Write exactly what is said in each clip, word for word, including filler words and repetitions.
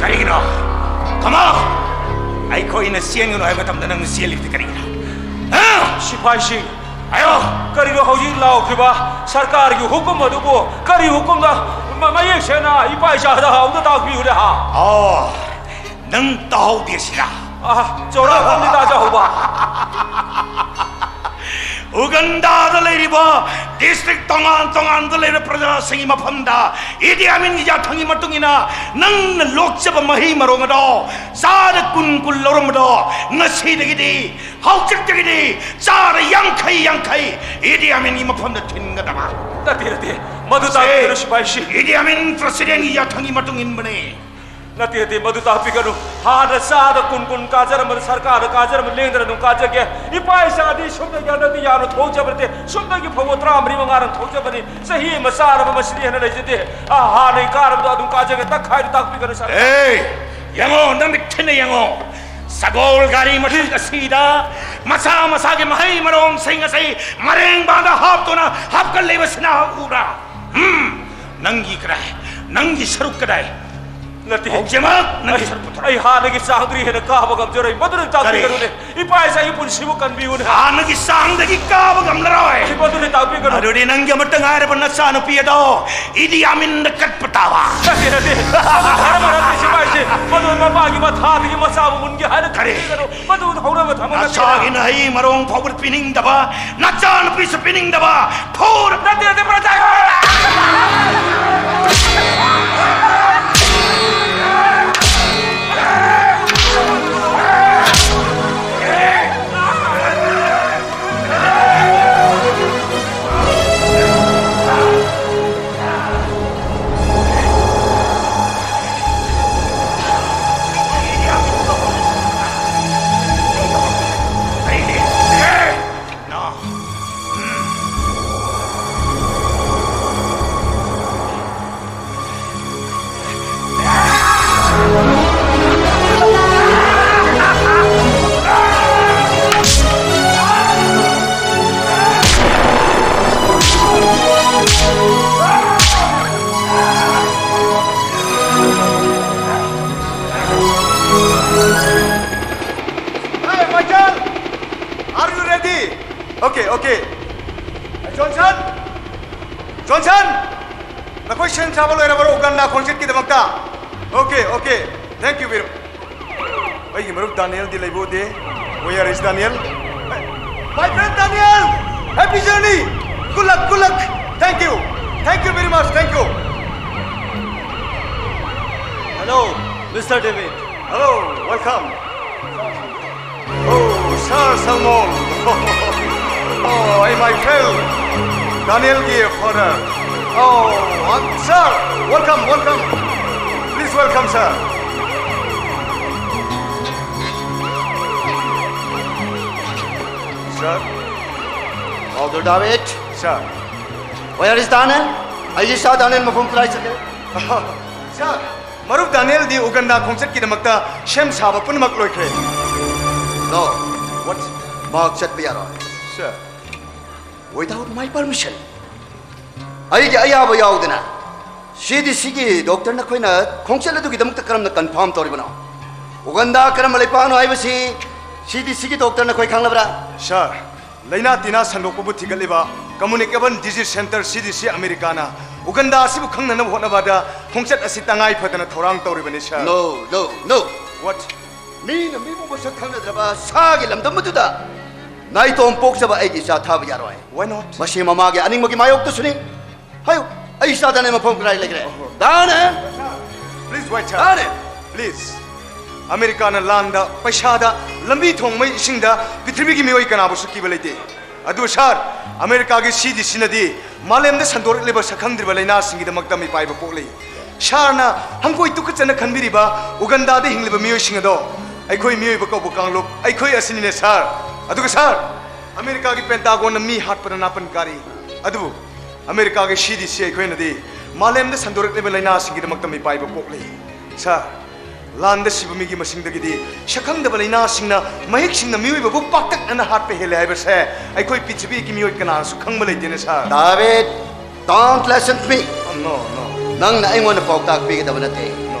ꯀꯔꯤꯒꯤꯅꯣ? ꯀꯃꯥ, ꯑꯩꯈꯣꯏꯅ ꯆꯦꯟꯒꯅꯨ ꯍꯥꯏꯕ ꯃꯇꯝꯗ ꯅꯪꯅ ꯆꯦꯜꯂꯤꯕꯗꯤ ꯀꯔꯤꯒꯤꯅꯣ? ꯍꯥ? ꯁꯤꯐꯥꯏꯁꯤꯡ, ꯑꯌꯣ! ꯀꯔꯤꯅꯣ ꯍꯧꯖꯤꯛ ꯂꯥꯎꯈꯤꯕ ꯁꯔꯀꯥꯔꯒꯤ ꯍꯨꯀꯨꯝ ꯑꯗꯨꯕꯨ? ꯀꯔꯤ ꯍꯨꯀꯨꯝꯅꯣ? ꯃ-, ꯃꯌꯦꯛ ꯁꯦꯡꯅ ꯏꯄꯥ ꯏꯆꯥꯗ ꯑꯝꯇ ꯇꯥꯛꯄꯤꯌꯨꯅꯦ, ꯍꯥ? ꯑꯣ, ꯅꯪ ꯇꯥꯍꯧꯗꯦ ꯁꯤꯔꯥ? ꯑꯥ, ꯆꯥꯎꯔꯥꯛꯄ ꯑꯃꯗꯤ ꯇꯥꯖꯍꯧꯕ꯫ ꯎꯒꯟꯗꯥꯗ ꯂꯩꯔꯤꯕ district ꯇꯣꯉꯥꯟ ꯇꯣꯉꯥꯟꯕꯗ ꯂꯩꯔꯤꯕ ꯄ꯭ꯔꯖꯥꯁꯤꯡꯒꯤ ꯃꯐꯝꯗ ꯏꯗꯤ ꯑꯃꯤꯟꯒꯤ ꯌꯥꯊꯪꯒꯤ ꯃꯇꯨꯡ ꯏꯟꯅ ꯅꯪꯅ ꯂꯣꯛꯆꯕ ꯃꯍꯩ ꯃꯔꯣꯡ ꯑꯗꯣ ꯆꯥꯗ ꯀꯨꯟ ꯀꯨꯟ ꯂꯧꯔꯝꯕꯗꯣ ꯉꯁꯤꯗꯒꯤꯗꯤ, ꯍꯧꯖꯤꯛꯇꯒꯤꯗꯤ ꯆꯥꯗ ꯌꯥꯡꯈꯩ ꯌꯥꯡꯈꯩ ꯏꯗꯤ ꯑꯃꯤꯟꯒꯤ ꯃꯐꯝꯗ ꯊꯤꯟꯒꯗꯕ꯫ ꯅꯠꯇꯦ, ꯅꯠꯇꯦ, ꯃꯗꯨ ꯇꯥꯛꯄꯤꯒꯅꯨ, ꯁꯤꯐꯥꯏꯁꯤꯡ꯫ ꯏꯗꯤ ꯑꯃꯤꯟ presidentꯒꯤ ꯌꯥꯊꯪꯒꯤ ꯃꯇꯨꯡ ꯏꯟꯕꯅꯦ꯫ ꯅꯠꯇꯦ, ꯅꯠꯇꯦ, ꯃꯗꯨ ꯇꯥꯛꯄꯤꯒꯅꯨ꯫ ꯍꯥꯟꯅ ꯆꯥꯗ ꯀꯨꯟ ꯀꯨꯟ ꯀꯥꯖꯔꯝꯕꯗꯨ ꯁꯔꯀꯥꯔꯗ ꯀꯥꯖꯔꯝꯕ ꯂꯦꯡꯗꯅ ꯑꯗꯨꯝ ꯀꯥꯖꯒꯦ꯫ ꯏꯄꯥ ꯏꯆꯥꯗꯤ ꯁꯨꯝꯅꯒꯤ ꯍꯟꯗꯛꯇꯤ ꯌꯥꯝꯅ ꯊꯣꯛꯆꯕ ꯅꯠꯇꯦ꯫ ꯁꯨꯝꯅꯒꯤ ꯐꯥꯎꯕ ꯇꯔꯥꯃꯔꯤ ꯃꯉꯥꯔꯪ ꯊꯣꯛꯆꯕꯅꯤ꯫ ꯆꯍꯤ ꯑꯃ ꯆꯥꯔꯕ ꯃꯁꯤꯗꯤ ꯍꯦꯟꯅ ꯂꯩꯖꯗꯦ꯫ ꯑ, ꯍꯥꯟꯅꯒꯤ ꯀꯥꯔꯕꯗꯣ ꯑꯗꯨꯝ ꯀꯥꯖꯒꯦ꯫ ꯇꯛꯈꯥꯏꯗꯨ ꯇꯥꯛꯄꯤꯒꯅꯨ, ꯁꯔꯀꯥꯔ꯫ ꯑꯦ, ꯌꯦꯡꯉꯣ, ꯅꯪꯗꯤ ꯊꯤꯅ ꯌꯦꯡꯉꯣ꯫ ꯁꯒꯣꯜ ꯒꯥꯔꯤ ꯃꯊꯛ ꯑꯁꯤꯗ ꯃꯁꯥ ꯃꯁꯥꯒꯤ ꯃꯍꯩ ꯃꯔꯣꯡꯁꯤꯡ ꯑꯁꯤ ꯃꯔꯦꯡꯕꯥꯟꯗ ꯍꯥꯞꯇꯨꯅ ꯍꯥꯞꯀꯠꯂꯤꯕꯁꯤꯅ ꯎꯕ꯭ꯔꯥ? ꯎꯝ, ꯅꯪꯒꯤ ꯀꯗꯥꯏ? ꯅꯪꯒꯤ ꯁꯔꯨꯛ ꯀꯗꯥꯏ? ꯅꯠꯇꯦ꯫ ꯍꯧꯖꯤꯛꯃꯛ ꯅꯪꯒꯤ ꯑꯩ, ꯁꯔꯨꯛ ꯄꯨꯊꯣꯔꯛꯎ꯫ ꯑꯩ ꯍꯥꯟꯅꯒꯤ ꯆꯥꯡꯗꯒꯤ ꯍꯦꯟꯅ ꯀꯥꯕ ꯉꯝꯖꯔꯣꯏ꯫ ꯃꯗꯨꯅ ꯇꯥꯛꯄꯤꯒꯅꯨꯅꯦ꯫ ꯀꯔꯤ? ꯏꯄꯥ ꯏꯆꯥꯒꯤ ꯄꯨꯟꯁꯤꯕꯨ ꯀꯟꯕꯤꯌꯨꯅꯦ꯫ ꯍꯥꯟꯅꯒꯤ ꯆꯥꯡꯗꯒꯤ ꯀꯥꯕ ꯉꯝꯂꯔꯣꯏ꯫ ꯑꯩ ꯃꯗꯨꯅ ꯇꯥꯛꯄꯤꯒꯅꯨ꯫ ꯑꯗꯨꯗꯤ ꯅꯪꯒꯤ ꯑꯃꯠꯇ ꯉꯥꯏꯔꯕ ꯅꯆꯥꯅꯨꯄꯤ ꯑꯗꯣ ꯏꯗꯤ ꯑꯃꯤꯟꯗ ꯀꯠꯄ ꯇꯥꯕ꯫ ꯅꯠꯇꯦ, ꯅꯠꯇꯦ꯫ ꯃꯗꯨ ꯊꯥꯔꯝꯕ ꯅꯠꯇꯦ, ꯁꯤꯐꯥꯏꯁꯦ꯫ ꯃꯗꯨ ꯃꯄꯥꯒꯤ ꯃꯊꯥꯗꯒꯤ ꯃꯆꯥꯕꯨ ꯃꯨꯟꯒꯦ ꯍꯥꯏꯅ ꯀꯔꯤ? ꯈꯟꯕꯤꯒꯅꯨ꯫ ꯃꯗꯨ ꯍꯧꯅꯕ ꯊꯕꯛ ꯅꯠꯇꯦ꯫ ꯅꯆꯥꯒꯤ ꯅꯍꯩ ꯃꯔꯣꯡ ꯐꯥꯎꯕ ꯄꯤꯅꯤꯡꯗꯕ, ꯅꯆꯥꯅꯨꯄꯤꯁꯨ ꯄꯤꯅꯤꯡꯗꯕ, ꯐꯨꯔ ꯅꯠꯇꯦ, ꯅꯠꯇꯦ, ꯄ꯭ꯔꯖꯥ꯫ Hey, Michael! Are you ready? Okay, okay. Johnson! Johnson! ꯅꯈꯣꯏ ꯁꯦꯝ ꯁꯥꯕ ꯂꯣꯏꯔꯕꯔꯣ ꯎꯒꯟꯗꯥ ꯈꯣꯡꯆꯠꯀꯤꯗꯃꯛꯇ? Okay, okay. Thank you very much. ꯑꯩꯒꯤ ꯃꯔꯨꯞ ꯗꯥꯅꯤꯌꯦꯜꯗꯤ ꯂꯩꯕ ꯎꯗꯦ꯫ Where is Daniel? My friend Daniel! Happy journey! Good luck, good luck! Thank you! Thank you very much! Thank you! Hello, Mister David. Hello, welcome. Oh, Sir Salmon. Oh, hey, my friend. Daniel G. Father. Oh, um, sir, welcome, welcome. Please welcome, sir. Sir. Father David. Sir. Where is Daniel? ꯑꯩꯒꯤ ꯏꯆꯥ Daniel ꯃꯐꯝ ꯀꯗꯥꯏ ꯆꯠꯈ꯭ꯔꯦ? Sir, ꯃꯔꯨꯞ ꯗꯥꯅꯤꯌꯦꯜꯗꯤ ꯎꯒꯟꯗꯥ ꯈꯣꯡꯆꯠꯀꯤꯗꯃꯛꯇ ꯁꯦꯝ ꯁꯥꯕ ꯄꯨꯝꯅꯃꯛ ꯂꯣꯏꯈ꯭ꯔꯦ꯫ No, what? ꯃꯍꯥꯛ ꯆꯠꯄ ꯌꯥꯔꯣꯏ꯫ Sir. Without my permission. ꯑꯩꯒꯤ ꯑꯌꯥꯕ ꯌꯥꯎꯗꯅ ꯁꯤ ꯗꯤ ꯁꯤꯒꯤ ꯗꯣꯛꯇꯔ ꯅꯈꯣꯏꯅ ꯈꯣꯡꯆꯠ ꯑꯗꯨꯒꯤꯗꯃꯛꯇ ꯀꯔꯝꯅ ꯀꯟꯐꯥꯔꯝ ꯇꯧꯔꯤꯕꯅꯣ? ꯎꯒꯟꯗꯥ ꯀꯔꯝꯕ ꯂꯩꯄꯥꯛꯅꯣ ꯍꯥꯏꯕꯁꯤ ꯁꯤ ꯗꯤ ꯁꯤꯒꯤ ꯗꯣꯛꯇꯔ ꯅꯈꯣꯏ ꯈꯪꯂꯕ꯭ꯔꯥ? ꯁꯥꯔ, ꯂꯥꯏꯅꯥ ꯇꯤꯟꯅꯥ ꯁꯟꯗꯣꯛꯄꯕꯨ ꯊꯤꯒꯠꯂꯤꯕ ꯀꯝꯃꯨꯅꯤꯀꯦꯕꯜ ꯗꯤꯖꯤꯖ ꯁꯦꯟꯇꯔ ꯁꯤ ꯗꯤ ꯁꯤ ꯑꯃꯦꯔꯤꯀꯥꯅ ꯎꯒꯟꯗꯥ ꯑꯁꯤꯕꯨ ꯈꯪꯅꯅꯕ ꯍꯣꯠꯅꯕꯗ ꯈꯣꯡꯆꯠ ꯑꯁꯤ ꯇꯉꯥꯏ ꯐꯗꯅ ꯊꯧꯔꯥꯡ ꯇꯧꯔꯤꯕꯅꯤ, ꯁꯥꯔ꯫ No, no, no. What? ꯃꯤꯅ ꯃꯤꯕꯨ ꯃꯁꯛ ꯈꯪꯅꯗ꯭ꯔꯕ ꯁꯥꯒꯤ ꯂꯝꯗꯝ ꯑꯗꯨꯗ ꯅꯥꯏꯇꯣꯝ ꯄꯣꯛꯆꯕ ꯑꯩꯒꯤ ꯏꯆꯥ ꯊꯥꯕ ꯌꯥꯔꯣꯏ꯫ Why not? ꯃꯁꯤ ꯃꯃꯥꯒꯤ ꯑꯅꯤꯡꯕꯒꯤ ꯃꯥꯌꯣꯛꯇꯁꯨꯅꯤ꯫ ꯍꯥꯏꯌꯨ, ꯑꯩ ꯏꯆꯥꯗꯅꯦ ꯃꯐꯝ ꯀꯗꯥꯏ ꯂꯩꯈ꯭ꯔꯦ? ꯑꯣꯍꯣ꯫ ꯗꯥꯅꯦ! Please wait, sir. ꯗꯥꯅꯦ! Please. ꯑꯃꯦꯔꯤꯀꯥꯅ ꯂꯥꯟꯗ, ꯄꯩꯁꯥꯗ, ꯂꯝꯕꯤ ꯊꯣꯡ, ꯃꯩ ꯏꯁꯤꯡꯗ ꯄ꯭ꯔꯤꯊꯤꯕꯤꯒꯤ ꯃꯤꯑꯣꯏ ꯀꯅꯥꯕꯨꯁꯨ ꯀꯤꯕ ꯂꯩꯇꯦ꯫ ꯑꯗꯨ ꯁꯥꯔ, ꯑꯃꯦꯔꯤꯀꯥꯒꯤ ꯁꯤ ꯗꯤ ꯁꯤꯅꯗꯤ ꯃꯥꯂꯦꯝꯗ ꯁꯟꯗꯣꯔꯛꯂꯤꯕ ꯁꯛꯈꯪꯗ꯭ꯔꯤꯕ ꯂꯥꯏꯅꯥꯁꯤꯡꯒꯤꯗꯃꯛꯇ ꯃꯤꯄꯥꯏꯕ ꯄꯣꯛꯂꯤ꯫ ꯁꯥꯔꯅ ꯍꯪꯒꯣꯏ ꯇꯨꯀꯠꯆꯅ ꯈꯟꯕꯤꯔꯤꯕ ꯎꯒꯟꯗꯥꯗ ꯍꯤꯡꯂꯤꯕ ꯃꯤꯑꯣꯏꯁꯤꯡ ꯑꯗꯣ ꯑꯩꯈꯣꯏ ꯃꯤꯑꯣꯏꯕ ꯀꯧꯕ ꯀꯥꯡꯂꯨꯞ ꯑꯩꯈꯣꯏ ꯑꯁꯤꯅꯤꯅꯦ ꯁꯥꯔ꯫ ꯑꯗꯨꯒ ꯁꯥꯔ, ꯑꯃꯦꯔꯤꯀꯥꯒꯤ ꯄꯦꯟꯇꯥꯒꯣꯟꯅ ꯃꯤ ꯍꯥꯠꯄꯗ ꯅꯥꯄꯟ ꯀꯥꯔꯤ꯫ ꯑꯗꯨꯕꯨ ꯑꯃꯦꯔꯤꯀꯥꯒꯤ ꯁꯤ ꯗꯤ ꯁꯤ ꯑꯩꯈꯣꯏꯅꯗꯤ ꯃꯥꯂꯦꯝꯗ ꯁꯟꯗꯣꯔꯛꯂꯤꯕ ꯂꯥꯏꯅꯥꯁꯤꯡꯒꯤꯗꯃꯛꯇ ꯃꯤꯄꯥꯏꯕ ꯄꯣꯛꯂꯤ꯫ ꯁꯥꯔ, ꯂꯥꯟꯗ ꯁꯤꯕ ꯃꯤꯒꯤ ꯃꯁꯤꯡꯗꯒꯤꯗꯤ ꯁꯛꯈꯪꯗꯕ ꯂꯥꯏꯅꯥꯁꯤꯡꯅ ꯃꯍꯤꯛꯁꯤꯡꯅ ꯃꯤꯑꯣꯏꯕꯕꯨ ꯄꯥꯛꯇꯛꯅꯅ ꯍꯥꯠꯄ ꯍꯦꯜꯂꯦ ꯍꯥꯏꯕꯁꯦ ꯑꯩꯈꯣꯏ ꯄ꯭ꯔꯤꯊꯤꯕꯤꯒꯤ ꯃꯤꯑꯣꯏ ꯀꯅꯥꯅꯁꯨ ꯈꯪꯕ ꯂꯩꯇꯦꯅꯦ, ꯁꯥꯔ꯫ David, don't listen to me. No, no. ꯅꯪꯅ ꯑꯩꯉꯣꯟꯗ ꯄꯥꯎꯇꯥꯛ ꯄꯤꯒꯗꯕ ꯅꯠꯇꯦ꯫ No.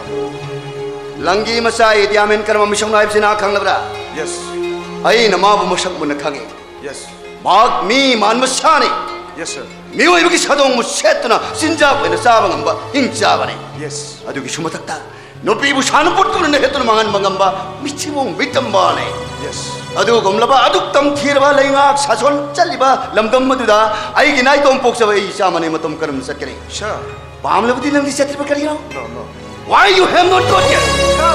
ꯂꯪꯒꯤ ꯃꯆꯥ ꯏꯗꯤ ꯑꯃꯤꯟ ꯀꯔꯝꯕ ꯃꯤꯁꯛꯅꯣ ꯍꯥꯏꯕꯁꯤ ꯅꯍꯥꯛ ꯈꯪꯂꯕ꯭ꯔꯥ? Yes. ꯑꯩꯅ ꯃꯥꯕꯨ ꯃꯁꯛ ꯃꯨꯟꯅ ꯈꯪꯉꯤ꯫ Yes. ꯃꯍꯥꯛ ꯃꯤ ꯃꯥꯟꯕ ꯁꯥꯅꯤ꯫ Yes, sir. ꯃꯤꯑꯣꯏꯕꯒꯤ ꯁꯥꯗꯣꯡꯕꯨ ꯁꯦꯠꯇꯨꯅ ꯆꯤꯟꯖꯥꯛ ꯑꯣꯏꯅ ꯆꯥꯕ ꯉꯝꯕ ꯍꯤꯡ ꯆꯥꯕꯅꯤ꯫ Yes. ꯑꯗꯨꯒꯤꯁꯨ ꯃꯊꯛꯇ ꯅꯨꯄꯤꯕꯨ ꯁꯥꯟꯅꯄꯣꯠ ꯇꯧꯅ ꯍꯦꯠꯇꯨꯅ ꯃꯥꯡꯍꯟꯕ ꯉꯝꯕ ꯃꯤꯊꯤꯕꯣꯡ ꯃꯤꯇꯝꯕꯅꯤ꯫ Yes. ꯑꯗꯨꯒꯨꯝꯂꯕ ꯑꯗꯨꯛ ꯇꯝꯊꯤꯔꯕ ꯂꯩꯉꯥꯛ ꯁꯥꯁꯣꯟ ꯆꯠꯂꯤꯕ ꯂꯝꯗꯝ ꯑꯗꯨꯗ ꯑꯩꯒꯤ ꯅꯥꯏꯇꯣꯝ ꯄꯣꯛꯆꯕ ꯑꯩ ꯏꯆꯥ ꯃꯅꯦ ꯃꯇꯝ ꯀꯔꯝꯅ ꯆꯠꯀꯅꯤ? Sir. ꯄꯥꯝꯂꯕꯗꯤ ꯅꯪꯗꯤ ꯆꯠꯇ꯭ꯔꯤꯕ ꯀꯔꯤꯅꯣ? No, no. Why you have not got here? Sir,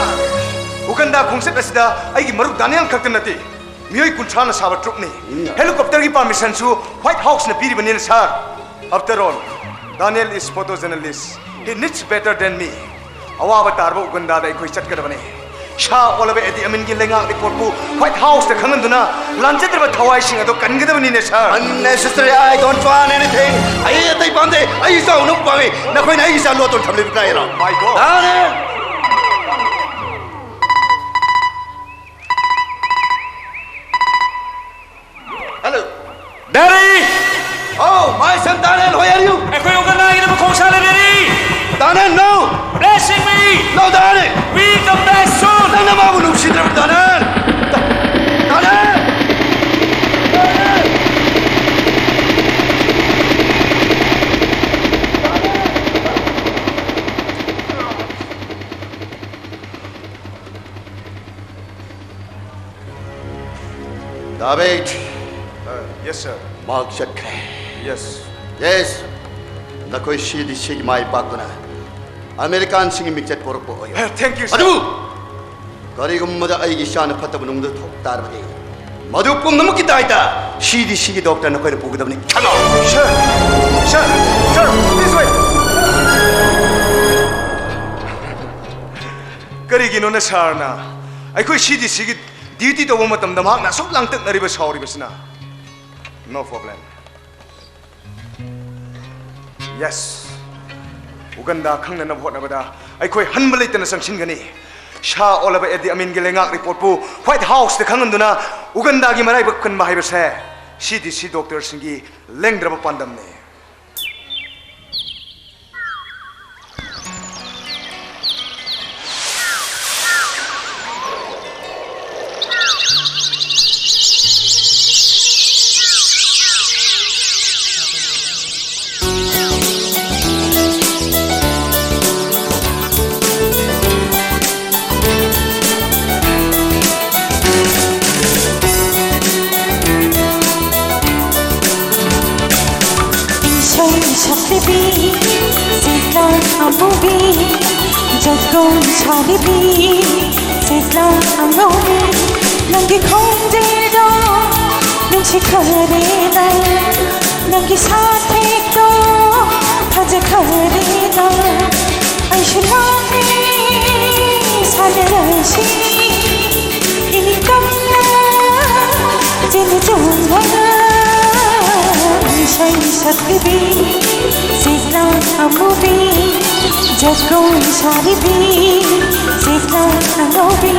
ꯎꯒꯟꯗꯥ ꯈꯣꯡꯆꯠ ꯑꯁꯤꯗ ꯑꯩꯒꯤ ꯃꯔꯨꯞ ꯗꯥꯅꯤꯌꯦꯜ ꯈꯛꯇ ꯅꯠꯇꯦ, ꯃꯤꯑꯣꯏ ꯀꯨꯟꯊ꯭ꯔꯥꯅ ꯁꯥꯕ ꯇ꯭ꯔꯨꯞꯅꯤ꯫ ꯎꯝ. ꯍꯦꯂꯤꯀꯣꯞꯇꯔꯒꯤ ꯄꯥꯔꯃꯤꯁꯟꯁꯨ white ꯍꯥꯎꯁꯅ ꯄꯤꯔꯤꯕꯅꯤꯅ, sir. After all, Daniel is photojournalist. He needs better than me. ꯑꯋꯥꯕ ꯇꯥꯔꯕ ꯎꯒꯟꯗꯥꯗ ꯑꯩꯈꯣꯏ ꯆꯠꯀꯗꯕꯅꯤ꯫ ꯁꯥ ꯑꯣꯜꯂꯕ ꯑꯦꯗꯤ ꯑꯃꯤꯟꯒꯤ ꯂꯩꯉꯥꯛ ꯔꯤꯄꯣꯔꯠꯄꯨ ꯋꯥꯏꯠ ꯍꯥꯎꯁꯇ ꯈꯪꯍꯟꯗꯨꯅ ꯂꯥꯟꯖꯗ꯭ꯔꯕ ꯊꯋꯥꯏꯁꯤꯡ ꯑꯗꯨ ꯀꯟꯒꯗꯕꯅꯤꯅꯦ, ꯁꯥꯔ꯫ Unnecessary, I don't want anything. ꯑꯩ ꯑꯇꯩ ꯄꯥꯝꯗꯦ, ꯑꯩ ꯏꯆꯥ ꯎꯅꯕ ꯄꯥꯝꯃꯤ꯫ ꯅꯈꯣꯏꯅ ꯑꯩ ꯏꯆꯥ ꯂꯣꯠꯇꯨꯅ ꯊꯝꯂꯤꯕ ꯀꯗꯥꯏꯅꯣ? My God. ꯗꯥꯅꯦ! Hello. Daddy! Oh, my son Daniel, where are you? ꯑꯩꯈꯣꯏ ꯎꯒꯟꯗꯥꯒꯤꯗꯃꯛ ꯈꯣꯡꯁꯥꯜꯂꯦ, Daddy! No! Blessing me! No, Daniel! We come back soon! ꯅꯪꯅ ꯃꯥꯕꯨ ꯅꯨꯡꯁꯤꯗ꯭ꯔꯕ, ꯗꯥꯅꯦꯜ? ꯗꯥꯅꯦꯜ! ꯗꯥꯕꯤꯗ! Yes, sir. ꯃꯍꯥꯛ ꯆꯠꯈ꯭ꯔꯦ꯫ Yes. Yes. ꯅꯈꯣꯏ ꯁꯤ ꯗꯤ ꯁꯤꯒꯤ ꯃꯥꯏ ꯄꯥꯛꯇꯨꯅ ꯑꯃꯦꯔꯤꯀꯥꯟꯁꯤꯡꯒꯤ ꯃꯤꯡꯆꯠ ꯄꯨꯔꯛꯄ ꯑꯣꯏꯌꯨ꯫ Thank you, sir. ꯑꯗꯨꯕꯨ ꯀꯔꯤꯒꯨꯝꯕꯗ ꯑꯩꯒꯤ ꯏꯆꯥꯅ ꯐꯠꯇꯕ ꯅꯨꯡꯗ ꯊꯣꯛ ꯇꯥꯔꯕꯗꯤ, ꯃꯗꯨ ꯄꯨꯝꯅꯃꯛꯀꯤ ꯗꯥꯏꯇ ꯁꯤ ꯗꯤ ꯁꯤꯒꯤ ꯗꯣꯛꯇꯔ ꯅꯈꯣꯏꯅ ꯄꯨꯒꯗꯕꯅꯤ꯫ ꯈꯪꯉꯣ? Sir! Sir! Sir! Please wait! ꯀꯔꯤꯒꯤꯅꯣꯅ ꯁꯥꯔꯅ ꯑꯩꯈꯣꯏ ꯁꯤ ꯗꯤ ꯁꯤꯒꯤ ꯗ꯭ꯌꯨꯇꯤ ꯇꯧꯕ ꯃꯇꯝꯗ ꯃꯍꯥꯛꯅ ꯑꯁꯨꯛ ꯂꯥꯡꯇꯛꯅꯔꯤꯕ, ꯁꯥꯎꯔꯤꯕꯁꯤꯅ? No problem. Yes. ꯎꯒꯟꯗꯥ ꯈꯪꯅꯅꯕ ꯍꯣꯠꯅꯕꯗ ꯑꯩꯈꯣꯏ ꯍꯟꯕ ꯂꯩꯇꯅ ꯆꯪꯁꯤꯟꯒꯅꯤ꯫ ꯁꯥ ꯑꯣꯜꯂꯕ ꯑꯦꯗꯤ ꯑꯃꯤꯟꯒꯤ ꯂꯩꯉꯥꯛ ꯔꯤꯄꯣꯔꯠꯄꯨ ꯋꯥꯏꯠ ꯍꯥꯎꯁꯇ ꯈꯪꯍꯟꯗꯨꯅ ꯎꯒꯟꯗꯥꯒꯤ ꯃꯔꯥꯏꯕꯛ ꯀꯟꯕ ꯍꯥꯏꯕꯁꯦ ꯁꯤ ꯗꯤ ꯁꯤ ꯗꯣꯛꯇꯔꯁꯤꯡꯒꯤ ꯂꯦꯡꯗ꯭ꯔꯕ ꯄꯥꯟꯗꯝꯅꯤ꯫ ꯏꯁꯩ ꯁꯛꯂꯤꯕꯤ ꯁꯤꯠꯂꯥ ꯑꯃꯨꯕꯤ, ꯖꯒꯣꯏ ꯁꯥꯔꯤꯕꯤ ꯁꯤꯠꯂꯥ ꯑꯉꯧꯕꯤ, ꯅꯪꯒꯤ ꯈꯣꯟꯖꯦꯜꯗꯣ ꯅꯨꯡꯁꯤꯈꯔꯦꯗ, ꯅꯪꯒꯤ ꯁꯥꯊꯦꯛꯇꯣ ꯐꯖꯈꯔꯦꯗ, ꯑꯩꯁꯨ ꯂꯥꯛꯂꯦ ꯁꯥꯟꯅꯔꯁꯤ꯫ ꯏꯅꯤꯡ ꯇꯝꯅ ꯆꯦꯟꯅ ꯆꯣꯡꯂꯒ ꯏꯁꯩ ꯁꯛꯂꯤꯕꯤ ꯁꯤꯠꯂꯥ ꯑꯃꯨꯕꯤ, ꯖꯒꯣꯏ ꯁꯥꯔꯤꯕꯤ ꯁꯤꯠꯂꯥ ꯑꯉꯧꯕꯤ꯫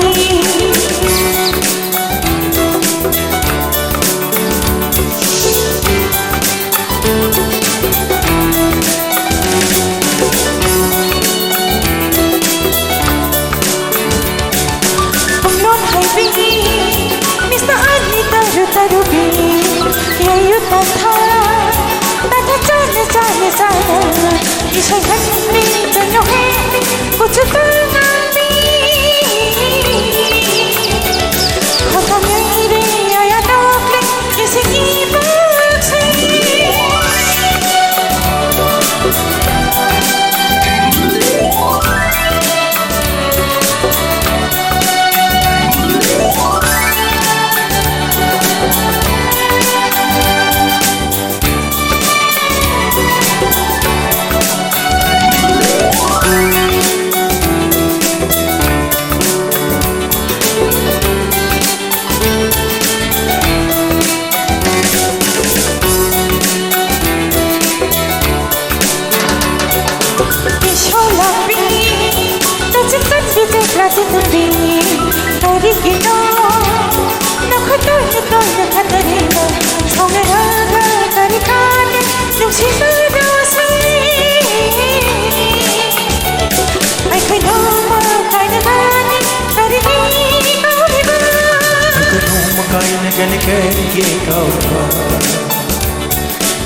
ꯑꯩꯈꯣꯏ ꯅꯣꯡꯃ ꯀꯥꯏꯅꯒꯅꯤ ꯀꯩꯒꯤ ꯀꯥꯎꯔꯤꯕ?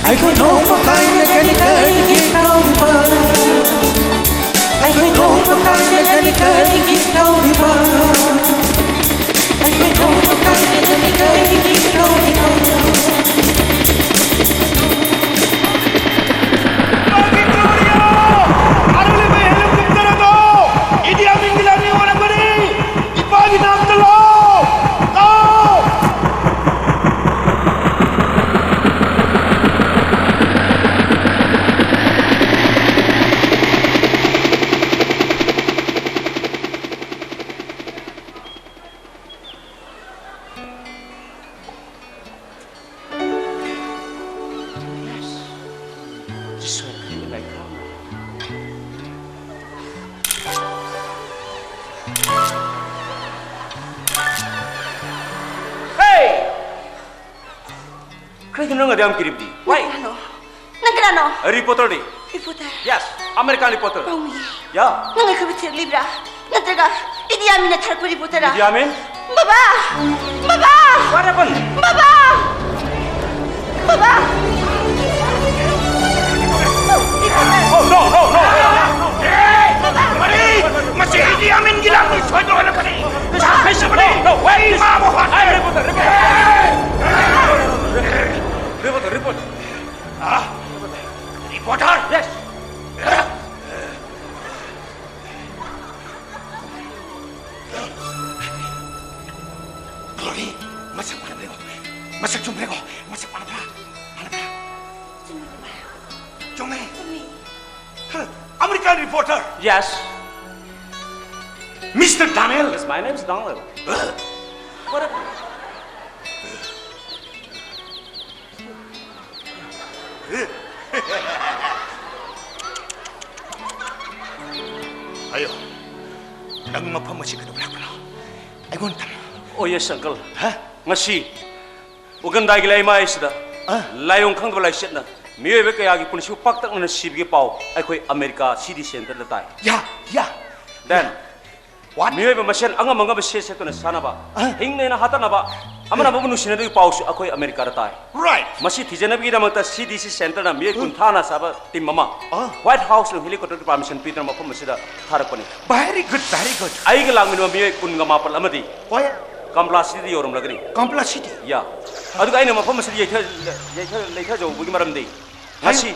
ꯑꯩꯈꯣꯏ ꯅꯣꯡꯃ ꯀꯥꯏꯅꯒꯅꯤ ꯀꯩꯒꯤ ꯀꯥꯎꯔꯤꯕ? ꯑꯩꯈꯣꯏ ꯅꯣꯡꯃ ꯀꯥꯏꯅꯒꯅꯤ ꯀꯩꯒꯤ ꯀꯥꯎꯔꯤꯕ? ꯑꯩꯈꯣꯏ ꯅꯣꯡꯃ ꯀꯥꯏꯅꯒꯅꯤ ꯀꯩꯒꯤ ꯀꯥꯎꯔꯤꯕ? ꯏꯄꯥꯒꯤ ꯆꯣꯔꯤꯌꯣ! ꯑꯔꯣꯏꯕ ꯍꯦꯂꯤꯀꯣꯞꯇꯔ ꯑꯗꯣ ꯏꯗꯤ ꯑꯃꯤꯟꯒꯤ ꯂꯥꯟꯃꯤ ꯑꯣꯏꯔꯝꯒꯅꯤ! ꯏꯄꯥꯒꯤ ꯅꯥꯛꯇ ꯂꯥꯛꯑꯣ! ꯂꯥꯛꯑꯣ! Hey! ꯀꯩꯒꯤꯅꯣ ꯅꯪ ꯑꯗꯨ ꯌꯥꯝ ꯀꯤꯔꯤꯕꯗꯤ? Why? ꯅꯪ ꯀꯅꯥꯅꯣ? ꯅꯪ ꯀꯅꯥꯅꯣ? Reporter ꯅꯤ꯫ Reporter? Yes, American reporter꯫ ꯄꯥꯎꯃꯤ꯫ Yeah꯫ ꯅꯪ ꯑꯩꯈꯣꯏꯕꯨ ꯊꯤꯔꯛꯂꯤꯕ꯭ꯔꯥ? ꯅꯠꯇ꯭ꯔꯒ ꯏꯗꯤ ꯑꯃꯤꯟꯅ ꯊꯥꯔꯛꯄ reporter ꯔꯥ? ꯏꯗꯤ ꯑꯃꯤꯟ? ꯕꯕꯥ! ꯕꯕꯥ! What happened? ꯕꯕꯥ! Oh, no, no, no, no, no. ꯀꯔꯤ? ꯃꯁꯤ ꯏꯗꯤ ꯑꯃꯤꯟꯒꯤ ꯂꯥꯟꯃꯤ ꯁꯣꯏꯗꯅ ꯑꯣꯏꯔꯛꯀꯅꯤ꯫ ꯄꯩꯁꯥ ꯍꯩꯁꯤꯕꯅꯤ꯫ No, no, wait, ꯑꯩ ꯃꯥꯕꯨ ꯍꯥꯠꯀꯦ꯫ Reporter, reporter. Reporter, reporter. ꯑ? Reporter? Yes. Glory, ꯃꯁꯛ ꯃꯥꯟꯅꯕ꯭ꯔꯣ? ꯃꯁꯛ ꯆꯨꯝꯕ꯭ꯔꯣ? ꯃꯁꯛ ꯃꯥꯟꯅꯕ꯭ꯔꯥ? ꯃꯥꯟꯅꯕ꯭ꯔꯥ? ꯆꯨꯝꯃꯦ꯫ ꯆꯨꯝꯃꯦ? ꯆꯨꯝꯃꯦ꯫ Huh, American reporter. Yes. Mister Daniel. Yes, my name is Daniel. Huh? What a... ꯑꯌꯣ, ꯅꯪ ꯃꯐꯝ ꯑꯁꯤ ꯀꯩꯗꯧꯕ ꯂꯥꯛꯄꯅꯣ? ꯑꯩꯉꯣꯟꯗ ꯇꯝꯃꯣ꯫ Oh, yes, uncle. ꯍꯥ? ꯉꯁꯤ ꯎꯒꯟꯗꯥꯒꯤ ꯂꯩꯃꯥꯏ ꯑꯁꯤꯗ ꯑ? ꯂꯥꯏꯑꯣꯡ ꯈꯪꯗꯕ ꯂꯥꯏꯆꯠꯅ ꯃꯤꯑꯣꯏꯕ ꯀꯌꯥꯒꯤ ꯄꯨꯟꯁꯤꯕꯨ ꯄꯥꯛꯇꯛꯅꯅ ꯁꯤꯕꯒꯤ ꯄꯥꯎ ꯑꯩꯈꯣꯏ ꯑꯃꯦꯔꯤꯀꯥ ꯁꯤ ꯗꯤ ꯁꯦꯟꯇꯔꯗ ꯇꯥꯏ꯫ ꯌꯥ, ꯌꯥ꯫ Then, What? ꯃꯤꯑꯣꯏꯕ ꯃꯁꯦꯟ ꯑꯉꯝ ꯑꯉꯝꯕ ꯁꯦꯠ ꯁꯦꯠꯇꯨꯅ ꯁꯥꯟꯅꯕ, ꯑ? ꯍꯤꯡꯅ ꯍꯦꯟꯅ ꯍꯥꯠꯇꯅꯕ, ꯑꯃꯅ ꯑꯃꯕꯨ ꯅꯨꯡꯁꯤꯅꯕꯒꯤ ꯄꯥꯎꯁꯨ ꯑꯩꯈꯣꯏ ꯑꯃꯦꯔꯤꯀꯥꯗ ꯇꯥꯏ꯫ Right. ꯃꯁꯤ ꯊꯤꯖꯅꯕꯒꯤꯗꯃꯛꯇ ꯁꯤ ꯗꯤ ꯁꯤ ꯁꯦꯟꯇꯔꯅ ꯃꯤꯑꯣꯏ ꯎꯝ꯫ ꯀꯨꯟꯊ꯭ꯔꯥꯅ ꯁꯥꯕ ꯇꯤꯝ ꯑꯃ ꯑ? ꯋꯥꯏꯠ ꯍꯥꯎꯁꯅ ꯍꯦꯂꯤꯀꯣꯞꯇꯔꯒꯤ ꯄꯥꯔꯃꯤꯁꯟ ꯄꯤꯗꯨꯅ ꯃꯐꯝ ꯑꯁꯤꯗ ꯊꯥꯔꯛꯄꯅꯤ꯫ Very good, very good. ꯑꯩꯒ ꯂꯥꯛꯃꯤꯟꯅꯕ ꯃꯤꯑꯣꯏ ꯀꯨꯟꯒ ꯃꯥꯄꯜ ꯑꯃꯗꯤ ꯍꯣꯏ꯫ ꯀꯝꯄ꯭ꯂꯥ ꯁꯤꯇꯤꯗ ꯌꯧꯔꯝꯂꯒꯅꯤ꯫ ꯀꯝꯄ꯭ꯂꯥ ꯁꯤꯇꯤ? ꯌꯥ꯫ ꯑꯗꯨꯒ ꯑꯩꯅ ꯃꯐꯝ ꯑꯁꯤꯗ ꯌꯩꯊ-, ꯌꯩꯊ-, ꯂꯩꯊꯖꯧꯕꯒꯤ ꯃꯔꯝꯗꯤ ꯍꯥꯏꯌꯨ꯫ ꯉꯁꯤ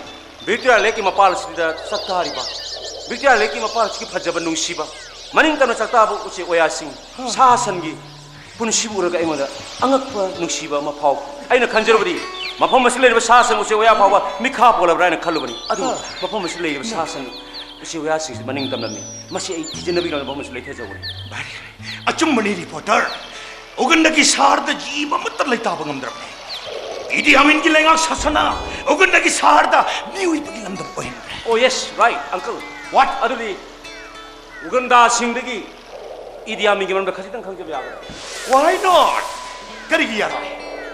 ꯚꯤꯛꯇꯣꯔꯤꯌꯥ ꯂꯦꯛꯀꯤ ꯃꯄꯥꯜ ꯑꯁꯤꯗ ꯆꯥꯛꯇꯥꯔꯤꯕ, ꯚꯤꯛꯇꯣꯔꯤꯌꯥ ꯂꯦꯛꯀꯤ ꯃꯄꯥꯜ ꯑꯁꯤꯒꯤ ꯐꯖꯕ ꯅꯨꯡꯁꯤꯕ, ꯃꯅꯤꯡ ꯇꯝꯅ ꯆꯥꯛꯇꯥꯕ ꯎꯆꯦꯛ ꯋꯥꯌꯥꯁꯤꯡ, ꯍꯥ꯫ ꯁꯥ ꯁꯟꯒꯤ ꯄꯨꯟꯁꯤꯕꯨ ꯎꯔꯒ ꯑꯩꯉꯣꯟꯗ ꯑꯉꯛꯄ ꯅꯨꯡꯁꯤꯕ ꯑꯃ ꯐꯥꯎꯈꯤ꯫ ꯑꯩꯅ ꯈꯟꯖꯔꯨꯕꯗꯤ ꯃꯐꯝ ꯑꯁꯤꯗ ꯂꯩꯔꯤꯕ ꯁꯥ ꯁꯟ ꯎꯆꯦꯛ ꯋꯥꯌꯥ ꯐꯥꯎꯕ ꯃꯤꯈꯥ ꯄꯣꯜꯂꯕ꯭ꯔꯥ ꯍꯥꯏꯅ ꯈꯜꯂꯨꯕꯅꯤ꯫ ꯑꯗꯨꯕꯨ ꯍꯥ꯫ ꯃꯐꯝ ꯑꯁꯤꯗ ꯂꯩꯔꯤꯕ ꯁꯥ ꯁꯟ ꯎꯆꯦꯛ ꯋꯥꯌꯥꯁꯤꯡꯁꯤ ꯃꯅꯤꯡ ꯇꯝꯂꯝꯃꯤ꯫ ꯃꯁꯤ ꯑꯩ ꯊꯤꯖꯤꯟꯅꯕꯒꯤꯗꯃꯛ ꯃꯐꯝ ꯑꯁꯤꯗ ꯂꯩꯊꯖꯕꯅꯤ꯫ ꯚꯥꯏ, ꯑꯆꯨꯝꯕꯅꯤ ꯔꯤꯄꯣꯔꯇꯔ꯫ ꯎꯒꯟꯗꯥꯒꯤ ꯁꯍꯔꯗ ꯖꯤꯕ ꯑꯃꯠꯇ ꯂꯩꯇꯥꯕ ꯉꯝꯗ꯭ꯔꯕꯅꯤ꯫ ꯏꯗꯤ ꯑꯃꯤꯟꯒꯤ ꯂꯩꯉꯥꯛ ꯁꯥꯁꯟꯅ ꯎꯒꯟꯗꯥꯒꯤ ꯁꯍꯔꯗ ꯃꯤꯑꯣꯏꯕꯒꯤ ꯂꯝꯗꯝ ꯑꯣꯏꯍꯟꯈ꯭ꯔꯦ꯫ Oh, yes, right, uncle. What? ꯑꯗꯨꯗꯤ ꯎꯒꯟꯗꯥꯁꯤꯡꯗꯒꯤ ꯏꯗꯤ ꯑꯃꯤꯟꯒꯤ ꯃꯔꯝꯗ ꯈꯖꯤꯛꯇꯪ ꯈꯪꯖꯕ ꯌꯥꯒꯗ꯭ꯔꯥ? Why not? ꯀꯔꯤꯒꯤ ꯌꯥꯔꯣꯏ?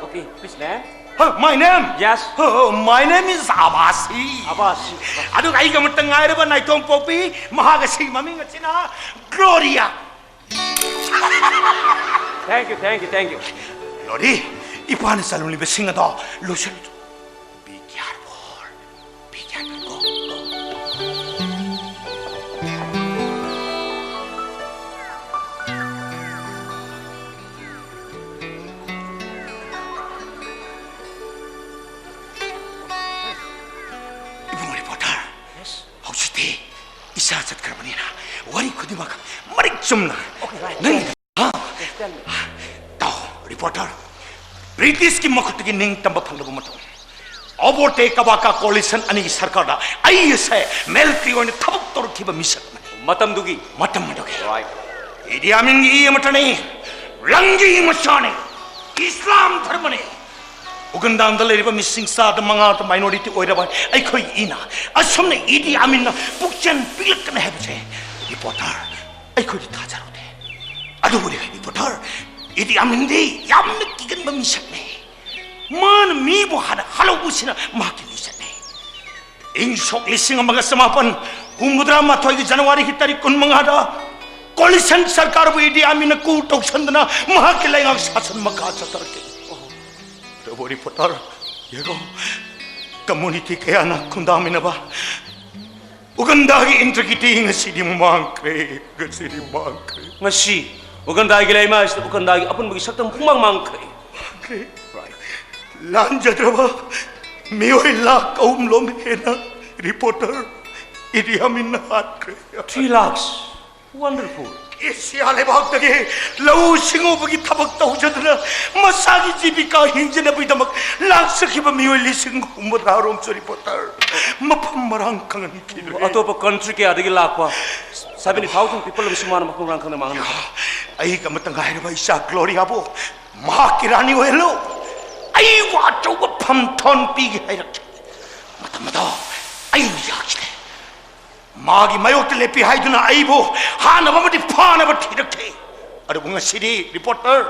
Okay, please, name. Huh, my name? Yes. Oh, my name is ꯑꯕꯥꯁꯤ꯫ ꯑꯕꯥꯁꯤ꯫ ꯑꯗꯨꯒ ꯑꯩꯒ ꯑꯃꯠꯇ ꯉꯥꯏꯔꯕ ꯅꯥꯏꯇꯣꯝ ꯄꯣꯛꯄꯤ, ꯃꯍꯥꯛ ꯑꯁꯤꯒꯤ ꯃꯃꯤꯡ ꯑꯁꯤꯅ ꯒ꯭ꯂꯣꯔꯤꯌꯥ꯫ Thank you, thank you, thank you. Glory, ꯏꯄꯥꯅ ꯆꯠꯂꯝꯂꯤꯕꯁꯤꯡ ꯑꯗꯣ ꯂꯣꯏꯁꯤꯜꯂꯨ꯫ Be careful. Be careful. Go, go. Ibungo reporter, ꯍꯧꯖꯤꯛꯇꯤ ꯏꯆꯥ ꯆꯠꯈ꯭ꯔꯕꯅꯤꯅ ꯋꯥꯔꯤ ꯈꯨꯗꯤꯡꯃꯛ ꯃꯔꯤꯛ ꯆꯨꯝꯅ ꯅꯪ ꯇꯥꯎ꯫ ꯔꯤꯄꯣꯔꯇꯔ, ꯕ꯭ꯔꯤꯇꯤꯁꯀꯤ ꯃꯈꯨꯠꯇꯒꯤ ꯅꯤꯡꯇꯝꯕ ꯐꯪꯂꯕ ꯃꯇꯨꯡ ꯑꯣꯕꯣꯔꯇꯦ ꯀꯕꯥꯀꯥ ꯀꯣꯂꯤꯁꯟ ꯑꯅꯤꯒꯤ ꯁꯔꯀꯥꯔꯗ ꯑꯩ ꯑꯁꯦ ꯃꯦꯜꯇ꯭ꯔꯤ ꯑꯣꯏꯅ ꯊꯕꯛ ꯇꯧꯔꯛꯈꯤꯕ ꯃꯤꯁꯛ ꯑꯃꯅꯤ꯫ ꯃꯇꯝꯗꯨꯒꯤ ꯃꯇꯝ ꯑꯗꯨꯒꯤ ꯏꯗꯤ ꯑꯃꯤꯟꯒꯤ ꯏ ꯑꯃꯠꯇꯅꯤ, ꯂꯪꯒꯤ ꯏ ꯃꯆꯥꯅꯤ, ꯏꯁꯂꯥꯝ ꯙꯔꯃꯅꯤ꯫ ꯎꯒꯟꯗꯥꯗ ꯂꯩꯔꯤꯕ ꯃꯤꯁꯤꯡ ꯆꯥꯗ ꯃꯉꯥꯗ ꯃꯥꯏꯅꯣꯔꯤꯇꯤ ꯑꯣꯏꯔꯕ ꯑꯩꯈꯣꯏ ꯏꯅ ꯑꯁꯨꯝꯅ ꯏꯗꯤ ꯑꯃꯤꯟꯅ ꯄꯨꯛꯆꯦꯜ ꯄꯤꯛꯂꯛꯀꯅꯤ ꯍꯥꯏꯕꯁꯦ ꯔꯤꯄꯣꯔꯇꯔ ꯑꯩꯈꯣꯏꯗꯤ ꯊꯥꯖꯔꯨꯗꯦ꯫ ꯑꯗꯨꯕꯨ ꯔꯤꯄꯣꯔꯇꯔ, ꯏꯗꯤ ꯑꯃꯤꯟꯗꯤ ꯌꯥꯝꯅ ꯀꯤꯒꯟꯕ ꯃꯤꯁꯛꯅꯤ꯫ ꯃꯥꯅ ꯃꯤꯕꯨ ꯍꯥꯟꯅ ꯍꯜꯍꯧꯕꯁꯤꯅ ꯃꯍꯥꯛꯀꯤ ꯃꯤꯁꯛꯅꯤ꯫ ꯏꯪ ꯁꯣꯛ ꯂꯤꯁꯤꯡ ꯑꯃꯒ ꯆꯃꯥꯄꯟ ꯍꯨꯝꯐꯨꯇꯔꯥ ꯃꯥꯊꯣꯏꯒꯤ ꯖꯅꯋꯥꯔꯤꯒꯤ ꯇꯥꯔꯤꯛ ꯀꯨꯟꯃꯉꯥꯗ ꯀꯣꯂꯤꯁꯟ ꯁꯔꯀꯥꯔꯕꯨ ꯏꯗꯤ ꯑꯃꯤꯟꯅ ꯀꯨ ꯇꯧꯁꯟꯗꯨꯅ ꯃꯍꯥꯛꯀꯤ ꯂꯩꯉꯥꯛ ꯁꯥꯁꯟ ꯃꯈꯥ ꯆꯠꯊꯔꯛꯈꯤ꯫ ꯑꯗꯨꯕꯨ ꯔꯤꯄꯣꯔꯇꯔ, ꯌꯦꯡꯉꯣ, ꯀꯝꯃꯨꯅꯤꯇꯤ ꯀꯌꯥꯅ ꯈꯨꯟꯗꯥꯃꯤꯟꯅꯕ ꯎꯒꯟꯗꯥꯒꯤ ꯏꯟꯇ꯭ꯔꯤꯒꯤꯇꯤ ꯉꯁꯤꯗꯤ ꯃꯥꯡꯈ꯭ꯔꯦ, ꯉꯁꯤꯗꯤ ꯃꯥꯡꯈ꯭ꯔꯦ꯫ ꯉꯁꯤ ꯎꯒꯟꯗꯥꯒꯤ ꯂꯩꯃꯥꯏ ꯑꯁꯤꯗ ꯎꯒꯟꯗꯥꯒꯤ ꯑꯄꯨꯟꯕꯒꯤ ꯁꯛꯇꯝ ꯄꯨꯝꯃꯥꯡ ꯃꯥꯡꯈ꯭ꯔꯦ꯫ ꯃꯥꯡꯈ꯭ꯔꯦ꯫ ꯂꯥꯟꯖꯗ꯭ꯔꯕ ꯃꯤꯑꯣꯏ ꯂꯥꯈ ꯑꯍꯨꯝ ꯂꯣꯝ ꯍꯦꯟꯅ ꯔꯤꯄꯣꯔꯇꯔ ꯏꯗꯤ ꯑꯃꯤꯟꯅ ꯍꯥꯠꯈ꯭ꯔꯦ꯫ Three lakhs. Wonderful. ꯑꯦꯁꯤꯌꯥ ꯂꯩꯕꯥꯛꯇꯒꯤ ꯂꯧꯎ ꯁꯤꯡꯎꯕꯒꯤ ꯊꯕꯛ ꯇꯧꯖꯗꯨꯅ ꯃꯁꯥꯒꯤ ꯖꯤꯕꯤꯀꯥ ꯍꯤꯡꯖꯅꯕꯒꯤꯗꯃꯛ ꯂꯥꯛꯆꯈꯤꯕ ꯃꯤꯑꯣꯏ ꯂꯤꯁꯤꯡ ꯍꯨꯝꯐꯨꯇꯔꯥꯔꯣꯝꯁꯨ ꯔꯤꯄꯣꯔꯇꯔ ꯃꯐꯝ ꯃꯔꯥꯡ ꯈꯪꯍꯟꯈꯤꯗ꯭ꯔꯦ꯫ ꯑꯇꯣꯞꯄ ꯀꯟꯇ꯭ꯔꯤ ꯀꯌꯥꯗꯒꯤ ꯂꯥꯛꯄ seventy thousand people ꯑꯃꯁꯨ ꯃꯥꯅ ꯃꯐꯝ ꯃꯔꯥꯡ ꯈꯪꯗꯅ ꯃꯥꯡꯍꯟꯈ꯭ꯔꯦ꯫ ꯑꯩꯒ ꯑꯃꯠꯇ ꯉꯥꯏꯔꯕ ꯏꯆꯥ ꯒ꯭ꯂꯣꯔꯤꯌꯥꯕꯨ ꯃꯍꯥꯛꯀꯤ ꯔꯥꯅꯤ ꯑꯣꯏꯍꯜꯂꯨ, ꯑꯩꯕꯨ ꯑꯆꯧꯕ ꯐꯝꯊꯣꯟ ꯄꯤꯒꯦ ꯍꯥꯏꯔꯛꯈꯤ꯫ ꯃꯇꯝ ꯑꯗꯣ ꯑꯩ ꯌꯥꯈꯤꯗꯦ꯫ ꯃꯥꯒꯤ ꯃꯥꯌꯣꯛꯇ ꯂꯦꯞꯄꯤ ꯍꯥꯏꯗꯨꯅ ꯑꯩꯕꯨ ꯍꯥꯠꯅꯕ ꯑꯃꯗꯤ ꯐꯥꯅꯕ ꯊꯤꯔꯛꯈꯤ꯫ ꯑꯗꯨꯕꯨ ꯉꯁꯤꯗꯤ ꯔꯤꯄꯣꯔꯇꯔ,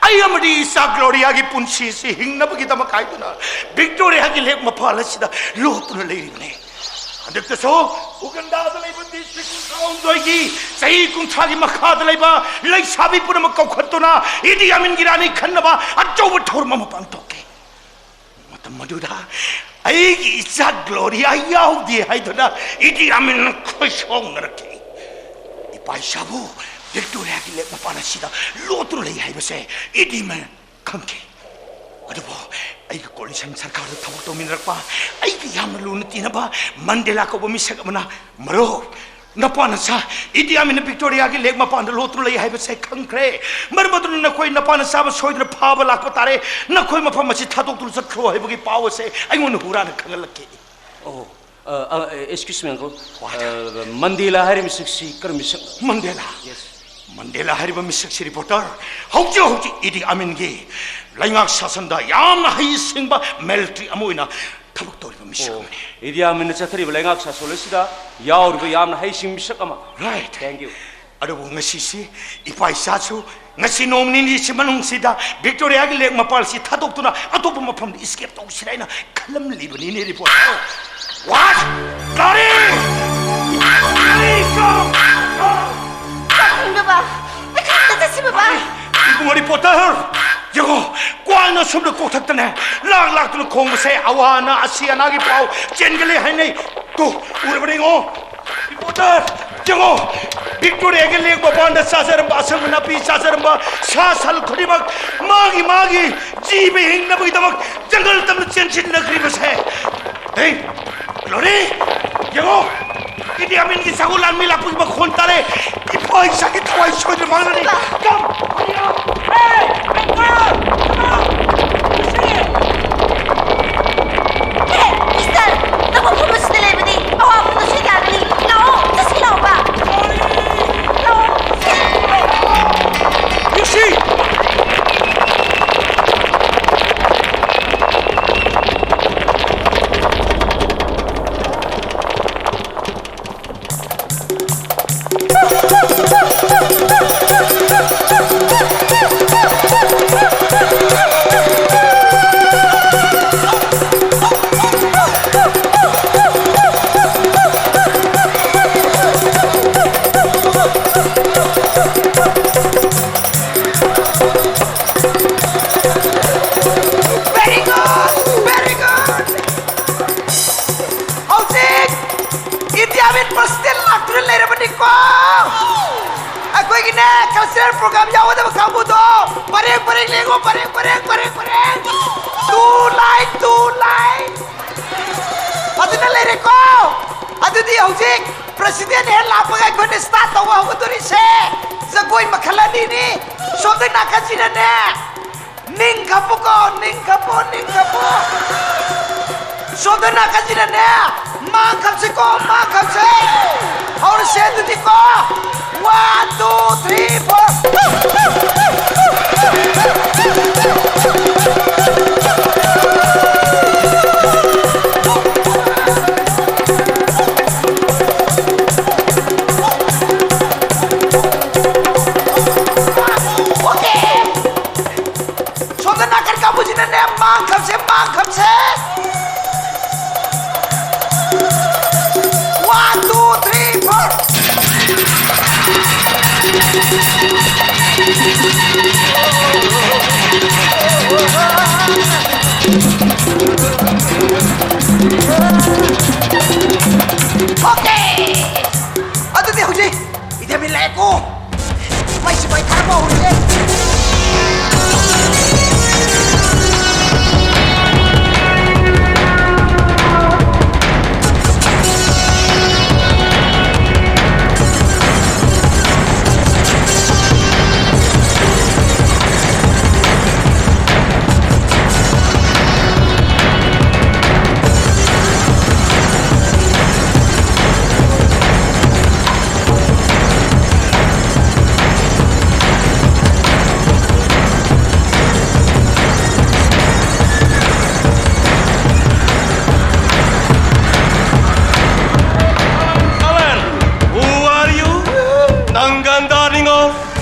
ꯑꯩ ꯑꯃꯗꯤ ꯏꯆꯥ ꯒ꯭ꯂꯣꯔꯤꯌꯥꯒꯤ ꯄꯨꯟꯁꯤꯁꯤ ꯍꯤꯡꯅꯕꯒꯤꯗꯃꯛ ꯍꯥꯏꯗꯨꯅ ꯚꯤꯛꯇꯣꯔꯤꯌꯥꯒꯤ ꯂꯦꯛ ꯃꯄꯥꯜ ꯑꯁꯤꯗ ꯂꯣꯠꯇꯨꯅ ꯂꯩꯔꯤꯕꯅꯤ꯫ ꯍꯟꯗꯛꯇꯁꯨ ꯎꯒꯟꯗꯥꯗ ꯂꯩꯕ ꯗꯤꯁꯇ꯭ꯔꯤꯛ ꯀꯨꯟꯊ꯭ꯔꯥꯍꯨꯝꯗꯣꯏꯒꯤ ꯆꯍꯤ ꯀꯨꯟꯊ꯭ꯔꯥꯒꯤ ꯃꯈꯥꯗ ꯂꯩꯕ ꯂꯩꯁꯥꯕꯤ ꯄꯨꯝꯅꯃꯛ ꯀꯧꯈꯠꯇꯨꯅ ꯏꯗꯤ ꯑꯃꯤꯟꯒꯤ ꯔꯥꯅꯤ ꯈꯟꯅꯕ ꯑꯆꯧꯕ ꯊꯧꯔꯝ ꯑꯃ ꯄꯥꯡꯊꯣꯛꯈꯤ꯫ ꯃꯇꯝ ꯑꯗꯨꯗ ꯑꯩꯒꯤ ꯏꯆꯥ ꯒ꯭ꯂꯣꯔꯤꯌꯥ ꯌꯥꯎꯗꯦ ꯍꯥꯏꯗꯨꯅ ꯏꯗꯤ ꯑꯃꯤꯟ ꯈꯣꯏꯁꯥꯎꯅꯔꯛꯈꯤ꯫ ꯏꯄꯥ ꯏꯆꯥꯕꯨ ꯚꯤꯛꯇꯣꯔꯤꯌꯥꯒꯤ ꯂꯦꯛ ꯃꯄꯥꯟ ꯑꯁꯤꯗ ꯂꯣꯠꯇꯨꯅ ꯂꯩ ꯍꯥꯏꯕꯁꯦ ꯏꯗꯤ ꯑꯃꯤꯟ ꯈꯪꯈꯤ꯫ ꯑꯗꯨꯕꯨ ꯑꯩꯒ ꯀꯣꯂꯤꯁꯟ ꯁꯔꯀꯥꯔꯗ ꯊꯕꯛ ꯇꯧꯃꯤꯟꯅꯔꯛꯄ ꯑꯩꯒ ꯌꯥꯝꯅ ꯂꯨꯅ ꯇꯤꯟꯅꯕ ꯃꯟꯗꯦꯂꯥ ꯀꯧꯕ ꯃꯤꯁꯛ ꯑꯃꯅ, "ꯃꯔꯨꯞ, ꯅꯄꯥ ꯅꯆꯥ ꯏꯗꯤ ꯑꯃꯤꯟꯅ ꯚꯤꯛꯇꯣꯔꯤꯌꯥꯒꯤ ꯂꯦꯛ ꯃꯄꯥꯟꯗ ꯂꯣꯠꯇꯨꯅ ꯂꯩ ꯍꯥꯏꯕꯁꯦ ꯈꯪꯈ꯭ꯔꯦ꯫ ꯃꯔꯝ ꯑꯗꯨꯅ ꯅꯈꯣꯏ ꯅꯄꯥ ꯅꯆꯥꯕꯨ ꯁꯣꯏꯗꯅ ꯐꯥꯕ ꯂꯥꯛꯄ ꯇꯥꯔꯦ꯫ ꯅꯈꯣꯏ ꯃꯐꯝ ꯑꯁꯤ ꯊꯥꯗꯣꯛꯇꯨꯅ ꯆꯠꯈ꯭ꯔꯣ" ꯍꯥꯏꯕꯒꯤ ꯄꯥꯎ ꯑꯁꯦ ꯑꯩꯉꯣꯟꯗ ꯍꯨꯔꯥꯟꯅ ꯈꯪꯍꯜꯂꯛꯈꯤ꯫ ꯑꯣ, ꯑ, ꯑ, excuse me, uncle. What? ꯑ, ꯃꯟꯗꯦꯂꯥ ꯍꯥꯏꯔꯤꯕ ꯃꯤꯁꯛꯁꯤ ꯀꯔꯝꯕ ꯃꯤꯁꯛꯅꯣ? ꯃꯟꯗꯦꯂꯥ? Yes. ꯃꯟꯗꯦꯂꯥ ꯍꯥꯏꯔꯤꯕ ꯃꯤꯁꯛꯁꯤ, ꯔꯤꯄꯣꯔꯇꯔ, ꯍꯧꯖꯤꯛ ꯍꯧꯖꯤꯛ ꯏꯗꯤ ꯑꯃꯤꯟꯒꯤ ꯂꯩꯉꯥꯛ ꯁꯥꯁꯟꯗ ꯌꯥꯝꯅ ꯍꯩꯁꯤꯡꯕ ꯃꯤꯂꯤꯇꯔꯤ ꯑꯃ ꯑꯣꯏꯅ ꯊꯕꯛ ꯇꯧꯔꯤꯕ ꯃꯤꯁꯛ ꯑꯣ, ꯑꯃꯅꯤ꯫ ꯏꯗꯤ ꯑꯃꯤꯟꯅ ꯆꯠꯊꯔꯤꯕ ꯂꯩꯉꯥꯛ ꯁꯥꯁꯣꯜ ꯑꯁꯤꯗ ꯌꯥꯎꯔꯤꯕ ꯌꯥꯝꯅ ꯍꯩꯁꯤꯡꯕ ꯃꯤꯁꯛ ꯑꯃ꯫ Right. Thank you. ꯑꯗꯨꯕꯨ ꯉꯁꯤꯁꯤ ꯏꯄꯥ ꯏꯆꯥꯁꯨ ꯉꯁꯤ ꯅꯣꯡ ꯅꯤꯅꯤꯁꯤ ꯃꯅꯨꯡꯁꯤꯗ ꯚꯤꯛꯇꯣꯔꯤꯌꯥꯒꯤ ꯂꯦꯛ ꯃꯄꯥꯜꯁꯤ ꯊꯥꯗꯣꯛꯇꯨꯅ ꯑꯇꯣꯞꯄ ꯃꯐꯝꯗ ꯏꯁꯀꯦꯞ ꯇꯧꯁꯤꯔꯥ ꯍꯥꯏꯅ ꯈꯜꯂꯝꯂꯤꯕꯅꯤꯅꯦ, ꯔꯤꯄꯣꯔꯇꯔ꯫ What? ꯒꯥꯔꯤ! ꯒꯥꯔꯤ! Go! Go! ꯈꯪꯗꯕ! ꯑꯩ ꯈꯪꯗ ꯆꯠꯁꯤ, ꯕꯕꯥ! ꯏꯕꯨꯡꯉꯣ ꯔꯤꯄꯣꯔꯇꯔ! ꯌꯦꯡꯉꯣ, ꯀ꯭ꯋꯥꯛꯅ ꯁꯣꯝꯗ ꯀꯣꯛꯊꯛꯇꯅꯦ ꯂꯥꯛ ꯂꯥꯛꯇꯨꯅ ꯈꯣꯡꯕꯁꯦ ꯑꯋꯥ ꯑꯅꯥ ꯑꯁꯤ ꯑꯅꯥꯒꯤ ꯄꯥꯎ ꯆꯦꯟꯒꯠꯂꯦ ꯍꯥꯏꯅꯩ꯫ ꯇꯨ, ꯎꯔꯕꯅꯦ ꯌꯦꯡꯉꯣ꯫ ꯔꯤꯄꯣꯔꯇꯔ, ꯌꯦꯡꯉꯣ, ꯚꯤꯛꯇꯣꯔꯤꯌꯥꯒꯤ ꯂꯦꯛ ꯃꯄꯥꯟꯗ ꯆꯥꯖꯔꯝꯕ ꯑꯁꯪꯕ ꯅꯥꯄꯤ ꯆꯥꯖꯔꯝꯕ ꯁꯥ ꯁꯟ ꯈꯨꯗꯤꯡꯃꯛ ꯃꯥꯒꯤ ꯃꯥꯒꯤ ꯖꯤꯕ ꯍꯤꯡꯅꯕꯒꯤꯗꯃꯛ ꯖꯪꯒꯜ ꯇꯝꯅ ꯆꯦꯟꯁꯤꯟꯅꯈ꯭ꯔꯤꯕꯁꯦ꯫ ꯍꯦ, ꯒ꯭ꯂꯣꯔꯤ, ꯌꯦꯡꯉꯣ, ꯏꯗꯤ ꯑꯃꯤꯟꯒꯤ ꯁꯒꯣꯜ ꯂꯥꯟꯃꯤ ꯂꯥꯛꯄꯒꯤ ꯃꯈꯣꯟ ꯇꯥꯔꯦ꯫ ꯏꯄꯥ ꯏꯆꯥꯒꯤ ꯊꯋꯥꯏ ꯁꯣꯏꯗꯅ ꯃꯥꯡꯂꯅꯤ꯫ Come, hurry up! Hey, uncle! Come on! ꯁꯤ! ꯑꯦ, ꯃꯤꯁꯇꯔ, ꯅꯪ ꯃꯐꯝ ꯑꯁꯤꯗ ꯂꯩꯕꯗꯤ ꯑꯋꯥꯕꯗꯁꯨ ꯌꯥꯒꯅꯤ꯫ ꯂꯥꯛꯑꯣ, ꯆꯠꯁꯤ ꯂꯥꯛꯑꯣꯕ꯫ ꯂꯥꯛꯑꯣ, ꯆꯠꯁꯤ꯫ ꯅꯨꯡꯁꯤ! ꯑꯩꯈꯣꯏꯒꯤꯅꯦ, cultural program ꯌꯥꯎꯒꯗꯕ ꯀꯥꯡꯕꯨꯗꯣ ꯄꯔꯦꯡ ꯄꯔꯦꯡ ꯂꯦꯡꯉꯣ, ꯄꯔꯦꯡ ꯄꯔꯦꯡ, ꯄꯔꯦꯡ ꯄꯔꯦꯡ, two line, two line꯫ ꯐꯖꯅ ꯂꯩꯔꯦꯀꯣ? ꯑꯗꯨꯗꯤ ꯍꯧꯖꯤꯛ president ꯍꯦꯛ ꯂꯥꯛꯄꯒ ꯑꯩꯈꯣꯏꯅ start ꯇꯧꯕ ꯍꯧꯒꯗꯣꯔꯤꯁꯦ ꯖꯒꯣꯏ ꯃꯈꯜ ꯑꯅꯤꯅꯤ꯫ ꯁꯣꯝꯗ ꯅꯥꯀꯟꯁꯤꯅꯅꯦ, ꯅꯤꯡ ꯈꯞꯄꯨꯀꯣ, ꯅꯤꯡ ꯈꯞꯄꯨ, ꯅꯤꯡ ꯈꯞꯄꯨ꯫ ꯁꯣꯝꯗ ꯅꯥꯀꯟꯁꯤꯅꯅꯦ, ꯃꯥꯡ ꯈꯞꯁꯤꯀꯣ, ꯃꯥꯡ ꯈꯞꯁꯦ꯫ ꯍꯧꯔꯁꯦ ꯑꯗꯨꯗꯤꯀꯣ꯫ One, two, three, four꯫ Okay꯫ ꯁꯣꯝꯗ ꯅꯥꯀꯟ ꯀꯥꯡꯕꯨꯁꯤꯅꯅꯦ, ꯃꯥꯡ ꯈꯞꯁꯦ, ꯃꯥꯡ ꯈꯞꯁꯦ꯫ One, two, three, four꯫ Okay꯫ ꯑꯗꯨꯗꯤ ꯍꯧꯖꯤꯛ ꯏꯊꯃꯤꯟ ꯂꯥꯛꯑꯦꯀꯣ꯫ ꯃꯩꯁꯤ ꯃꯩ ꯊꯥꯔꯛꯄ ꯍꯧꯔꯁꯦ꯫ Alan, who are you? ꯅꯪ ꯒꯟꯗꯥ ꯅꯤꯉꯣꯜ,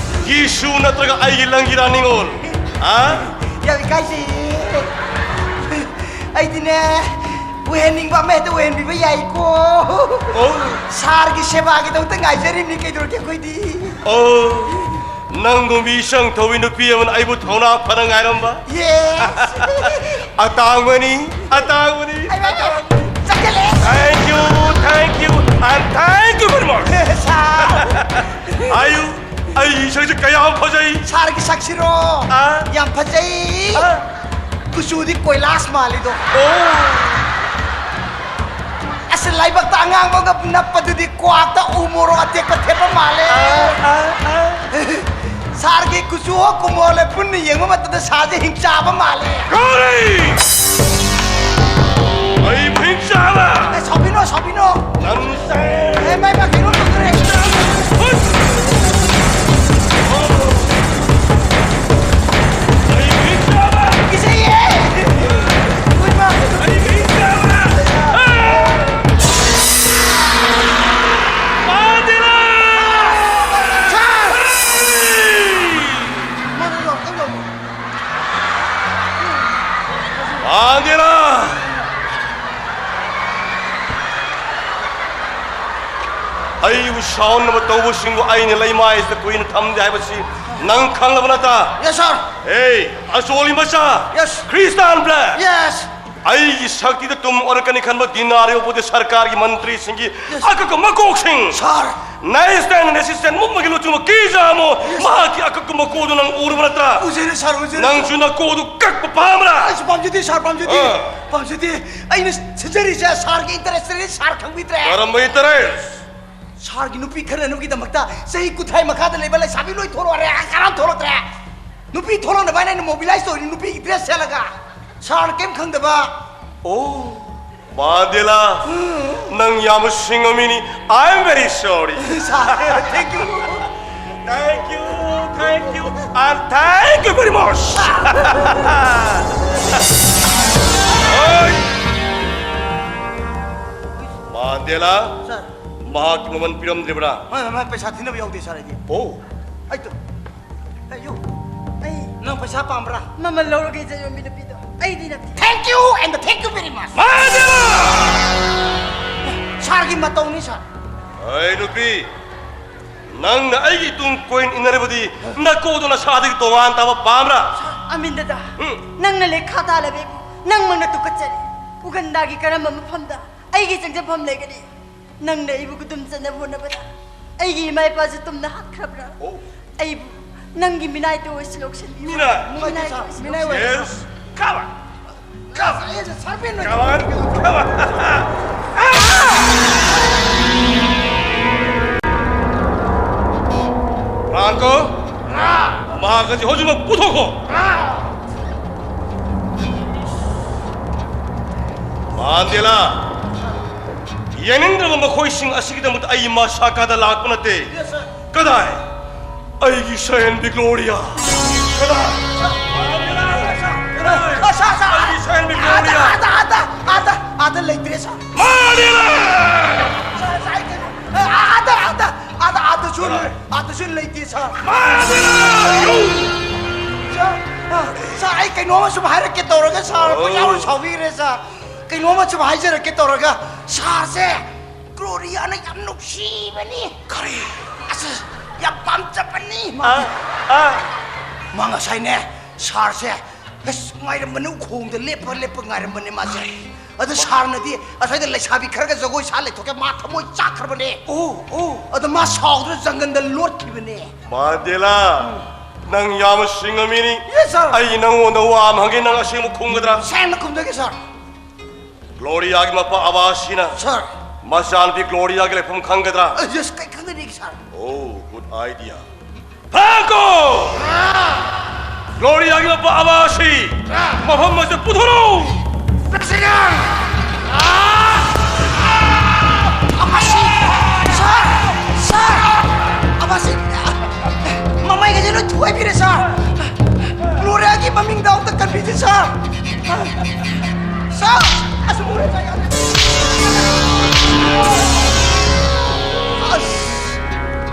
ꯌꯤꯁꯨ ꯅꯠꯇ꯭ꯔꯒ ꯑꯩꯒꯤ ꯂꯪꯒꯤꯔꯥ ꯅꯤꯉꯣꯜ? ꯍꯥ? ꯌꯥꯝ ꯏꯀꯥꯏꯖꯩꯌꯦ꯫ ꯑꯩꯗꯤꯅꯦ, ꯑꯣꯏꯍꯟꯅꯤꯡꯕ ꯑꯃ ꯍꯦꯛꯇ ꯑꯣꯏꯍꯟꯕꯤꯕ ꯌꯥꯏꯀꯣ꯫ ꯑꯣ꯫ ꯁꯥꯔꯒꯤ ꯁꯦꯕꯥꯒꯤꯗꯃꯛꯇ ꯉꯥꯏꯖꯔꯤꯕꯅꯤ, ꯀꯩꯗꯧꯔꯒꯦ ꯑꯩꯈꯣꯏꯗꯤ? ꯑꯣ, ꯅꯪꯒꯨꯝꯕꯤ ꯏꯆꯪ ꯊꯧꯕꯤ ꯅꯨꯄꯤ ꯑꯃꯅ ꯑꯩꯕꯨ ꯊꯧꯅꯥ ꯐꯅ ꯉꯥꯏꯔꯝꯕ? Yes꯫ ꯑꯇꯥꯡꯕꯅꯤ, ꯑꯇꯥꯡꯕꯅꯤ, ꯑꯩ, ꯑꯩ, ꯑꯇꯥꯡꯕꯅꯤ꯫ ꯆꯠꯀꯦ꯫ Thank you, thank you, and thank you very much꯫ ꯁꯥꯔ, ꯀꯌꯥꯝ ꯐꯖꯩ! ꯁꯥꯔꯒꯤ ꯁꯛꯁꯤꯔꯣ? ꯑꯥ꯫ ꯌꯥꯝ ꯐꯖꯩ꯫ ꯑꯥ꯫ ꯀꯨꯆꯨꯗꯤ ꯀꯣꯏꯂꯥꯁ ꯃꯥꯜꯂꯤꯗꯣ꯫ ꯑꯣ꯫ ꯑꯁ, ꯂꯥꯏꯕꯛꯇ ꯑꯉꯥꯡꯕ ꯑꯃꯒ ꯅꯞꯄꯗꯨꯗꯤ ꯀ꯭ꯋꯥꯛꯇ ꯎ ꯃꯣꯔꯣꯛ ꯑꯇꯦꯛꯄ ꯊꯦꯠꯄ ꯃꯥꯜꯂꯦ꯫ ꯑꯥ, ꯑꯥ, ꯑꯥ꯫ ꯁꯥꯔꯒꯤ ꯀꯨꯆꯨ ꯍꯣ ꯀꯨꯃꯣꯜꯂꯦ ꯄꯨꯟꯅ ꯌꯦꯡꯕ ꯃꯇꯝꯗ ꯁꯥꯔꯁꯦ ꯍꯤꯡꯆꯥꯕ ꯃꯥꯜꯂꯦ꯫ ꯀꯔꯤ? ꯑꯩꯕꯨ ꯍꯤꯡꯆꯥꯕ? ꯑꯦ, ꯁꯥꯎꯕꯤꯅꯣ, ꯁꯥꯎꯕꯤꯅꯣ꯫ ꯅꯪꯁꯦ ꯑꯦ, ꯃꯥꯏ, ꯃꯥꯏ, ꯀꯩꯅꯣ ꯇꯧꯗꯣꯔꯦ꯫ ꯍꯨꯠ! ꯑꯩꯕꯨ ꯍꯤꯡꯆꯥꯕ? ꯀꯤꯖꯩꯌꯦ꯫ ꯍꯨꯏ ꯃꯥ꯫ ꯑꯩꯕꯨ ꯍꯤꯡꯆꯥꯕ? ꯑꯥ! ꯃꯥꯟꯗꯦꯂꯥ! ꯁꯥꯔ! ꯃꯥꯟꯗꯦꯂꯥ! ꯃꯥꯟꯗꯦꯂꯥ! ꯑꯩꯕꯨ ꯁꯥꯎꯅꯕ ꯇꯧꯕꯁꯤꯡꯕꯨ ꯑꯩꯅ ꯂꯩꯃꯥꯏꯁꯤꯗ ꯀꯨꯏꯅ ꯊꯝꯗꯦ ꯍꯥꯏꯕꯁꯤ ꯅꯪ ꯈꯪꯂꯕ ꯅꯠꯇ? Yes, sir. ꯑꯦ, ꯑꯆꯣꯂꯤ ꯃꯆꯥ! Yes. Christian black! Yes. ꯑꯩꯒꯤ ꯁꯛꯇꯤꯗ ꯇꯨꯝ ꯑꯣꯏꯔꯛꯀꯅꯤ ꯈꯟꯕ ꯗꯤꯅꯥꯔꯤ ꯎꯄꯨꯗꯤ ꯁꯔꯀꯥꯔꯒꯤ ꯃꯟꯇ꯭ꯔꯤꯁꯤꯡꯒꯤ Yes. ꯑꯀꯛꯄ ꯃꯀꯣꯛꯁꯤꯡ! Sir. ꯅꯦꯁꯅꯦꯜ ꯑꯦꯁꯤꯁꯇꯦꯟ ꯃꯨꯞꯃꯒꯤ ꯂꯨꯆꯤꯡꯕ ꯀꯤꯖꯥꯃꯣ! Yes. ꯃꯍꯥꯛꯀꯤ ꯑꯀꯛꯄ ꯃꯀꯣꯛꯗꯨ ꯅꯪ ꯎꯔꯕ ꯅꯠꯇ꯭ꯔꯥ? ꯎꯖꯔꯦ, sir, ꯎꯖꯔꯦ, sir. ꯅꯪꯁꯨ ꯅꯀꯣꯛꯗꯨ ꯀꯛꯄ ꯄꯥꯝꯕ꯭ꯔꯥ? ꯑꯩꯁꯨ ꯄꯥꯝꯖꯗꯦ, sir, ꯄꯥꯝꯖꯗꯦ꯫ ꯑꯥ. ꯄꯥꯝꯖꯗꯦ꯫ ꯑꯩꯅ ꯁꯤꯟꯖꯔꯤꯁꯦ sirꯒꯤ interestꯅꯤ, sir ꯈꯪꯕꯤꯗ꯭ꯔꯦ? ꯀꯔꯝꯕ interest? Sirꯒꯤ ꯅꯨꯄꯤ ꯈꯟꯅꯅꯕꯒꯤꯗꯃꯛꯇ ꯆꯍꯤ ꯀꯨꯟꯊ꯭ꯔꯥ ꯃꯈꯥꯗ ꯂꯩꯕ ꯂꯩꯁꯥꯕꯤ ꯂꯣꯏ ꯊꯣꯛꯂꯛꯑꯦ, ꯀꯅꯥꯝ ꯊꯣꯛꯂꯛꯇ꯭ꯔꯦ꯫ ꯅꯨꯄꯤ ꯊꯣꯛꯂꯛꯅꯕ ꯍꯥꯏꯅ ꯑꯩꯅ mobilize ꯇꯧꯔꯤ, ꯅꯨꯄꯤꯒꯤ dress ꯁꯦꯠꯂꯒ꯫ Sirꯅ ꯀꯩꯝ ꯈꯪꯗꯕ꯫ ꯑꯣ, ꯃꯥꯟꯗꯦꯂꯥ, ꯎꯝ꯫ ꯅꯪ ꯌꯥꯝꯅ ꯁꯤꯡꯉꯝꯃꯤꯅꯤ꯫ I am very sorry. Sir, thank you. Thank you, thank you, and thank you very much. ꯍꯣꯏ꯫ ꯃꯥꯟꯗꯦꯂꯥ, Sir. ꯃꯍꯥꯛꯀꯤ ꯃꯃꯜ ꯄꯤꯔꯝꯗ꯭ꯔꯤꯕ꯭ꯔꯥ? ꯃꯥ, ꯃꯥ, ꯄꯩꯁꯥ ꯊꯤꯅꯕ ꯌꯥꯎꯗꯦ, sir, ꯑꯩꯗꯤ꯫ ꯑꯣ꯫ ꯑꯩ ꯇꯨ-, ꯑꯌꯨ, ꯑꯩ ꯅꯪ ꯄꯩꯁꯥ ꯄꯥꯝꯕ꯭ꯔꯥ? ꯃꯃꯜ ꯂꯧꯔꯒꯦ, ꯏꯆꯦ ꯌꯣꯟꯕꯤ ꯅꯨꯄꯤꯗꯣ꯫ ꯑꯩꯗꯤ ꯅꯠꯇꯦ꯫ Thank you and thank you very much. ꯃꯥꯟꯗꯦꯂꯥ! Sirꯒꯤ ꯃꯇꯧꯅꯤ, sir꯫ ꯑꯩ ꯅꯨꯄꯤ, ꯅꯪꯅ ꯑꯩꯒꯤ ꯏꯇꯨꯡ ꯀꯣꯏꯅ ꯏꯟꯅꯔꯕꯗꯤ ꯅꯀꯣꯛꯗꯣ ꯅꯁꯥꯗꯒꯤ ꯇꯣꯉꯥꯟ ꯇꯥꯕ ꯄꯥꯝꯕ꯭ꯔꯥ? ꯑꯃꯤꯟꯗꯗ, ꯎꯝ꯫ ꯅꯪꯅ ꯂꯦꯈꯥ ꯇꯥꯜꯂꯕ ꯑꯩꯕꯨ ꯅꯪꯃꯛꯅ ꯇꯨꯀꯠꯆꯔꯤ꯫ ꯎꯒꯟꯗꯥꯒꯤ ꯀꯔꯝꯕ ꯃꯐꯝꯗ ꯑꯩꯒꯤ ꯆꯪꯖꯐꯝ ꯂꯩꯒꯅꯤ? ꯅꯪꯅ ꯑꯩꯕꯨ ꯈꯨꯗꯨꯝ ꯆꯟꯅꯕ ꯍꯣꯠꯅꯕꯗ ꯑꯩꯒꯤ ꯏꯃꯥ ꯏꯄꯥꯁꯨ ꯇꯨꯝꯅ ꯍꯥꯠꯈ꯭ꯔꯕ꯭ꯔꯥ? ꯑꯣ꯫ ꯑꯩꯕꯨ ꯅꯪꯒꯤ ꯃꯤꯅꯥꯏꯇ ꯑꯣꯏꯁꯨ ꯂꯧꯁꯤꯟꯕꯤꯌꯨ꯫ ꯃꯤꯅꯥꯏ? ꯃꯤꯅꯥꯏꯇ ꯑꯣꯏꯁꯨ ꯂꯧꯁꯤꯟꯕꯤꯌꯨ꯫ Yes. Come on. Come on. ꯑꯩꯁꯦ ꯁꯥꯔꯄꯦꯟ ꯑꯣꯏꯅ Come on. Come on. ꯐ꯭ꯔꯥꯟꯀꯣ, ꯃꯍꯥꯛ ꯑꯁꯤ ꯍꯧꯖꯤꯛꯃꯛ ꯄꯨꯊꯣꯛꯈꯣ꯫ ꯃꯥꯟꯗꯦꯂꯥ, ꯌꯦꯡꯅꯤꯡꯗ꯭ꯔꯕ ꯃꯈꯣꯏꯁꯤꯡ ꯑꯁꯤꯒꯤꯗꯃꯛꯇ ꯑꯩ ꯃꯁꯥꯀꯥꯗ ꯂꯥꯛꯄ ꯅꯠꯇꯦ꯫ ꯀꯗꯥꯏ? ꯑꯩꯒꯤ ꯁꯍꯦꯟꯕꯤ ꯒ꯭ꯂꯣꯔꯤꯌꯥ꯫ ꯀꯗꯥꯏ? ꯀꯗꯥꯏ? ꯑꯩꯒꯤ ꯁꯍꯦꯟꯕꯤ ꯒ꯭ꯂꯣꯔꯤꯌꯥ꯫ ꯑꯥꯗ, ꯑꯥꯗ, ꯑꯥꯗ, ꯑꯥꯗ ꯂꯩꯇ꯭ꯔꯦ ꯁꯥꯔ꯫ ꯃꯥꯟꯗꯦꯂꯥ! ꯁꯥꯔ, ꯁꯥꯔ, ꯑꯩ ꯀꯩꯅꯣ, ꯑꯥꯗ, ꯑꯥꯗ, ꯑꯥꯗ, ꯑꯥꯗꯁꯨ, ꯑꯥꯗꯁꯨ ꯂꯩꯇꯦ ꯁꯥꯔ꯫ ꯃꯥꯟꯗꯦꯂꯥ! You! ꯁꯥꯔ, ꯑ, ꯁꯥꯔ, ꯑꯩ ꯀꯩꯅꯣꯝꯃ ꯁꯨꯝ ꯍꯥꯏꯔꯛꯀꯦ ꯇꯧꯔꯒ ꯁꯥꯔ, ꯑꯣ꯫ ꯄꯪꯁꯥꯎ ꯁꯥꯎꯕꯤꯈ꯭ꯔꯦ ꯁꯥꯔ꯫ ꯀꯩꯅꯣꯝꯃ ꯁꯨꯝ ꯍꯥꯏꯖꯔꯛꯀꯦ ꯇꯧꯔꯒ ꯁꯥꯔꯁꯦ ꯒ꯭ꯂꯣꯔꯤꯌꯥꯅ ꯌꯥꯝ ꯅꯨꯡꯁꯤꯕꯅꯤ꯫ ꯀꯔꯤ? ꯑꯁ, ꯌꯥꯝ ꯄꯥꯝꯖꯕꯅꯤ꯫ ꯑ, ꯑ, ꯃꯥ ꯉꯁꯥꯏꯅꯦ ꯁꯥꯔꯁꯦ ꯑꯁ ꯉꯥꯏꯔꯝꯕꯅꯤ, ꯎꯈꯣꯡꯗ ꯂꯦꯞꯄ ꯂꯦꯞꯄ ꯉꯥꯏꯔꯝꯕꯅꯤ ꯃꯥꯁꯦ꯫ ꯑꯗ ꯁꯥꯔꯅꯗꯤ ꯑꯁ꯭ꯋꯥꯏꯗ ꯂꯩꯁꯥꯕꯤ ꯈꯔꯒ ꯖꯒꯣꯏ ꯁꯥ ꯂꯩꯊꯣꯛꯀꯦ, ꯃꯥ ꯊꯃꯣꯏ ꯆꯥꯛꯈ꯭ꯔꯕꯅꯦ꯫ ꯑꯣ, ꯑꯣ꯫ ꯑꯗ ꯃꯥ ꯁꯥꯎꯗꯨꯅ ꯖꯪꯒꯜꯗ ꯂꯣꯠꯈꯤꯕꯅꯦ꯫ ꯃꯥꯟꯗꯦꯂꯥ, ꯅꯪ ꯌꯥꯝꯅ ꯁꯤꯡꯉꯝꯃꯤꯅꯤ꯫ Yes, sir. ꯑꯩ ꯅꯪꯉꯣꯟꯗ ꯋꯥ ꯑꯃ ꯍꯪꯒꯦ, ꯅꯪ ꯑꯁꯦꯡꯕ ꯈꯨꯝꯒꯗ꯭ꯔꯥ? ꯁꯦꯡꯅ ꯈꯨꯝꯖꯒꯦ ꯁꯥꯔ꯫ ꯒ꯭ꯂꯣꯔꯤꯌꯥꯒꯤ ꯃꯄꯥ ꯑꯕꯥꯁꯤꯅ ꯁꯥꯔ꯫ ꯃꯆꯥꯅꯨꯄꯤ ꯒ꯭ꯂꯣꯔꯤꯌꯥꯒꯤ ꯂꯩꯐꯝ ꯈꯪꯒꯗ꯭ꯔꯥ? ꯑ, yes, ꯀꯩ ꯈꯪꯒꯅꯤ ꯁꯥꯔ? Oh, good idea. ꯐ꯭ꯔꯥꯟꯀꯣ! ꯒ꯭ꯂꯣꯔꯤꯌꯥꯒꯤ ꯃꯄꯥ ꯑꯕꯥꯁꯤ ꯃꯐꯝ ꯑꯁꯤꯗ ꯄꯨꯊꯣꯔꯛꯎ! ꯑꯕꯥꯁꯤ! ꯁꯥꯔ! ꯁꯥꯔ! ꯑꯕꯥꯁꯤ! ꯃꯃꯩꯒꯁꯦ ꯂꯣꯏ ꯊꯨꯒꯥꯏꯕꯤꯔꯦ ꯁꯥꯔ! ꯒ꯭ꯂꯣꯔꯤꯌꯥꯒꯤ ꯃꯃꯤꯡꯗ ꯑꯝꯇ ꯀꯟꯕꯤꯁꯦ ꯁꯥꯔ! ꯁꯥꯔ! ꯑꯁ ꯎꯔꯦ ꯁꯥꯔ! ꯌꯥꯗ꯭ꯔꯦ! ꯑꯁ!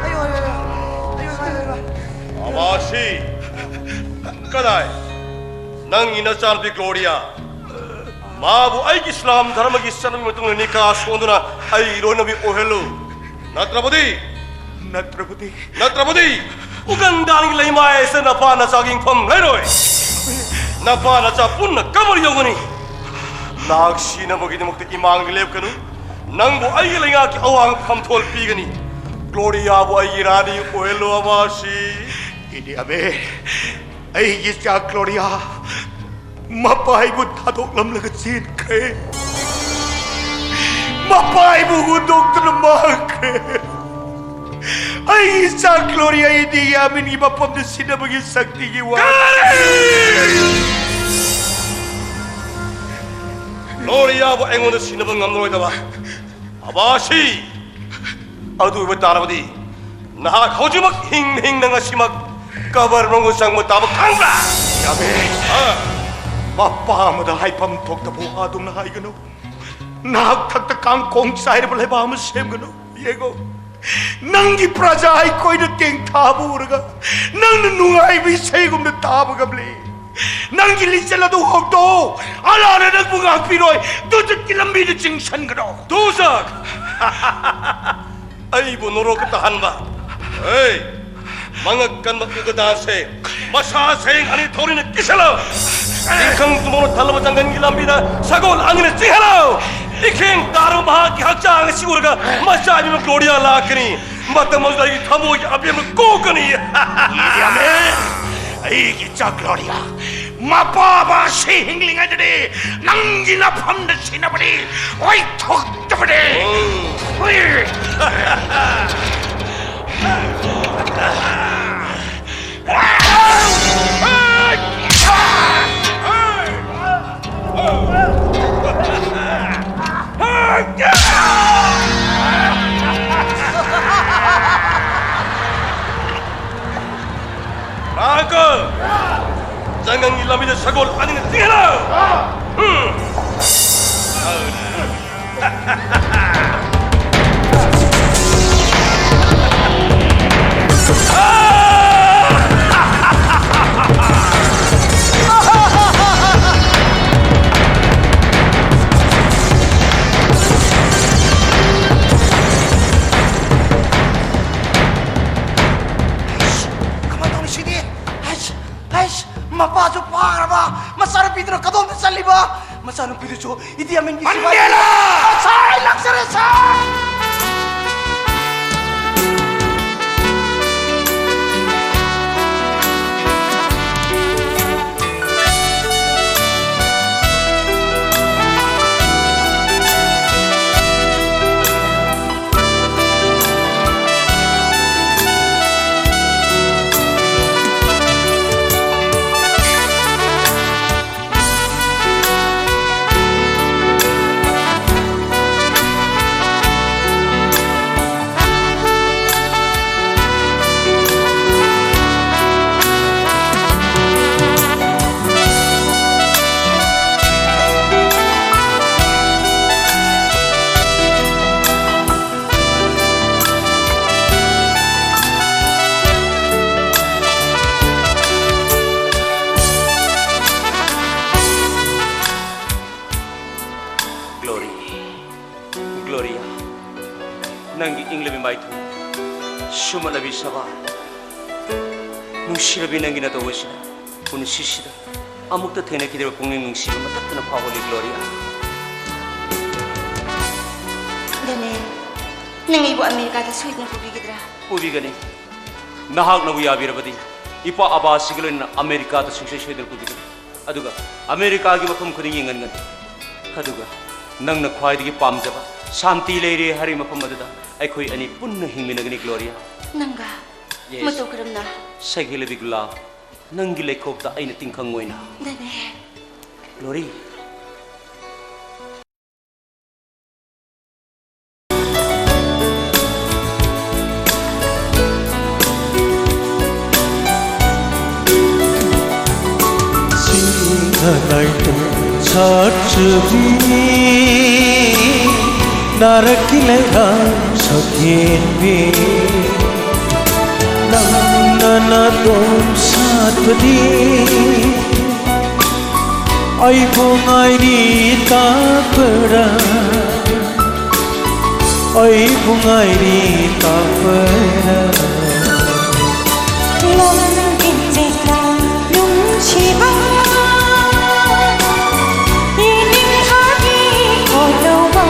ꯑꯌꯣ, ꯑꯌꯣ, ꯑꯌꯣ! ꯑꯌꯣ, ꯑꯌꯣ, ꯑꯌꯣ! ꯑꯕꯥꯁꯤ! ꯀꯗꯥꯏ? ꯅꯪꯒꯤ ꯅꯆꯥꯅꯨꯄꯤ ꯒ꯭ꯂꯣꯔꯤꯌꯥ! ꯃꯥꯕꯨ ꯑꯩꯒꯤ ꯏꯁꯂꯥꯝ ꯙꯔꯃꯒꯤ ꯆꯠꯅꯕꯤ ꯃꯇꯨꯡ ꯏꯟꯅ ꯅꯤꯀꯥ ꯁꯣꯟꯗꯨꯅ ꯑꯩ ꯂꯣꯏꯅꯕꯤ ꯑꯣꯏꯍꯜꯂꯨ꯫ ꯅꯠꯇ꯭ꯔꯕꯗꯤ, ꯅꯠꯇ꯭ꯔꯕꯗꯤ ꯅꯠꯇ꯭ꯔꯕꯗꯤ ꯎꯒꯟꯗꯥꯒꯤ ꯂꯩꯃꯥꯏ ꯑꯁꯤꯗ ꯅꯄꯥ ꯅꯆꯥꯒꯤ ꯏꯪꯐꯝ ꯂꯩꯔꯣꯏ꯫ ꯅꯄꯥ ꯅꯆꯥ ꯄꯨꯟꯅ ꯀꯕꯔ ꯌꯧꯒꯅꯤ꯫ ꯅꯍꯥꯛ ꯁꯤꯅꯕꯒꯤꯗꯃꯛꯇ ꯏꯃꯥꯡꯗ ꯂꯦꯞꯀꯅꯨ꯫ ꯅꯪꯕꯨ ꯑꯩꯒꯤ ꯂꯩꯉꯥꯛꯀꯤ ꯑꯋꯥꯡ ꯐꯝꯊꯣꯜ ꯄꯤꯒꯅꯤ꯫ ꯒ꯭ꯂꯣꯔꯤꯌꯥꯕꯨ ꯑꯩꯒꯤ ꯔꯥꯅꯤ ꯑꯣꯏꯍꯜꯂꯣ, ꯑꯕꯥꯁꯤ꯫ ꯏꯗꯤ ꯑꯃꯦꯟ, ꯑꯩꯒꯤ ꯏꯆꯥ ꯒ꯭ꯂꯣꯔꯤꯌꯥ ꯃꯄꯥ ꯑꯩꯕꯨ ꯊꯥꯗꯣꯛꯂꯝꯂꯒ ꯆꯦꯟꯈ꯭ꯔꯦ꯫ ꯃꯄꯥ ꯑꯩꯕꯨ ꯍꯨꯟꯗꯣꯛꯇꯨꯅ ꯃꯥꯡꯈ꯭ꯔꯦ꯫ ꯑꯩꯒꯤ ꯏꯆꯥ ꯒ꯭ꯂꯣꯔꯤꯌꯥ ꯏꯗꯤ ꯑꯃꯦꯟꯒꯤ ꯃꯐꯝꯗ ꯁꯤꯟꯅꯕꯒꯤ ꯁꯛꯇꯤꯒꯤ ꯋꯥ꯫ ꯒ꯭ꯂꯣꯔꯤꯌꯥꯕꯨ ꯑꯩꯉꯣꯟꯗ ꯁꯤꯟꯅꯕ ꯉꯝꯂꯔꯣꯏꯗꯕ ꯑꯕꯥꯁꯤ꯫ ꯑꯗꯨ ꯑꯣꯏꯕ ꯇꯥꯔꯕꯗꯤ ꯅꯍꯥꯛ ꯍꯧꯖꯤꯛꯃꯛ ꯍꯤꯡ ꯍꯤꯡꯅ ꯉꯁꯤꯃꯛ ꯀꯕꯔ ꯃꯅꯨꯡꯗ ꯆꯪꯕ ꯇꯥꯕ, ꯈꯪꯕ꯭ꯔꯥ? ꯌꯥꯝꯃꯦ꯫ ꯑꯥ꯫ ꯃꯄꯥ ꯑꯃꯗ ꯍꯥꯏꯐꯝ ꯊꯣꯛꯇꯕ ꯋꯥ ꯑꯗꯨꯝꯅ ꯍꯥꯏꯒꯅꯨ꯫ ꯅꯍꯥꯛ ꯊꯛꯇ ꯀꯥꯡꯈꯣꯡ ꯆꯥꯏꯔꯕ ꯂꯩꯕꯥꯛ ꯑꯃ ꯁꯦꯝꯒꯅꯨ꯫ ꯌꯦꯡꯉꯣ, ꯅꯪꯒꯤ ꯄ꯭ꯔꯖꯥ ꯑꯩꯈꯣꯏꯅ ꯇꯦꯡꯊꯥꯕ ꯎꯔꯒ ꯅꯪꯅ ꯅꯨꯡꯉꯥꯏꯕ ꯏꯁꯩꯒꯨꯝꯅ ꯇꯥꯕ ꯉꯝꯂꯤ꯫ ꯅꯪꯒꯤ ꯂꯤꯆꯠ ꯑꯗꯨ ꯍꯣꯡꯗꯣꯛꯎ꯫ ꯑꯜꯂꯥꯅ ꯅꯪꯕꯨ ꯉꯥꯛꯄꯤꯔꯣꯏ꯫ ꯗꯨꯖꯠꯀꯤ ꯂꯝꯕꯤꯗ ꯆꯤꯡꯁꯟꯒꯅꯨ꯫ ꯗꯨꯖꯠ! ꯑꯩꯕꯨ ꯅꯣꯔꯣꯛꯇ ꯇꯥꯍꯟꯕ꯫ ꯑꯦ, ꯃꯉꯛ ꯀꯟꯕ ꯎꯒꯗꯥꯟꯁꯦ, ꯃꯁꯥ ꯁꯌꯦꯡ ꯑꯅꯤ ꯊꯧꯔꯤꯅ ꯀꯤꯁꯜꯂꯣ꯫ ꯏꯪꯈꯪ ꯇꯨꯝꯐꯝꯅ ꯊꯜꯂꯕ ꯖꯪꯒꯜꯒꯤ ꯂꯝꯕꯤꯗ ꯁꯒꯣꯜ ꯑꯅꯤꯅ ꯆꯤꯡꯍꯜꯂꯣ꯫ ꯏꯈꯦꯡ ꯇꯥꯔꯕ ꯃꯍꯥꯛꯀꯤ ꯍꯛꯆꯥꯡ ꯑꯁꯤ ꯎꯔꯒ ꯃꯆꯥ ꯏꯕꯦꯝꯃ ꯒ꯭ꯂꯣꯔꯤꯌꯥ ꯂꯥꯛꯀꯅꯤ꯫ ꯃꯇꯝ ꯑꯗꯨꯗ ꯑꯩꯒꯤ ꯊꯃꯣꯏꯒꯤ ꯑꯕꯦꯝꯃ ꯀꯣꯛꯀꯅꯤ꯫ ꯏꯗꯤ ꯑꯃꯦꯟ, ꯑꯩꯒꯤ ꯏꯆꯥ ꯒ꯭ꯂꯣꯔꯤꯌꯥ, ꯃꯄꯥ ꯑꯕꯥꯁꯤ ꯍꯤꯡꯂꯤꯉꯩꯗꯗꯤ ꯅꯪꯒꯤ ꯅꯐꯝꯗ ꯁꯤꯟꯅꯕꯗꯤ ꯑꯣꯏꯊꯣꯛꯇꯕꯅꯤ꯫ ꯎꯝ꯫ ꯍꯨꯏ꯫ ꯉꯥꯏꯈꯣ! ꯖꯪꯒꯜꯒꯤ ꯂꯝꯕꯤꯗ ꯁꯒꯣꯜ ꯑꯅꯤꯅ ꯆꯤꯡꯍꯜꯂꯣ! ꯎꯝ꯫ ꯀꯃꯥꯏ ꯇꯧꯅꯤ ꯁꯤꯗꯤ? ꯑꯩꯁ, ꯑꯩꯁ, ꯃꯄꯥꯁꯨ ꯐꯥꯈ꯭ꯔꯕ, ꯃꯆꯥꯅꯨꯄꯤꯗꯨꯅ ꯀꯗꯣꯝꯗ ꯆꯠꯂꯤꯕ? ꯃꯆꯥꯅꯨꯄꯤꯗꯨꯁꯨ ꯏꯗꯤ ꯑꯃꯦꯟꯒꯤ ꯁꯤꯐꯥꯏ꯫ ꯃꯟꯗꯦꯂꯥ! ꯁꯥꯔ, ꯑꯩ ꯂꯥꯛꯆꯔꯦ, ꯁꯥꯔ! ꯁꯨꯃꯠꯂꯕꯤ ꯁꯕꯥ, ꯅꯨꯡꯁꯤꯔꯕꯤ ꯅꯪꯒꯤ ꯅꯇꯧ ꯑꯁꯤꯅ ꯄꯨꯟꯁꯤꯁꯤꯗ ꯑꯃꯨꯛꯇ ꯊꯦꯡꯅꯈꯤꯗ꯭ꯔꯤꯕ ꯄꯨꯛꯅꯤꯡ ꯅꯨꯡꯁꯤꯕ ꯃꯇꯠꯇꯅ ꯐꯥꯎꯍꯜꯂꯤ, ꯒ꯭ꯂꯣꯔꯤꯌꯥ꯫ ꯗꯦꯅꯤꯌꯦꯜ, ꯅꯪ ꯑꯩꯕꯨ ꯑꯃꯦꯔꯤꯀꯥꯗ ꯁꯣꯏꯗꯅ ꯄꯨꯕꯤꯒꯗ꯭ꯔꯥ? ꯄꯨꯕꯤꯒꯅꯤ꯫ ꯅꯍꯥꯛꯅꯕꯨ ꯌꯥꯕꯤꯔꯕꯗꯤ, ꯏꯄꯥ ꯑꯕꯥꯁꯤꯒ ꯂꯣꯏꯅꯅ ꯑꯃꯦꯔꯤꯀꯥꯗ ꯁꯨꯡꯁꯣꯏ ꯁꯣꯏꯗꯅ ꯄꯨꯕꯤꯒꯅꯤ꯫ ꯑꯗꯨꯒ ꯑꯃꯦꯔꯤꯀꯥꯒꯤ ꯃꯐꯝ ꯈꯨꯗꯤꯡ ꯌꯦꯡꯍꯟꯒꯅꯤ꯫ ꯑꯗꯨꯒ ꯅꯪꯅ ꯈ꯭ꯋꯥꯏꯗꯒꯤ ꯄꯥꯝꯖꯕ ꯁꯥꯟꯇꯤ ꯂꯩꯔꯦ ꯍꯥꯏꯔꯤꯕ ꯃꯐꯝ ꯑꯗꯨꯗ ꯑꯩꯈꯣꯏ ꯑꯅꯤ ꯄꯨꯟꯅ ꯍꯤꯡꯃꯤꯟꯅꯒꯅꯤ, ꯒ꯭ꯂꯣꯔꯤꯌꯥ꯫ ꯅꯪꯒ? Yes. ꯃꯇꯧ ꯀꯔꯝꯅ? ꯁꯍꯤꯂꯕꯤ ꯒꯨꯂꯥꯕ, ꯅꯪꯒꯤ ꯂꯩꯈꯣꯛꯇ ꯑꯩꯅ ꯇꯤꯡꯈꯪ ꯑꯣꯏꯅ꯫ ꯗꯦꯅꯤꯌꯦꯜ꯫ ꯒ꯭ꯂꯣꯔꯤ꯫ ꯁꯤꯡꯍꯅꯥꯏꯇꯨ ꯁꯥꯠꯆꯕꯤ, ꯅꯥꯔꯛꯀꯤ ꯂꯩꯔꯥꯡ ꯁꯛꯍꯦꯟꯕꯤ, ꯅꯪꯅ ꯅꯥꯗꯣꯝ ꯁꯥꯠꯄꯗꯤ, ꯑꯩꯕꯨ ꯉꯥꯏꯔꯤ ꯇꯥꯛꯄꯔꯥ? ꯑꯩꯕꯨ ꯉꯥꯏꯔꯤ ꯇꯥꯛꯄꯔꯥ? ꯂꯝꯒꯤ ꯆꯦꯛꯂꯥ ꯅꯨꯡꯁꯤꯕ, ꯌꯦꯡꯅꯤꯡꯕꯒꯤ ꯈꯣꯏꯗꯧꯕ,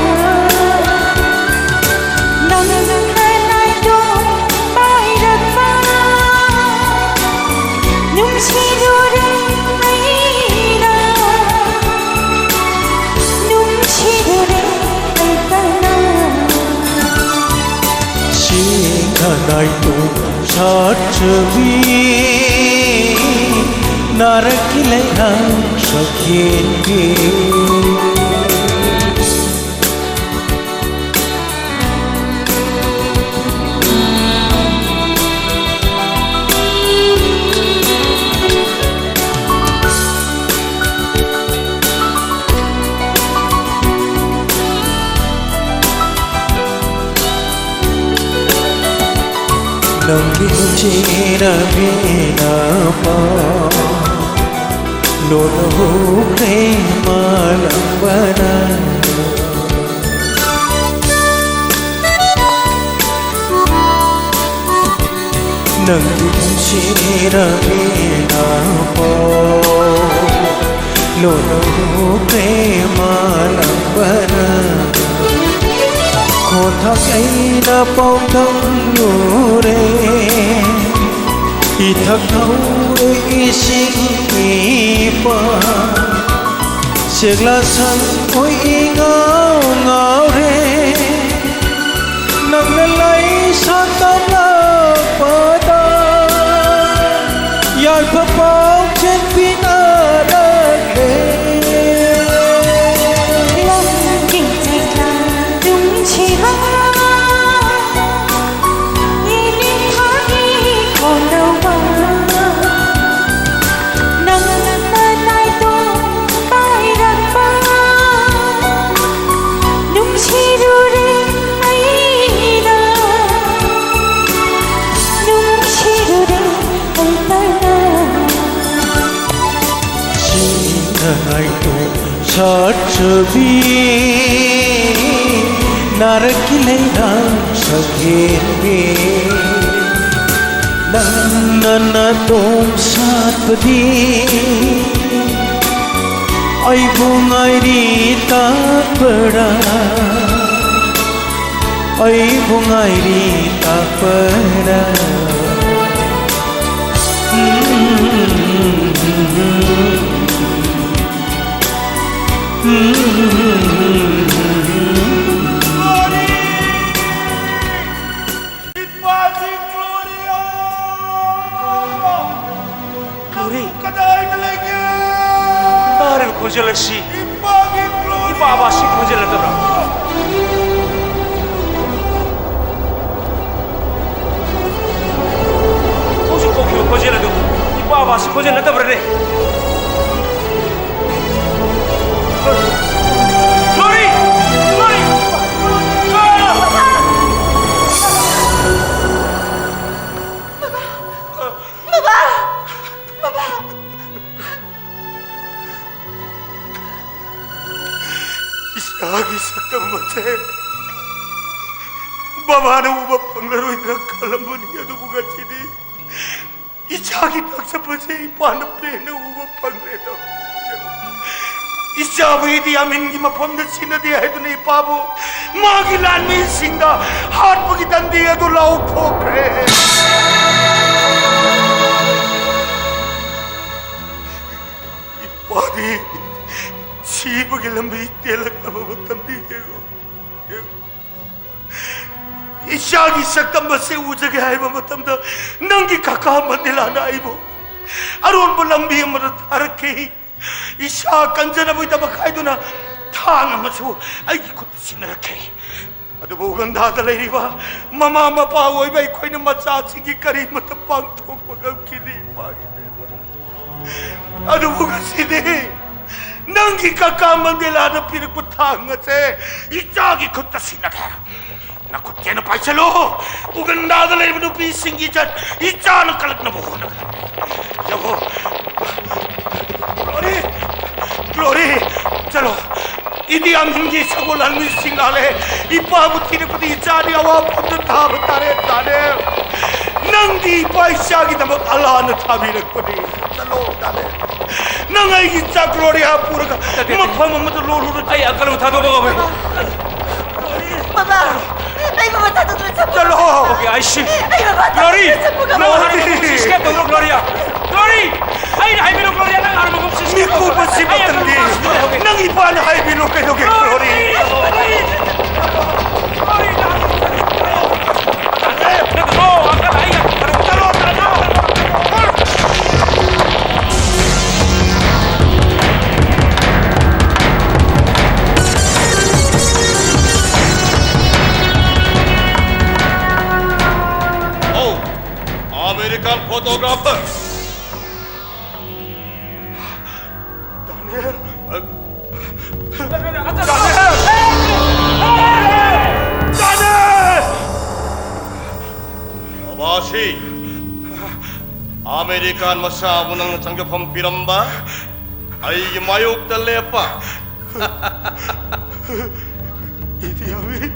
ꯅꯪꯅ ꯅꯥꯏꯇꯣꯝ ꯄꯥꯏꯔꯛꯄ, ꯅꯨꯡꯁꯤꯗꯨꯔꯦ ꯑꯩꯅ, ꯅꯨꯡꯁꯤꯗꯨꯔꯦ ꯑꯩꯇꯅ꯫ ꯁꯤꯡꯍꯅꯥꯏꯇꯨ ꯁꯥꯠꯆꯕꯤ, ꯅꯥꯔꯛꯀꯤ ꯂꯩꯔꯥꯡ ꯁꯛꯍꯦꯟꯕꯤ꯫ ꯅꯪꯒꯤ ꯅꯨꯡꯁꯤꯅꯕꯤꯅ ꯄꯥꯎ ꯂꯣꯟꯅ ꯍꯧꯈ꯭ꯔꯦ ꯃꯥꯂꯪꯕꯅ꯫ ꯅꯪꯕꯨ ꯅꯨꯡꯁꯤꯔꯕꯤꯅ ꯄꯣ ꯂꯣꯟꯅ ꯎꯈ꯭ꯔꯦ ꯃꯥꯂꯪꯕꯅ꯫ ꯈꯣꯟꯊꯥꯡ ꯑꯩꯅ ꯄꯥꯎꯗꯝꯂꯨꯔꯦ, ꯏꯊꯛ ꯊꯧꯔꯦ ꯏꯁꯤꯡ ꯏꯄꯥ꯫ ꯁꯦꯛꯂꯥ ꯁꯟ ꯑꯣꯏ ꯏꯉꯥꯎ ꯉꯥꯎꯔꯦ, ꯅꯪꯅ ꯂꯩꯁꯥ ꯇꯝꯂꯛꯄꯗ ꯌꯥꯏꯐ ꯄꯥꯎ ꯆꯦꯟꯕꯤꯅꯔꯛꯂꯦ꯫ ꯂꯝꯒꯤ ꯆꯩꯅꯥ ꯅꯨꯡꯁꯤꯕ, ꯌꯦꯅꯤꯡꯊꯥꯒꯤ ꯈꯣꯟꯅꯧꯕ꯫ ꯅꯪꯅ ꯅꯥꯏꯇꯣꯝ ꯄꯥꯏꯔꯛꯄ, ꯅꯨꯡꯁꯤꯔꯨꯔꯦ ꯑꯩꯅ, ꯅꯨꯡꯁꯤꯔꯨꯔꯦ ꯑꯩꯇꯅ꯫ ꯁꯤꯅ ꯅꯥꯏꯇꯣꯝ ꯁꯥꯠꯆꯕꯤ, ꯅꯥꯔꯛꯀꯤ ꯂꯩꯅꯥ ꯁꯛꯍꯦꯟꯕꯤ꯫ ꯅꯪꯅ ꯅꯥꯇꯣꯝ ꯁꯥꯠꯄꯗꯤ ꯑꯩꯕꯨ ꯉꯥꯏꯔꯤ ꯇꯥꯛꯄꯔꯥ? ꯑꯩꯕꯨ ꯉꯥꯏꯔꯤ ꯇꯥꯛꯄꯔꯥ? ꯏꯄꯥꯒꯤ ꯒ꯭ꯂꯣꯔꯤꯌꯥ! ꯒ꯭ꯂꯣꯔꯤ! ꯀꯗꯥꯏꯗ ꯂꯩꯒꯦ? ꯇꯥꯔꯤꯕ ꯈꯣꯟꯖꯦꯜ ꯑꯁꯤ ꯏꯄꯥꯒꯤ ꯒ꯭ꯂꯣꯔꯤꯌꯥ! ꯏꯄꯥ ꯑꯕꯥꯁꯤ ꯈꯣꯟꯖꯦꯜ ꯅꯠꯇꯕ꯭ꯔꯥ? ꯍꯧꯖꯤꯛ ꯊꯣꯛꯈꯤꯕ ꯈꯣꯟꯖꯦꯜ ꯑꯗꯨ ꯏꯄꯥ ꯑꯕꯥꯁꯤ ꯈꯣꯟꯖꯦꯜ ꯅꯠꯇꯕ꯭ꯔꯅꯦ? ꯒ꯭ꯂꯣꯔꯤ! ꯒ꯭ꯂꯣꯔꯤ! ꯕꯕꯥ! ꯕꯕꯥ! ꯕꯕꯥ! ꯏꯆꯥꯒꯤ ꯁꯛꯇꯝ ꯑꯁꯦ ꯕꯕꯥꯅ ꯎꯕ ꯐꯪꯂꯔꯣꯏꯗ꯭ꯔꯥ ꯈꯜꯂꯝꯕꯅꯤ, ꯑꯗꯨꯕꯨ ꯉꯁꯤꯗꯤ ꯃꯥꯒꯤ ꯊꯛꯆꯠꯄꯁꯦ ꯏꯄꯥꯅ ꯄꯦꯟꯅ ꯎꯕ ꯐꯪꯂꯦꯗꯣ꯫ ꯏꯆꯥꯕꯨ ꯏꯗꯤ ꯑꯃꯤꯟꯒꯤ ꯃꯐꯝꯗ ꯁꯤꯟꯅꯗꯦ ꯍꯥꯏꯗꯨꯅ ꯏꯄꯥꯕꯨ ꯃꯥꯒꯤ ꯂꯥꯟꯃꯤꯁꯤꯡꯗ ꯍꯥꯠꯄꯒꯤ ꯇꯟꯗꯤ ꯑꯗꯨ ꯂꯥꯎꯊꯣꯛꯈ꯭ꯔꯦ꯫ ꯏꯄꯥꯗꯤ ꯁꯤꯕꯒꯤ ꯂꯝꯕꯤ ꯇꯦꯜꯂꯛꯂꯕ ꯃꯇꯝꯗꯤ ꯌꯦꯡꯉꯨ, ꯌꯦꯡꯉꯨ꯫ ꯏꯆꯥꯒꯤ ꯁꯛꯇꯝ ꯑꯁꯤ ꯎꯖꯒꯦ ꯍꯥꯏꯕ ꯃꯇꯝꯗ ꯅꯪꯒꯤ ꯀꯀꯥ ꯃꯟꯗꯤꯂꯥꯅ ꯑꯩꯕꯨ ꯑꯔꯣꯟꯕ ꯂꯝꯕꯤ ꯑꯃꯗ ꯊꯥꯔꯛꯈꯤ꯫ ꯏꯁꯥ ꯀꯟꯖꯅꯕꯒꯤꯗꯃꯛ ꯍꯥꯏꯗꯨꯅ ꯊꯥꯡ ꯑꯃꯁꯨ ꯑꯩꯒꯤ ꯈꯨꯠꯇ ꯁꯤꯟꯅꯔꯛꯈꯤ꯫ ꯑꯗꯨꯕꯨ ꯎꯒꯟꯗꯥꯗ ꯂꯩꯔꯤꯕ ꯃꯃꯥ ꯃꯄꯥ ꯑꯣꯏꯕ ꯑꯩꯈꯣꯏꯅ ꯃꯆꯥꯁꯤꯡꯒꯤ ꯀꯔꯤꯃꯠꯇ ꯄꯥꯡꯊꯣꯛꯄ ꯉꯝꯈꯤꯗꯦ, ꯏꯄꯥꯒꯤ ꯂꯩꯕ꯫ ꯑꯗꯨꯕꯨ ꯉꯁꯤꯗꯤ ꯅꯪꯒꯤ ꯀꯀꯥ ꯃꯟꯗꯦꯂꯥꯅ ꯄꯤꯔꯛꯄ ꯊꯥꯡ ꯑꯁꯦ ꯏꯆꯥꯒꯤ ꯈꯨꯠꯇ ꯁꯤꯟꯅꯒꯦ꯫ ꯅꯈꯨꯠ ꯍꯦꯟꯅ ꯄꯥꯏꯁꯜꯂꯨ꯫ ꯎꯒꯟꯗꯥꯗ ꯂꯩꯔꯤꯕ ꯅꯨꯄꯤꯁꯤꯡꯒꯤ ꯏꯖꯠ ꯏꯆꯥꯅ ꯀꯜꯂꯛꯅꯕ ꯍꯣꯠꯅꯒꯗꯕꯅꯤ꯫ ꯌꯦꯡꯉꯨ꯫ ꯒ꯭ꯂꯣꯔꯤ! ꯒ꯭ꯂꯣꯔꯤ! ꯆꯠꯂꯣ꯫ ꯏꯗꯤ ꯑꯃꯤꯟꯒꯤ ꯁꯒꯣꯜ ꯂꯥꯟꯃꯤꯁꯤꯡ ꯂꯥꯜꯂꯦ꯫ ꯏꯄꯥꯕꯨ ꯊꯤꯔꯛꯄꯗꯤ ꯏꯆꯥꯗꯤ ꯑꯋꯥꯐꯝꯗ ꯇꯥꯕ ꯇꯥꯔꯦ, ꯗꯥꯅꯦꯜ꯫ ꯅꯪꯗꯤ ꯏꯄꯥ ꯏꯆꯥꯒꯤꯗꯃꯛ ꯑꯜꯂꯥꯅ ꯊꯥꯕꯤꯔꯛꯄꯅꯤ꯫ ꯆꯠꯂꯣ, ꯗꯥꯅꯦꯜ꯫ ꯅꯪ ꯑꯩꯒꯤ ꯏꯆꯥ ꯒ꯭ꯂꯣꯔꯤꯌꯥ ꯄꯨꯔꯒ ꯅꯠꯇꯦ, ꯅꯠꯇꯦ꯫ ꯃꯐꯝ ꯑꯃꯗ ꯂꯣꯜꯂꯨꯔꯣ꯫ ꯑꯩ ꯑꯪꯀꯜꯕꯨ ꯊꯥꯗꯣꯛꯄ ꯉꯝꯃꯣꯏ꯫ ꯃꯃꯥ, ꯑꯩ ꯃꯃꯥ ꯊꯥꯗꯣꯛꯇꯨꯅ ꯆꯠꯄ ꯆꯠꯂꯣ꯫ ꯉꯝꯃꯣꯏ꯫ ꯑꯣꯀꯦ, ꯑꯩ ꯁꯤ꯫ ꯑꯩ ꯃꯃꯥ ꯒ꯭ꯂꯣꯔꯤ! ꯊꯥꯗꯣꯛꯇꯨꯅ ꯆꯠꯄ ꯅꯪ ꯉꯝꯃꯣꯏ꯫ ꯍꯥꯟꯅ ꯃꯐꯝꯁꯤ ꯁꯤꯒꯦ ꯇꯧꯔꯣ, ꯒ꯭ꯂꯣꯔꯤꯌꯥ꯫ ꯒ꯭ꯂꯣꯔꯤ! ꯑꯩꯅ ꯍꯥꯏꯕꯤꯔꯣ, ꯒ꯭ꯂꯣꯔꯤꯌꯥ, ꯅꯪ ꯍꯥꯟꯅ ꯃꯐꯝꯁꯤ ꯁꯤꯒꯦ ꯇꯧꯔꯣ꯫ ꯃꯤꯀꯨꯞ ꯑꯁꯤ ꯑꯩ ꯃꯇꯝꯗꯤ ꯑꯪꯀꯜꯕꯨ ꯊꯥꯗꯣꯛꯄ ꯉꯝꯃꯣꯏ꯫ ꯅꯪ ꯏꯄꯥꯅ ꯍꯥꯏꯕꯤꯔꯣ ꯀꯩꯗꯧꯒꯦ, ꯒ꯭ꯂꯣꯔꯤ! ꯒ꯭ꯂꯣꯔꯤ! ꯒ꯭ꯂꯣꯔꯤ! ꯅꯪ ꯅꯣ, ꯑꯪꯀꯜ, ꯑꯩ ꯌꯥꯝ ꯐꯔꯦ꯫ ꯆꯠꯂꯣ, ꯆꯠꯂꯣ! Oh, American photographer. ꯗꯥꯅꯦꯜ! ꯗꯥꯅꯦꯜ! ꯗꯥꯅꯦꯜ! ꯃꯃꯥꯁꯤ, ꯑꯃꯦꯔꯤꯀꯥꯟ ꯃꯆꯥꯕꯨ ꯅꯪꯅ ꯆꯪꯖꯐꯝ ꯄꯤꯔꯝꯕ, ꯑꯩꯒꯤ ꯃꯥꯌꯣꯛꯇ ꯂꯦꯞꯄ꯫ ꯏꯗꯤ ꯑꯃꯤꯟ꯫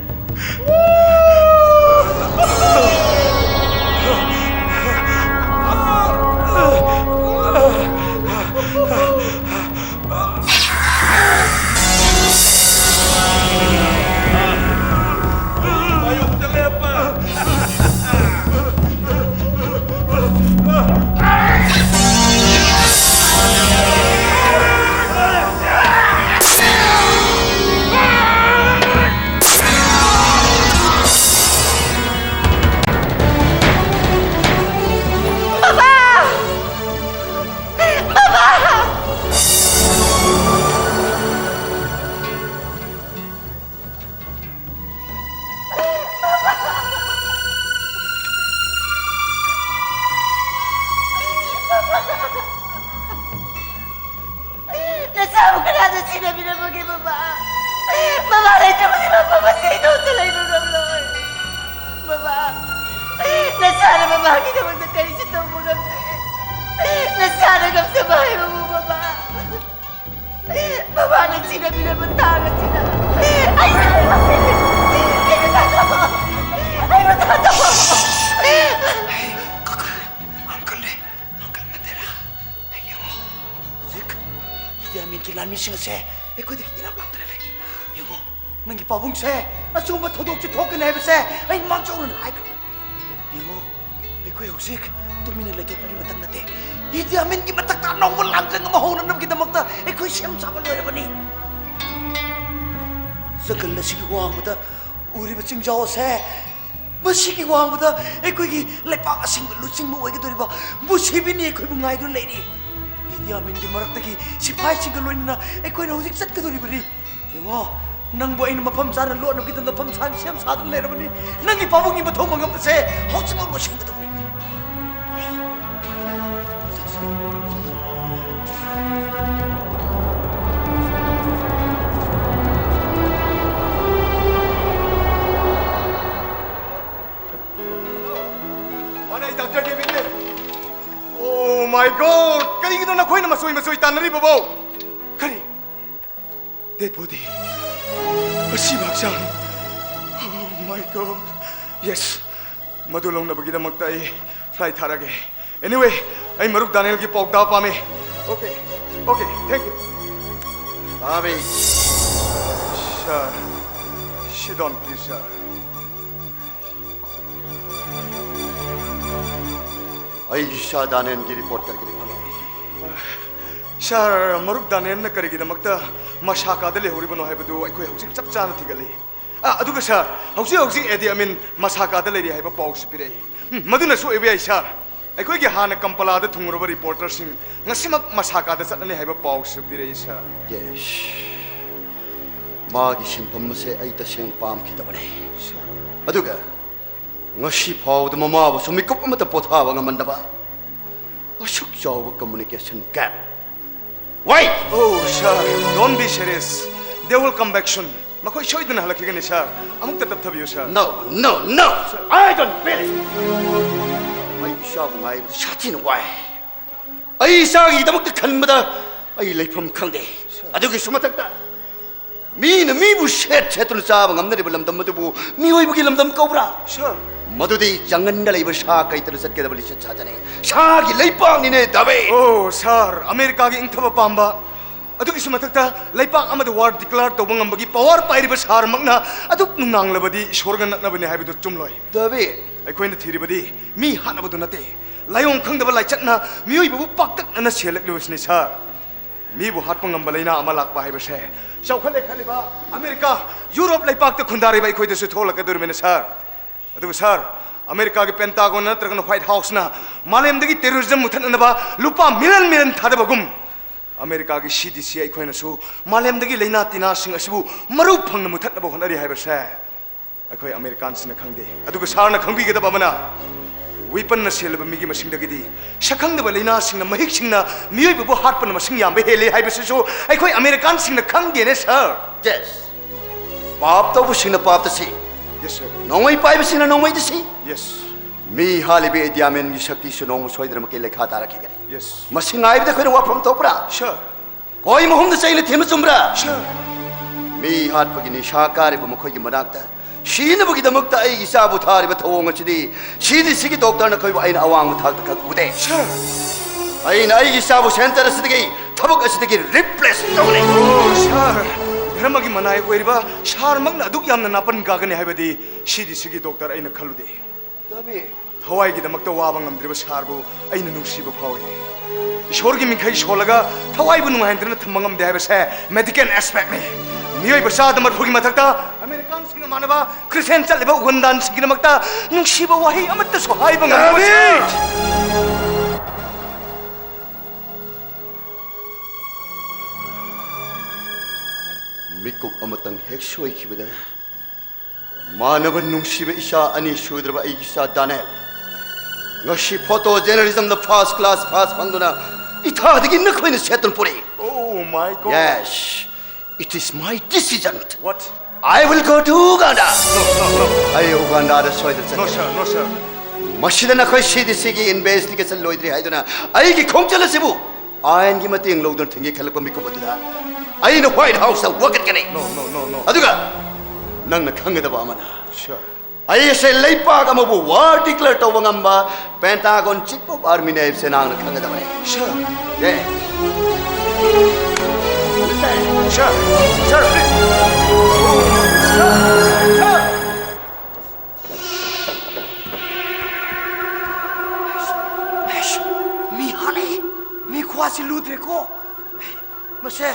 ꯕꯕꯥ, ꯕꯕꯥ ꯂꯩꯇ꯭ꯔꯕꯗꯤ ꯃꯐꯝ ꯑꯁꯤ ꯑꯩ ꯏꯇꯣꯝꯇ ꯂꯩꯕ ꯉꯝꯂꯣꯏ꯫ ꯕꯕꯥ, ꯅꯁꯥꯅ ꯕꯕꯥꯒꯤꯗꯃꯛꯇ ꯀꯔꯤꯁꯨ ꯇꯧꯕ ꯉꯝꯗꯦ꯫ ꯅꯁꯥꯅ ꯉꯝꯖꯕ ꯍꯥꯏꯕꯕꯨ ꯕꯕꯥ꯫ ꯕꯕꯥꯅ ꯁꯤꯅꯕꯤꯔꯕ ꯊꯥꯡ ꯑꯁꯤꯅ ꯑꯩ ꯁꯤꯕ ꯉꯝꯗꯦ꯫ ꯑꯩꯕꯨ ꯊꯥꯗꯣꯛꯑꯣ꯫ ꯑꯩꯕꯨ ꯊꯥꯗꯣꯛꯑꯣ꯫ ꯑꯪꯀꯜꯅꯦ, ꯑꯪꯀꯜ ꯃꯟꯗꯦꯂꯥ꯫ ꯌꯦꯡꯉꯣ, ꯍꯧꯖꯤꯛ ꯏꯗꯤ ꯑꯃꯤꯟꯒꯤ ꯂꯥꯟꯃꯤꯁꯤꯡ ꯑꯁꯦ ꯑꯩꯈꯣꯏꯗꯒꯤ ꯏꯔꯥꯞ ꯂꯥꯞꯇꯅ ꯂꯩ꯫ ꯌꯦꯡꯉꯣ, ꯅꯪꯒꯤ ꯄꯥꯕꯨꯡꯁꯦ ꯑꯆꯨꯝꯕ ꯊꯧꯗꯣꯛꯁꯦ ꯊꯣꯛꯀꯅꯤ ꯍꯥꯏꯕꯁꯦ ꯑꯩ ꯃꯥꯡꯖꯧꯅꯅ ꯍꯥꯏꯈ꯭ꯔꯕꯅꯤ꯫ ꯌꯦꯡꯉꯣ, ꯑꯩꯈꯣꯏ ꯍꯧꯖꯤꯛ ꯇꯨꯃꯤꯟꯅ ꯂꯩꯊꯣꯛꯄꯒꯤ ꯃꯇꯝ ꯅꯠꯇꯦ꯫ ꯏꯗꯤ ꯑꯃꯤꯟꯒꯤ ꯃꯊꯛꯇ ꯑꯅꯧꯕ ꯂꯥꯟꯖꯪ ꯑꯃ ꯍꯧꯅꯅꯕꯒꯤꯗꯃꯛꯇ ꯑꯩꯈꯣꯏ ꯁꯦꯝ ꯁꯥꯕ ꯂꯣꯏꯔꯕꯅꯤ꯫ ꯖꯪꯒꯜ ꯑꯁꯤꯒꯤ ꯋꯥꯡꯃꯗ ꯎꯔꯤꯕ ꯆꯤꯡꯖꯥꯎ ꯑꯁꯦ ꯃꯁꯤꯒꯤ ꯋꯥꯡꯃꯗ ꯑꯩꯈꯣꯏꯒꯤ ꯂꯩꯄꯥꯛ ꯑꯁꯦꯡꯕ ꯂꯨꯆꯤꯡꯕ ꯑꯣꯏꯒꯗꯧꯔꯤꯕ ꯃꯨꯁꯦꯕꯤꯅꯤ ꯑꯩꯈꯣꯏꯕꯨ ꯉꯥꯏꯗꯨꯅ ꯂꯩꯔꯤ꯫ ꯏꯗꯤ ꯑꯃꯤꯟꯒꯤ ꯃꯔꯛꯇꯒꯤ ꯁꯤꯐꯥꯏꯁꯤꯡꯒ ꯂꯣꯏꯅꯅ ꯑꯩꯈꯣꯏꯅ ꯍꯧꯖꯤꯛ ꯆꯠꯀꯗꯧꯔꯤꯕꯅꯤ꯫ ꯌꯦꯡꯉꯣ, ꯅꯪꯕꯨ ꯑꯩꯅ ꯃꯐꯝ ꯆꯥꯅ ꯂꯣꯠꯅꯕꯒꯤꯗꯃꯛ ꯃꯐꯝ ꯆꯥꯅ ꯁꯦꯝ ꯁꯥꯗꯨꯅ ꯂꯩꯔꯕꯅꯤ꯫ ꯅꯪꯒꯤ ꯄꯥꯕꯨꯡꯒꯤ ꯃꯊꯧ ꯃꯉꯝ ꯑꯁꯦ ꯍꯧꯖꯤꯛꯃꯛ ꯂꯣꯏꯁꯤꯟꯒꯗꯧꯕꯅꯤ꯫ ꯃꯥꯅ ꯑꯩ ꯗꯥꯛꯇꯔ ꯗꯦꯕꯤꯠꯅꯦ꯫ Oh my God! ꯀꯔꯤꯒꯤꯅꯣ ꯅꯈꯣꯏꯅ ꯃꯆꯣꯏ ꯃꯆꯣꯏ ꯇꯥꯟꯅꯔꯤꯕꯕꯣ? ꯀꯔꯤ? Dead body. ꯑꯁꯤꯕ ꯍꯛꯆꯥꯡ꯫ Oh my God. Yes. ꯃꯗꯨ ꯂꯧꯅꯕꯒꯤꯗꯃꯛꯇ ꯑꯩ flight ꯊꯥꯔꯒꯦ꯫ Anyway, ꯑꯩ ꯃꯔꯨꯞ ꯗꯥꯅꯤꯌꯦꯜꯒꯤ ꯄꯥꯎꯇꯥꯛ ꯄꯥꯝꯃꯤ꯫ Okay. Okay. Thank you. Bobby. Sir. Sit down, please, sir. ꯑꯩ ꯏꯁꯥ ꯗꯥꯅꯤꯌꯦꯜꯒꯤ report ꯀꯔꯤ ꯀꯔꯤ ꯐꯪꯉꯤ? Sir, ꯃꯔꯨꯞ ꯗꯥꯅꯤꯌꯦꯜꯅ ꯀꯔꯤꯒꯤꯗꯃꯛꯇ ꯃꯁꯥꯀꯥꯗ ꯂꯩꯍꯧꯔꯤꯕꯅꯣ ꯍꯥꯏꯕꯗꯨ ꯑꯩꯈꯣꯏ ꯍꯧꯖꯤꯛ ꯆꯞ ꯆꯥꯅ ꯊꯤꯒꯠꯂꯤ꯫ ꯑ, ꯑꯗꯨꯒ sir, ꯍꯧꯖꯤꯛ ꯍꯧꯖꯤꯛ ꯑꯦꯗꯤ ꯑꯃꯤꯟ ꯃꯁꯥꯀꯥꯗ ꯂꯩꯔꯤ ꯍꯥꯏꯕ ꯄꯥꯎꯁꯨ ꯄꯤꯔꯛꯏ꯫ ꯎꯝ, ꯃꯗꯨꯅꯁꯨ ꯑꯣꯏꯕ ꯌꯥꯏ, sir꯫ ꯑꯩꯈꯣꯏꯒꯤ ꯍꯥꯟꯅ ꯀꯝꯄꯂꯥꯗ ꯊꯨꯡꯂꯨꯔꯕ reporterꯁꯤꯡ ꯉꯁꯤꯃꯛ ꯃꯁꯥꯀꯥꯗ ꯆꯠꯂꯅꯤ ꯍꯥꯏꯕ ꯄꯥꯎꯁꯨ ꯄꯤꯔꯛꯏ, sir꯫ Yes꯫ ꯃꯥꯒꯤ ꯁꯤꯟꯐꯝ ꯑꯁꯦ ꯑꯩ ꯇꯁꯦꯡꯅ ꯄꯥꯝꯈꯤꯗꯕꯅꯤ꯫ Sir꯫ ꯑꯗꯨꯒ ꯉꯁꯤ ꯐꯥꯎꯕꯗ ꯃꯃꯥꯕꯨꯁꯨ ꯃꯤꯀꯨꯞ ꯑꯃꯠꯇ ꯄꯣꯊꯥꯕ ꯉꯝꯍꯟꯗꯕ ꯑꯁꯨꯛ ꯆꯥꯎꯕ communication gap꯫ Wait! Oh, sir, don't be serious. They will come back soon. ꯃꯈꯣꯏ ꯁꯣꯏꯗꯅ ꯍꯜꯂꯛꯈꯤꯒꯅꯤ, sir. ꯑꯃꯨꯛꯇ ꯇꯞꯊꯕꯤꯌꯨ, sir. No, no, no! I don't believe! ꯑꯩ ꯏꯆꯥꯕꯨ ꯉꯥꯏꯕꯗ ꯁꯥꯊꯤꯅ ꯋꯥꯏ꯫ ꯑꯩ ꯏꯆꯥꯒꯤꯗꯃꯛꯇ ꯈꯟꯕꯗ ꯑꯩ ꯂꯩꯐꯝ ꯈꯪꯗꯦ꯫ ꯑꯗꯨꯒꯤꯁꯨ ꯃꯊꯛꯇ ꯃꯤꯅ ꯃꯤꯕꯨ ꯁꯦꯠ ꯁꯦꯠꯇꯨꯅ ꯆꯥꯕ ꯉꯝꯅꯔꯤꯕ ꯂꯝꯗꯝ ꯑꯗꯨꯕꯨ ꯃꯤꯑꯣꯏꯕꯒꯤ ꯂꯝꯗꯝ ꯀꯧꯕ꯭ꯔꯥ? Sir. ꯃꯗꯨꯗꯤ ꯖꯪꯒꯟꯗ ꯂꯩꯕ ꯁꯥ ꯀꯩꯊꯅ ꯆꯠꯀꯗꯕ ꯂꯤꯆꯠ ꯁꯥꯖꯅꯤ꯫ ꯁꯥꯒꯤ ꯂꯩꯄꯥꯛꯅꯤꯅꯦ, ꯗꯥꯕꯤ! Oh, sir, ꯑꯃꯦꯔꯤꯀꯥꯒꯤ ꯏꯪꯊꯕ ꯄꯥꯝꯕ, ꯑꯗꯨꯒꯤꯁꯨ ꯃꯊꯛꯇ ꯂꯩꯄꯥꯛ ꯑꯃꯗ war declare ꯇꯧꯕ ꯉꯝꯕꯒꯤ power ꯄꯥꯏꯔꯤꯕ ꯁꯥꯔꯃꯛꯅ ꯑꯗꯨꯛ ꯅꯨꯡꯅꯥꯡꯂꯕꯗꯤ ꯏꯁꯣꯔꯒ ꯅꯛꯅꯕꯅꯤ ꯍꯥꯏꯕꯗꯨ ꯆꯨꯝꯂꯣꯏ꯫ ꯗꯥꯕꯤ! ꯑꯩꯈꯣꯏꯅ ꯊꯤꯔꯤꯕꯗꯤ ꯃꯤ ꯍꯥꯠꯅꯕꯗꯨ ꯅꯠꯇꯦ, ꯂꯥꯏꯑꯣꯡ ꯈꯪꯗꯕ ꯂꯥꯏꯆꯠꯅ ꯃꯤꯑꯣꯏꯕꯕꯨ ꯄꯥꯛꯇꯛꯅꯅ ꯁꯦꯜꯂꯛꯂꯤꯕꯁꯤꯅꯤ, sir. ꯃꯤꯕꯨ ꯍꯥꯠꯄ ꯉꯝꯕ ꯂꯥꯏꯅꯥ ꯑꯃ ꯂꯥꯛꯄ ꯍꯥꯏꯕꯁꯦ ꯆꯥꯎꯈꯠꯂꯦ ꯈꯜꯂꯤꯕ ꯑꯃꯦꯔꯤꯀꯥ, ꯌꯨꯔꯣꯞ ꯂꯩꯄꯥꯛꯇ ꯈꯨꯟꯗꯥꯔꯤꯕ ꯑꯩꯈꯣꯏꯗꯁꯨ ꯊꯣꯛꯂꯛꯀꯗꯧꯔꯤꯕꯅꯤ, sir. ꯑꯗꯨꯒ, sir, ꯑꯃꯦꯔꯤꯀꯥꯒꯤ Pentagon ꯅꯠꯇ꯭ꯔꯒꯅ White House ꯅ ꯃꯥꯂꯦꯝꯗꯒꯤ terrorism ꯃꯨꯊꯠꯅꯅꯕ ꯂꯨꯄꯥ million million ꯊꯥꯗꯕꯒꯨꯝ, ꯑꯃꯦꯔꯤꯀꯥꯒꯤ C D C ꯑꯩꯈꯣꯏꯅꯁꯨ ꯃꯥꯂꯦꯝꯗꯒꯤ ꯂꯥꯏꯅꯥ ꯇꯤꯟꯅꯥꯁꯤꯡ ꯑꯁꯤꯕꯨ ꯃꯔꯨ ꯐꯪꯅ ꯃꯨꯊꯠꯅꯕ ꯍꯣꯠꯅꯔꯤ ꯍꯥꯏꯕꯁꯦ ꯑꯩꯈꯣꯏ ꯑꯃꯦꯔꯤꯀꯥꯟꯁꯤꯡꯅ ꯈꯪꯗꯦ꯫ ꯑꯗꯨꯒ sir ꯅ ꯈꯪꯕꯤꯒꯗꯕ ꯑꯃꯅ, weapon ꯅ ꯁꯦꯜꯂꯕ ꯃꯤꯒꯤ ꯃꯁꯤꯡꯗꯒꯤꯗꯤ ꯁꯛꯈꯪꯗꯕ ꯂꯥꯏꯅꯥꯁꯤꯡꯅ, ꯃꯍꯤꯛꯁꯤꯡꯅ ꯃꯤꯑꯣꯏꯕꯕꯨ ꯍꯥꯠꯄꯅ ꯃꯁꯤꯡ ꯌꯥꯝꯕ ꯍꯦꯜꯂꯤ ꯍꯥꯏꯕꯁꯤꯁꯨ ꯑꯩꯈꯣꯏ ꯑꯃꯦꯔꯤꯀꯥꯟꯁꯤꯡꯅ ꯈꯪꯗꯦꯅꯦ, sir. Yes. ꯄꯥꯞ ꯇꯧꯕꯁꯤꯡꯅ ꯄꯥꯞꯇ ꯁꯤ, Yes, sir. ꯅꯣꯡꯃꯩ ꯄꯥꯏꯕꯁꯤꯡꯅ ꯅꯣꯡꯃꯩꯗ ꯁꯤ꯫ Yes. ꯃꯤ ꯍꯥꯠꯂꯤꯕ ꯑꯦꯗꯤꯌꯥꯃꯦꯟꯒꯤ ꯁꯛꯇꯤꯁꯨ ꯅꯣꯡꯃ ꯁꯣꯏꯗꯅꯃꯛꯀꯤ ꯂꯩꯈꯥ ꯇꯥꯔꯛꯈꯤꯒꯅꯤ꯫ Yes. ꯃꯁꯤ ꯉꯥꯏꯕꯗ ꯑꯩꯈꯣꯏꯅ ꯋꯥꯐꯝ ꯊꯣꯛꯄ꯭ꯔꯥ? Sir. ꯀꯣꯏ ꯃꯍꯨꯝꯗ ꯆꯩꯅ ꯊꯤꯟꯕ ꯆꯨꯝꯕ꯭ꯔꯥ? Sir. ꯃꯤ ꯍꯥꯠꯄꯒꯤ ꯅꯤꯁꯥ ꯀꯥꯔꯤꯕ ꯃꯈꯣꯏꯒꯤ ꯃꯅꯥꯛꯇ ꯁꯤꯅꯕꯒꯤꯗꯃꯛꯇ ꯑꯩꯒꯤ ꯏꯆꯥꯕꯨ ꯊꯥꯔꯤꯕ ꯊꯧꯑꯣꯡ ꯑꯁꯤꯗꯤ C D C ꯒꯤ doctor ꯅ ꯑꯩꯈꯣꯏꯕꯨ ꯑꯩꯅ ꯑꯋꯥꯡꯕ ꯊꯥꯛꯇ ꯈꯛ ꯎꯗꯦ꯫ Sir. ꯑꯩꯅ ꯑꯩꯒꯤ ꯏꯆꯥꯕꯨ center ꯑꯁꯤꯗꯒꯤ, ꯊꯕꯛ ꯑꯁꯤꯗꯒꯤ replace ꯇꯧꯒꯅꯤ꯫ Oh, sir. ꯙꯔꯃꯒꯤ ꯃꯅꯥꯏ ꯑꯣꯏꯔꯤꯕ sir ꯃꯛꯅ ꯑꯗꯨꯛ ꯌꯥꯝꯅ ꯅꯥꯄꯟ ꯀꯥꯒꯅꯤ ꯍꯥꯏꯕꯗꯤ C D C ꯒꯤ doctor ꯑꯩꯅ ꯈꯜꯂꯨꯗꯦ꯫ ꯗꯥꯕꯤ, ꯊꯋꯥꯏꯒꯤꯗꯃꯛꯇ ꯋꯥꯕ ꯉꯝꯗ꯭ꯔꯤꯕ sir ꯕꯨ ꯑꯩꯅ ꯅꯨꯡꯁꯤꯕ ꯐꯥꯎꯏ꯫ ꯏꯁꯣꯔꯒꯤ ꯃꯤꯡꯈꯩ ꯁꯣꯜꯂꯒ ꯊꯋꯥꯏꯕꯨ ꯅꯨꯡꯉꯥꯏꯍꯟꯗꯅ ꯊꯝꯕ ꯉꯝꯗꯦ ꯍꯥꯏꯕꯁꯦ medical aspect ꯅꯤ꯫ ꯃꯤꯑꯣꯏꯕ ꯆꯥꯗ ꯃꯔꯐꯨꯒꯤ ꯃꯊꯛꯇ ꯑꯃꯦꯔꯤꯀꯥꯟꯁꯤꯡꯒ ꯃꯥꯟꯅꯕ Christian ꯆꯠꯂꯤꯕ ꯎꯒꯟꯗꯥꯟꯁꯤꯡꯒꯤꯗꯃꯛꯇ ꯅꯨꯡꯁꯤꯕ ꯋꯥꯍꯩ ꯑꯃꯠꯇꯁꯨ ꯍꯥꯏꯕ ꯉꯝꯗꯦ꯫ ꯃꯤꯀꯨꯞ ꯑꯃꯇꯪ ꯍꯦꯛ ꯁꯣꯏꯈꯤꯕꯗ, ꯃꯥꯟꯅꯕ ꯅꯨꯡꯁꯤꯕ ꯏꯆꯥ ꯑꯅꯤ ꯁꯨꯗ꯭ꯔꯕ ꯑꯩꯒꯤ ꯏꯆꯥ ꯗꯥꯅꯦꯜ, ꯉꯁꯤ photo journalism ꯗ first class pass ꯐꯪꯗꯨꯅ ꯏꯊꯥꯗꯒꯤ ꯅꯈꯣꯏꯅ ꯁꯦꯠꯇꯨꯅ ꯄꯨꯔꯛꯏ꯫ Oh my God. Yes, it is my decision. What? I will go to Uganda. ꯑꯩ ꯎꯒꯥꯟꯗꯥꯗ ꯁꯣꯏꯗꯅ ꯆꯠꯀꯅꯤ꯫ No, sir. No, sir. ꯃꯁꯤꯗ ꯅꯈꯣꯏ ꯁꯤ ꯗꯤ ꯁꯤꯒꯤ ꯏꯟꯚꯦꯁꯇꯤꯒꯦꯁꯟ ꯂꯣꯏꯗ꯭ꯔꯤ ꯍꯥꯏꯗꯨꯅ ꯑꯩꯒꯤ ꯈꯣꯡꯆꯠ ꯑꯁꯤꯕꯨ ꯑꯥꯏꯟꯒꯤ ꯃꯇꯦꯡ ꯂꯧꯗꯨꯅ ꯊꯤꯡꯒꯦ ꯈꯜꯂꯛꯄ ꯃꯤꯀꯨꯞ ꯑꯗꯨꯗ ꯑꯩꯅ white ꯍꯥꯎꯁꯇ ꯋꯥꯀꯠꯀꯅꯤ꯫ No, no, no, no. ꯑꯗꯨꯒ ꯅꯪꯅ ꯈꯪꯒꯗꯕ ꯑꯃꯅ, Sure. ꯑꯩ ꯑꯁꯦ ꯂꯩꯄꯥꯛ ꯑꯃꯕꯨ ꯋꯥꯔ ꯗꯤꯀ꯭ꯂꯦꯌꯔ ꯇꯧꯕ ꯉꯝꯕ ꯄꯦꯟꯇꯥꯒꯣꯟ ꯆꯤꯐ ꯑꯣꯐ ꯑꯥꯔꯃꯤꯅꯦ ꯍꯥꯏꯕꯁꯦ ꯅꯍꯥꯛꯅ ꯈꯪꯒꯗꯕꯅꯤ꯫ Sure. Yes. Sure. Sure. Sure. Sure. ꯑꯩꯁ, ꯃꯤ ꯍꯥꯠꯂꯦ꯫ ꯃꯤ ꯈꯨꯍꯥꯠꯁꯤ ꯂꯨꯗ꯭ꯔꯦꯀꯣ꯫ ꯃꯁꯦ,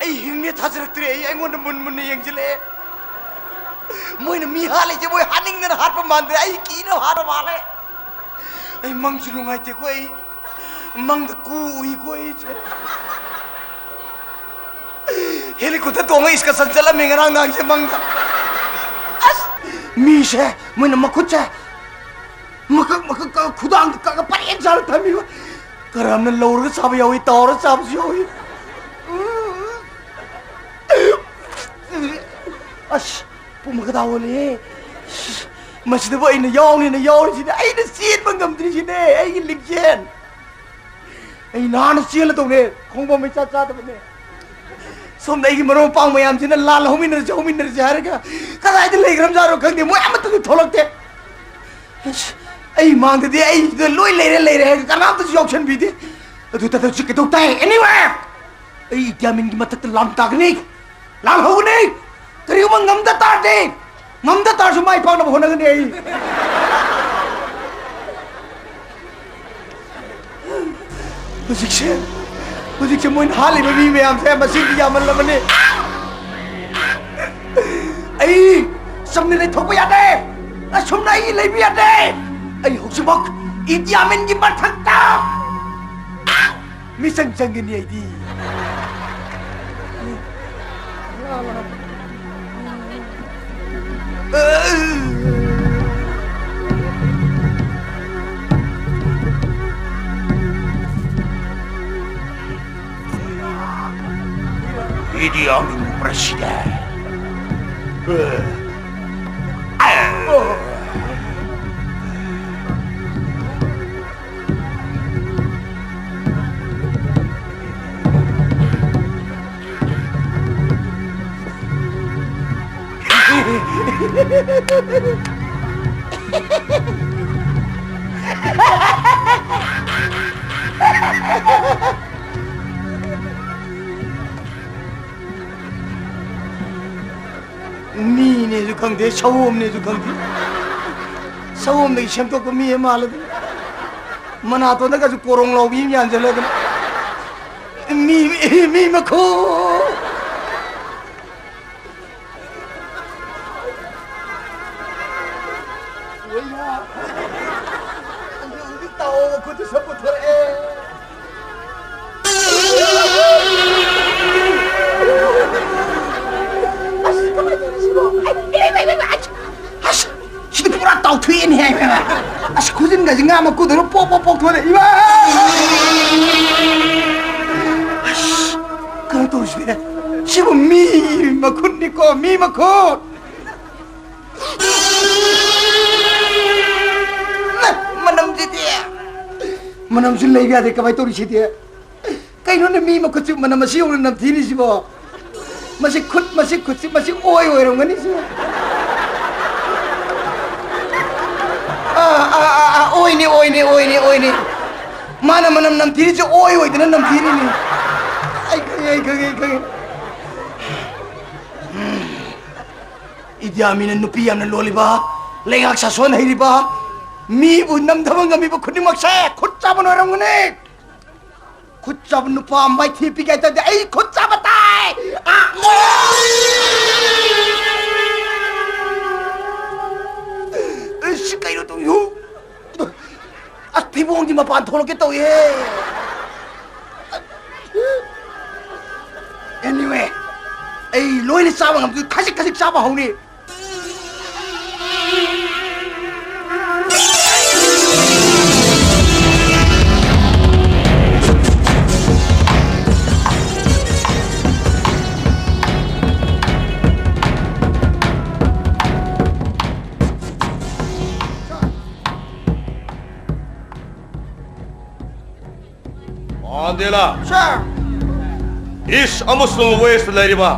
ꯑꯩ ꯍꯤꯡꯅꯦ ꯊꯥꯖꯔꯛꯇ꯭ꯔꯦ꯫ ꯑꯩ, ꯑꯩꯉꯣꯟꯗ ꯃꯨꯟ ꯃꯨꯟꯅ ꯌꯦꯡꯁꯤꯜꯂꯛꯑꯦ꯫ ꯃꯣꯏꯅ ꯃꯤ ꯍꯥꯠꯂꯤꯁꯦ ꯃꯣꯏ ꯍꯥꯠꯅꯤꯡꯗꯅ ꯍꯥꯠꯄ ꯃꯥꯟꯗ꯭ꯔꯦ꯫ ꯑꯩ ꯀꯤꯅ ꯍꯥꯠꯄ ꯃꯥꯜꯂꯦ꯫ ꯑꯩ ꯃꯪꯁꯨ ꯅꯨꯡꯉꯥꯏꯇꯦꯀꯣ꯫ ꯑꯩ ꯃꯪꯗ ꯀꯨ ꯎꯏꯀꯣ ꯑꯩꯁꯦ꯫ ꯍꯦꯂꯤꯀꯣꯞꯇꯔ ꯇꯣꯡꯉ ꯏꯁꯀꯔꯁꯟ ꯆꯠꯂꯝꯃꯤ ꯉꯔꯥꯡ ꯅꯍꯥꯟꯁꯦ ꯃꯪꯗ꯫ ꯑꯁ! ꯃꯤꯁꯦ, ꯃꯣꯏꯅ ꯃꯈꯨꯠꯁꯦ, ꯃꯀꯛ ꯃꯀꯛ ꯀꯛꯑ, ꯈꯨꯗꯥꯡꯗ ꯀꯛꯑ ꯄꯔꯦꯡ ꯁꯥꯅ ꯊꯝꯃꯤꯕ꯫ ꯀꯔꯝꯅ ꯂꯧꯔꯒ ꯆꯥꯕ ꯌꯥꯎꯏ, ꯇꯥꯎꯔ ꯆꯥꯕꯁꯨ ꯌꯥꯎꯏ꯫ ꯑꯁ! ꯄꯨꯝꯃꯒ ꯇꯥꯋꯣꯂꯦ꯫ ꯃꯁꯤꯗꯕꯨ ꯑꯩꯅ ꯌꯥꯎꯅꯤꯅ ꯌꯥꯎꯔꯤꯁꯤꯅꯦ꯫ ꯑꯩꯅ ꯆꯦꯟꯕ ꯉꯝꯗ꯭ꯔꯤꯁꯤꯅꯦ꯫ ꯑꯩꯒꯤ ꯂꯤꯛꯆꯦꯟ꯫ ꯑꯩ ꯅꯍꯥꯟꯅ ꯆꯦꯜꯂꯗꯧꯅꯦ꯫ ꯈꯣꯡꯕꯝ ꯏꯆꯥ ꯆꯥꯗꯕꯅꯦ꯫ ꯁꯣꯝꯗ ꯑꯩꯒꯤ ꯃꯔꯨꯞ ꯃꯄꯥꯡ ꯃꯌꯥꯝꯁꯤꯅ ꯂꯥꯟ ꯍꯧꯃꯤꯟꯅꯔꯁꯤ, ꯍꯧꯃꯤꯟꯅꯔꯁꯤ ꯍꯥꯏꯔꯒ ꯀꯗꯥꯏꯗ ꯂꯩꯈ꯭ꯔꯕꯖꯥꯠꯅꯣ ꯈꯪꯗꯦ꯫ ꯃꯣꯏ ꯑꯃꯠꯇꯁꯨ ꯊꯣꯛꯂꯛꯇꯦ꯫ ꯑꯁ, ꯑꯩ ꯃꯥꯡꯗꯗꯤ ꯑꯩꯗ ꯂꯣꯏ ꯂꯩꯔꯦ, ꯂꯩꯔꯦ ꯍꯥꯏꯔꯒ ꯀꯅꯥꯝꯇꯁꯨ ꯌꯥꯎꯁꯟꯕꯤꯗꯦ꯫ ꯑꯗꯨ ꯇꯥꯗꯕꯁꯤ ꯀꯩꯗꯧ ꯇꯥꯏ? Anywhere! ꯑꯩ ꯏꯗꯤ ꯑꯃꯤꯟꯒꯤ ꯃꯊꯛꯇ ꯂꯥꯟ ꯇꯥꯒꯅꯤ꯫ ꯂꯥꯟ ꯍꯧꯒꯅꯤ꯫ ꯀꯔꯤꯒꯨꯝꯕ ꯉꯝꯗ ꯇꯥꯔꯗꯤ, ꯉꯝꯗ ꯇꯥꯔꯁꯨ ꯃꯥꯏ ꯄꯥꯛꯅꯕ ꯍꯣꯠꯅꯒꯅꯤ ꯑꯩ꯫ ꯍꯧꯖꯤꯛꯁꯦ, ꯍꯧꯖꯤꯛꯁꯦ ꯃꯣꯏꯅ ꯍꯥꯠꯂꯤꯕ ꯃꯤ ꯃꯌꯥꯝꯁꯦ ꯃꯁꯤꯡꯗꯤ ꯌꯥꯝꯃꯜꯂꯕꯅꯤ꯫ ꯑꯩ ꯆꯝꯅ ꯂꯩꯊꯣꯛꯄ ꯌꯥꯗꯦ꯫ ꯑꯁꯨꯝꯅ ꯑꯩ ꯂꯩꯕ ꯌꯥꯗꯦ꯫ ꯑꯩ ꯍꯧꯖꯤꯛꯃꯛ ꯏꯗꯤ ꯑꯃꯤꯟꯒꯤ ꯃꯊꯛꯇ ꯃꯤꯆꯪ ꯆꯪꯒꯅꯤ ꯑꯩꯗꯤ꯫ ꯌꯥꯎꯅꯤꯡꯕ꯭ꯔꯥ ꯁꯤꯗ? ꯃꯤꯅꯦꯁꯨ ꯈꯪꯗꯦ, ꯁꯑꯣꯝꯅꯦꯁꯨ ꯈꯪꯗꯦ꯫ ꯁꯑꯣꯝꯗꯒꯤ ꯁꯦꯝꯗꯣꯛꯄ ꯃꯤ ꯑꯃ ꯃꯥꯜꯂꯗꯤ꯫ ꯃꯅꯥꯇꯣꯟꯗꯒꯁꯨ ꯀꯣꯔꯣꯡ ꯂꯥꯎꯕꯤ ꯑꯃ ꯌꯥꯟꯁꯤꯜꯂꯗꯅ꯫ ꯃꯤ, ꯃꯤ ꯃꯈꯨ꯫ ꯇꯥꯎ ꯈꯨꯠꯇ ꯁꯝ ꯄꯨꯊꯣꯔꯛꯑꯦ꯫ ꯑꯁ, ꯀꯃꯥꯏꯅ ꯇꯧꯔꯤꯁꯤꯕꯣ? ꯑꯁ, ꯁꯤꯗꯤ ꯄꯨꯔꯥ ꯇꯥꯎꯊꯣꯛꯑꯦꯅꯦ ꯍꯥꯏꯕ꯫ ꯑꯁ, ꯈꯨꯖꯤꯟꯒꯁꯤ ꯉꯥ ꯃꯀꯨꯗꯧꯅ ꯄꯣꯛ ꯄꯣꯛ ꯄꯣꯛ ꯊꯣꯛꯂꯛꯏ꯫ ꯏꯃꯥ! ꯑꯁ, ꯀꯩꯅꯣ ꯇꯧꯔꯤꯁꯤꯕꯣ? ꯁꯤꯕꯨ ꯃꯤ ꯃꯈꯨꯠꯅꯤꯀꯣ, ꯃꯤ ꯃꯈꯨꯠ꯫ ꯃꯅꯝꯁꯤꯗꯤ꯫ ꯃꯅꯝꯁꯤ ꯂꯩꯕ ꯌꯥꯗꯦ, ꯀꯃꯥꯏꯅ ꯇꯧꯔꯤꯁꯤꯗꯤ? ꯀꯩꯅꯣꯅꯦ, ꯃꯤ ꯃꯈꯨꯠꯁꯨ ꯃꯅꯝ ꯑꯁꯤ ꯌꯧꯅ ꯅꯝꯊꯤꯔꯤꯁꯤꯕꯣ? ꯃꯁꯤ ꯈꯨꯠ, ꯃꯁꯤ ꯈꯨꯠꯁꯤ, ꯃꯁꯤ ꯑꯣꯏ ꯑꯣꯏꯔꯝꯒꯅꯤ ꯁꯤ꯫ ꯑꯥ, ꯑꯥ, ꯑꯥ, ꯑꯥ, ꯑꯣꯏꯅꯤ, ꯑꯣꯏꯅꯤ, ꯑꯣꯏꯅꯤ, ꯑꯣꯏꯅꯤ꯫ ꯃꯥꯅ ꯃꯅꯝ ꯅꯝꯊꯤꯔꯤꯁꯦ ꯑꯣꯏ ꯑꯣꯏꯗꯅ ꯅꯝꯊꯤꯔꯤꯅꯤ꯫ ꯑꯩ ꯈꯪꯉꯦ, ꯑꯩ ꯈꯪꯉꯦ, ꯑꯩ ꯈꯪꯉꯦ꯫ ꯏꯗꯤ ꯑꯃꯤꯟꯅ ꯅꯨꯄꯤ ꯌꯥꯝꯅ ꯂꯣꯜꯂꯤꯕ, ꯂꯩꯉꯥꯛ ꯁꯥꯁꯣꯟ ꯍꯩꯔꯤꯕ, ꯃꯤꯕꯨ ꯅꯝꯊꯕ ꯉꯝꯃꯤꯕ ꯈꯨꯗꯤꯡꯃꯛꯁꯦ ꯈꯨꯠ ꯆꯥꯕꯅ ꯑꯣꯏꯔꯝꯒꯅꯤ꯫ ꯈꯨꯠ ꯆꯥꯕ ꯅꯨꯄꯥ ꯃꯥꯏꯊꯤ ꯄꯤꯒꯦ ꯍꯥꯏ ꯇꯥꯔꯗꯤ ꯑꯩ ꯈꯨꯠ ꯆꯥꯕ ꯇꯥꯏ꯫ ꯑꯥ! ꯑꯩꯁ, ꯀꯩꯅꯣ ꯇꯧꯏꯍꯨ? ꯑꯁ, ꯐꯤꯕꯣꯡꯗꯤ ꯃꯄꯥꯟ ꯊꯣꯛꯂꯛꯀꯦ ꯇꯧꯏꯍꯦ꯫ Anyway, ꯑꯩ ꯂꯣꯏꯅ ꯆꯥꯕ ꯉꯝꯗꯣꯏ, ꯈꯖꯤꯛ ꯈꯖꯤꯛ ꯆꯥꯕ ꯍꯧꯅꯤ꯫ ꯃꯥꯟꯗꯦꯂꯥ, ꯁꯥꯔ꯫ ꯏꯁ ꯑꯃꯁꯨꯡ ꯋꯦꯁꯇ ꯂꯩꯔꯤꯕ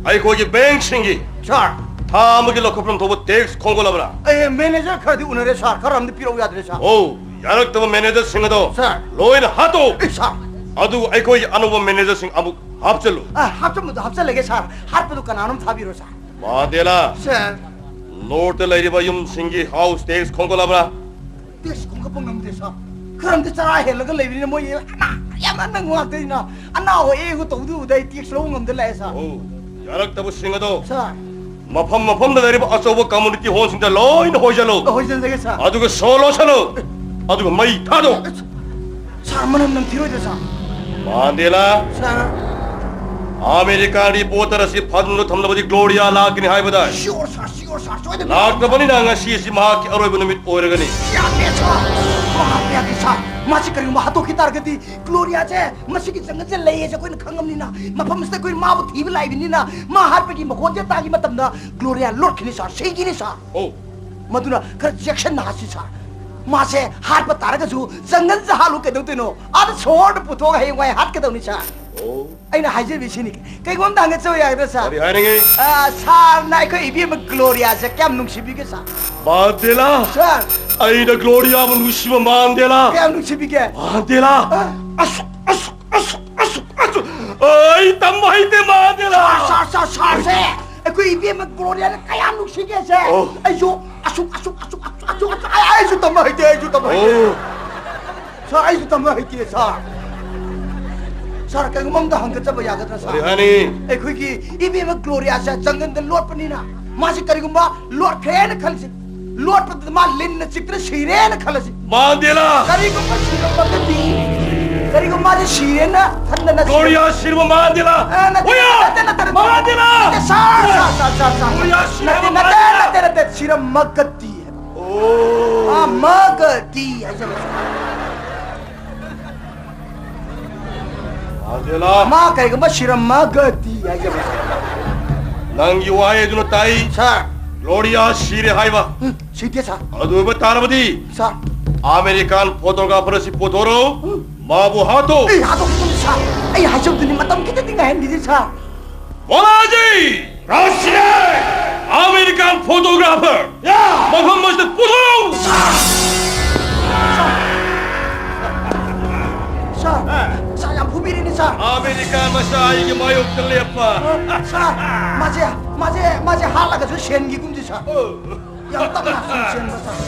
ꯑꯩꯈꯣꯏꯒꯤ ꯕꯦꯡꯛꯁꯤꯡꯒꯤ ꯁꯥꯔ꯫ ꯊꯥ ꯑꯃꯒꯤ ꯂꯧꯈꯠꯐꯝ ꯊꯣꯛꯄ ꯇꯦꯛꯁ ꯈꯣꯝꯒꯠꯂꯕ꯭ꯔꯥ? ꯑꯦ, ꯃꯦꯅꯦꯖꯔ ꯈꯔꯗꯤ ꯎꯅꯔꯦ ꯁꯥꯔ, ꯈꯔ ꯑꯝꯗ ꯄꯤꯔꯛꯎ ꯌꯥꯗ꯭ꯔꯦ ꯁꯥꯔ? ꯑꯣ, ꯌꯥꯔꯛꯇꯕ ꯃꯦꯅꯦꯖꯔꯁꯤꯡ ꯑꯗꯣ ꯁꯥꯔ꯫ ꯂꯣꯏꯅ ꯍꯥꯠꯇꯣꯛꯎ꯫ ꯑꯦ, ꯁꯥꯔ꯫ ꯑꯗꯨ ꯑꯩꯈꯣꯏꯒꯤ ꯑꯅꯧꯕ ꯃꯦꯅꯦꯖꯔꯁꯤꯡ ꯑꯃꯨꯛ ꯍꯥꯞꯆꯜꯂꯨ꯫ ꯑ, ꯍꯥꯞꯆꯟꯕꯗꯣ ꯍꯥꯞꯆꯜꯂꯒꯦ ꯁꯥꯔ, ꯍꯥꯠꯄꯗꯣ ꯀꯅꯥꯅꯣꯝ ꯊꯥꯕꯤꯔꯣ ꯁꯥꯔ꯫ ꯃꯥꯟꯗꯦꯂꯥ, ꯁꯥꯔ꯫ ꯅꯣꯔꯠꯇ ꯂꯩꯔꯤꯕ ꯌꯨꯝꯁꯤꯡꯒꯤ ꯍꯥꯎꯁ ꯇꯦꯛꯁ ꯈꯣꯝꯒꯠꯂꯕ꯭ꯔꯥ? ꯇꯦꯛꯁ ꯈꯣꯝꯒꯠꯄ ꯉꯝꯗꯦ ꯁꯥꯔ, ꯈꯔ ꯑꯝꯗ ꯆꯔꯥ ꯍꯦꯜꯂꯒ ꯂꯩꯕꯅꯤꯅ ꯃꯣꯏ ꯑꯅꯥ ꯌꯥꯝꯃꯟꯕ ꯉꯥꯛꯇꯅꯤꯅ, ꯑꯅꯥ ꯍꯣꯏ ꯑꯩꯒ ꯇꯧꯗꯨ ꯎꯕꯗ ꯑꯩ ꯇꯦꯛꯁ ꯂꯧꯕ ꯉꯝꯗ ꯂꯥꯛꯑꯦ ꯁꯥꯔ꯫ ꯑꯣ, ꯌꯥꯔꯛꯇꯕꯁꯤꯡ ꯑꯗꯣ ꯁꯥꯔ꯫ ꯃꯐꯝ ꯃꯐꯝꯗ ꯂꯩꯔꯤꯕ ꯑꯆꯧꯕ ꯀꯝꯃꯨꯅꯤꯇꯤ ꯍꯣꯜꯁꯤꯡꯗ ꯂꯣꯏꯅ ꯍꯣꯏꯖꯜꯂꯨ꯫ ꯍꯣꯏꯖꯟꯖꯒꯦ ꯁꯥꯔ꯫ ꯑꯗꯨꯒ ꯁꯣ ꯂꯣꯟꯁꯜꯂꯨ꯫ ꯑꯗꯨꯒ ꯃꯩ ꯊꯥꯗꯣꯛ꯫ ꯁꯥꯔ, ꯃꯅꯝ ꯅꯝꯊꯤꯔꯣꯏꯗ꯭ꯔꯥ ꯁꯥꯔ? ꯃꯥꯟꯗꯦꯂꯥ, ꯁꯥꯔ꯫ ꯑꯃꯦꯔꯤꯀꯥꯟ ꯔꯤꯄꯣꯔꯇꯔ ꯑꯁꯤ ꯐꯥꯖꯤꯟꯗꯨꯅ ꯊꯝꯂꯕꯗꯤ ꯒ꯭ꯂꯣꯔꯤꯌꯥ ꯂꯥꯛꯀꯅꯤ ꯍꯥꯏꯕꯗ ꯁꯤꯌꯣꯔ ꯁꯥꯔ, ꯁꯤꯌꯣꯔ ꯁꯥꯔ, ꯁꯣꯏꯗꯅ꯫ ꯂꯥꯛꯇꯕꯅꯤꯅ ꯉꯁꯤ ꯑꯁꯤ ꯃꯍꯥꯛꯀꯤ ꯑꯔꯣꯏꯕ ꯅꯨꯃꯤꯠ ꯑꯣꯏꯔꯒꯅꯤ꯫ ꯌꯥꯗꯦ ꯁꯥꯔ, ꯃꯍꯥꯛ ꯌꯥꯗꯦ ꯁꯥꯔ꯫ ꯃꯥꯁꯤ ꯀꯔꯤꯒꯨꯝꯕ ꯍꯥꯠꯇꯣꯛꯈꯤ ꯇꯥꯔꯒꯗꯤ ꯒ꯭ꯂꯣꯔꯤꯌꯥꯁꯦ ꯃꯁꯤꯒꯤ ꯖꯪꯒꯜꯁꯦ ꯂꯩꯌꯦꯁꯦ ꯑꯩꯈꯣꯏꯅ ꯈꯪꯉꯕꯅꯤꯅ, ꯃꯐꯝ ꯑꯁꯤꯗ ꯑꯩꯈꯣꯏ ꯃꯥꯕꯨ ꯊꯤꯕ ꯂꯥꯛꯏꯕꯅꯤꯅ, ꯃꯥ ꯍꯥꯠꯄꯒꯤ ꯃꯈꯣꯟꯁꯦ ꯇꯥꯈꯤ ꯃꯇꯝꯗ ꯒ꯭ꯂꯣꯔꯤꯌꯥ ꯂꯣꯠꯈꯤꯅꯤ ꯁꯥꯔ, ꯁꯤꯈꯤꯅꯤ ꯁꯥꯔ꯫ ꯑꯣ, ꯃꯗꯨꯅ ꯈꯔ ꯆꯦꯛꯁꯤꯟꯅ ꯍꯥꯠꯁꯤ ꯁꯥꯔ꯫ ꯃꯥꯁꯦ ꯍꯥꯠꯄ ꯇꯥꯔꯒꯁꯨ ꯖꯪꯒꯜꯁꯦ ꯍꯥꯠꯂꯨ ꯀꯩꯗꯧꯗꯣꯏꯅꯣ? ꯑꯥꯗ ꯁꯣꯍꯣꯔꯗ ꯄꯨꯊꯣꯛꯑꯒ ꯍꯌꯦꯡꯋꯥꯏ ꯍꯥꯠꯀꯗꯧꯅꯤ ꯁꯥꯔ꯫ ꯑꯣ꯫ ꯑꯩꯅ ꯍꯥꯏꯖꯔꯤꯁꯤꯅꯤ, ꯀꯩꯒꯨꯝꯕ ꯑꯝꯇ ꯍꯪꯒꯠꯆꯕ ꯌꯥꯒꯗ꯭ꯔꯥ ꯁꯥꯔ? ꯀꯔꯤ ꯍꯥꯏꯅꯤꯡꯉꯤ? ꯑ, ꯁꯥꯔꯅ ꯑꯩꯈꯣꯏ ꯏꯕꯦꯝꯃ ꯒ꯭ꯂꯣꯔꯤꯌꯥꯁꯦ ꯀꯌꯥꯝ ꯅꯨꯡꯁꯤꯕꯤꯒꯦ ꯁꯥꯔ? ꯃꯥꯟꯗꯦꯂꯥ, ꯁꯥꯔ꯫ ꯑꯩꯅ ꯒ꯭ꯂꯣꯔꯤꯌꯥꯕꯨ ꯅꯨꯡꯁꯤꯕ ꯃꯥꯟꯗꯦꯂꯥ꯫ ꯀꯌꯥꯝ ꯅꯨꯡꯁꯤꯕꯤꯒꯦ? ꯃꯥꯟꯗꯦꯂꯥ, ꯑ? ꯑꯁꯨꯛ ꯑꯁꯨꯛ ꯑꯁꯨꯛ ꯑꯁꯨꯛ ꯑꯩ ꯇꯝꯕ ꯍꯩꯇꯦ ꯃꯥꯟꯗꯦꯂꯥ꯫ ꯁꯥꯔ, ꯁꯥꯔ, ꯁꯥꯔ, ꯁꯥꯔꯁꯦ ꯑꯩꯈꯣꯏ ꯏꯕꯦꯝꯃ ꯒ꯭ꯂꯣꯔꯤꯌꯥꯅ ꯀꯌꯥꯝ ꯅꯨꯡꯁꯤꯒꯦꯁꯦ꯫ ꯑꯣ꯫ ꯑꯩꯁꯨ ꯑꯁꯨꯛ ꯑꯁꯨꯛ ꯑꯁꯨꯛ ꯑꯁꯨꯛ ꯑꯁꯨꯛ ꯑꯁꯨꯛ ꯑꯩ, ꯑꯩꯁꯨ ꯇꯝꯕ ꯍꯩꯇꯦ, ꯑꯩꯁꯨ ꯇꯝꯕ ꯍꯩꯇꯦ꯫ ꯑꯣ꯫ ꯁꯥꯔ, ꯑꯩꯁꯨ ꯇꯝꯕ ꯍꯩꯇꯦ ꯁꯥꯔ꯫ ꯁꯥꯔ, ꯀꯩꯒꯨꯝꯕ ꯑꯝꯇ ꯍꯪꯒꯠꯆꯕ ꯌꯥꯒꯗ꯭ꯔꯥ ꯁꯥꯔ? ꯀꯔꯤ ꯍꯥꯏꯅꯤ? ꯑꯩꯈꯣꯏꯒꯤ ꯏꯕꯦꯝꯃ ꯒ꯭ꯂꯣꯔꯤꯌꯥꯁꯦ ꯖꯪꯒꯜꯗ ꯂꯣꯠꯄꯅꯤꯅ, ꯃꯥꯁꯦ ꯀꯔꯤꯒꯨꯝꯕ ꯂꯣꯠꯈ꯭ꯔꯦꯅ ꯈꯜꯂꯁꯤ, ꯂꯣꯠꯄꯗꯨꯗ ꯃꯥ ꯂꯤꯟꯅ ꯆꯤꯛꯇꯅ ꯁꯤꯔꯦꯅ ꯈꯜꯂꯁꯤ꯫ ꯃꯥꯟꯗꯦꯂꯥ꯫ ꯀꯔꯤꯒꯨꯝꯕ ꯁꯤꯔꯝꯃꯒꯗꯤ, ꯀꯔꯤꯒꯨꯝꯕ ꯃꯥꯁꯦ ꯁꯤꯔꯦꯅ ꯈꯟꯗꯅ ꯒ꯭ꯂꯣꯔꯤꯌꯥ ꯁꯤꯔꯕ ꯃꯥꯟꯗꯦꯂꯥ꯫ ꯑ, ꯅꯠꯇꯦ, ꯑꯣꯌꯥ! ꯅꯠꯇꯦ, ꯅꯠꯇꯦ, ꯅꯠꯇꯦ, ꯅꯠꯇꯦ꯫ ꯃꯥꯟꯗꯦꯂꯥ꯫ ꯅꯠꯇꯦ, ꯁꯥꯔ, ꯁꯥꯔ, ꯁꯥꯔ, ꯁꯥꯔ, ꯁꯥꯔ꯫ ꯒ꯭ꯂꯣꯔꯤꯌꯥ ꯁꯤꯔꯕ ꯅꯠꯇꯦ, ꯅꯠꯇꯦ, ꯃꯥꯟꯗꯦꯂꯥ꯫ ꯅꯠꯇꯦ, ꯅꯠꯇꯦ, ꯁꯤꯔꯝꯃꯒꯗꯤ ꯍꯥꯏꯕ꯫ ꯑꯣ꯫ ꯑꯃꯒꯗꯤ ꯍꯥꯏꯖꯕ, ꯁꯥꯔ꯫ ꯃꯥꯟꯗꯦꯂꯥ꯫ ꯃꯥ ꯀꯔꯤꯒꯨꯝꯕ ꯁꯤꯔꯝꯃꯒꯗꯤ ꯍꯥꯏꯖꯕ, ꯁꯥꯔ꯫ ꯅꯪꯒꯤ ꯋꯥꯍꯩ ꯑꯗꯨꯅ ꯇꯥꯏ꯫ ꯁꯥꯔ꯫ ꯒ꯭ꯂꯣꯔꯤꯌꯥ ꯁꯤꯔꯦ ꯍꯥꯏꯕ꯫ ꯎꯝ, ꯁꯤꯗꯦ, ꯁꯥꯔ꯫ ꯑꯗꯨ ꯑꯣꯏꯕ ꯇꯥꯔꯕꯗꯤ ꯁꯥꯔ꯫ ꯑꯃꯦꯔꯤꯀꯥꯟ ꯐꯣꯇꯣꯒ꯭ꯔꯥꯐꯔ ꯑꯁꯤ ꯄꯨꯊꯣꯔꯛꯎ꯫ ꯎꯝ꯫ ꯃꯥꯕꯨ ꯍꯥꯠꯇꯣꯛ꯫ ꯑꯩ ꯍꯥꯠꯇꯣꯛꯀꯅꯤ, ꯁꯥꯔ꯫ ꯑꯩ ꯍꯥꯏꯖꯕꯗꯨꯅꯤ, ꯃꯇꯝ ꯈꯤꯇꯗꯤ ꯉꯥꯏꯍꯟꯕꯤꯔꯤ, ꯁꯥꯔ꯫ ꯕꯣꯂꯥꯖꯤ! ꯔꯥꯁꯤꯌꯥ! American photographer! ꯌꯥ! ꯃꯐꯝ ꯑꯁꯤꯗ ꯄꯨꯊꯣꯔꯛꯎ! ꯁꯥꯔ! ꯁꯥꯔ! ꯁꯥꯔ, ꯌꯥꯝ ꯐꯨꯕꯤꯔꯦꯅꯦ, ꯁꯥꯔ! ꯑꯃꯦꯔꯤꯀꯥ ꯃꯆꯥ ꯑꯩꯒꯤ ꯃꯥꯌꯣꯛꯇ ꯂꯦꯞꯄ! ꯁꯥꯔ, ꯃꯥꯁꯦ, ꯃꯥꯁꯦ, ꯃꯥꯁꯦ ꯍꯥꯠꯂꯒꯁꯨ ꯁꯦꯟꯒꯤꯒꯨꯝꯁꯤ, ꯁꯥꯔ꯫ ꯌꯥꯝ ꯇꯞꯅ ꯁꯨꯝ ꯆꯦꯟꯕ, ꯁꯥꯔ꯫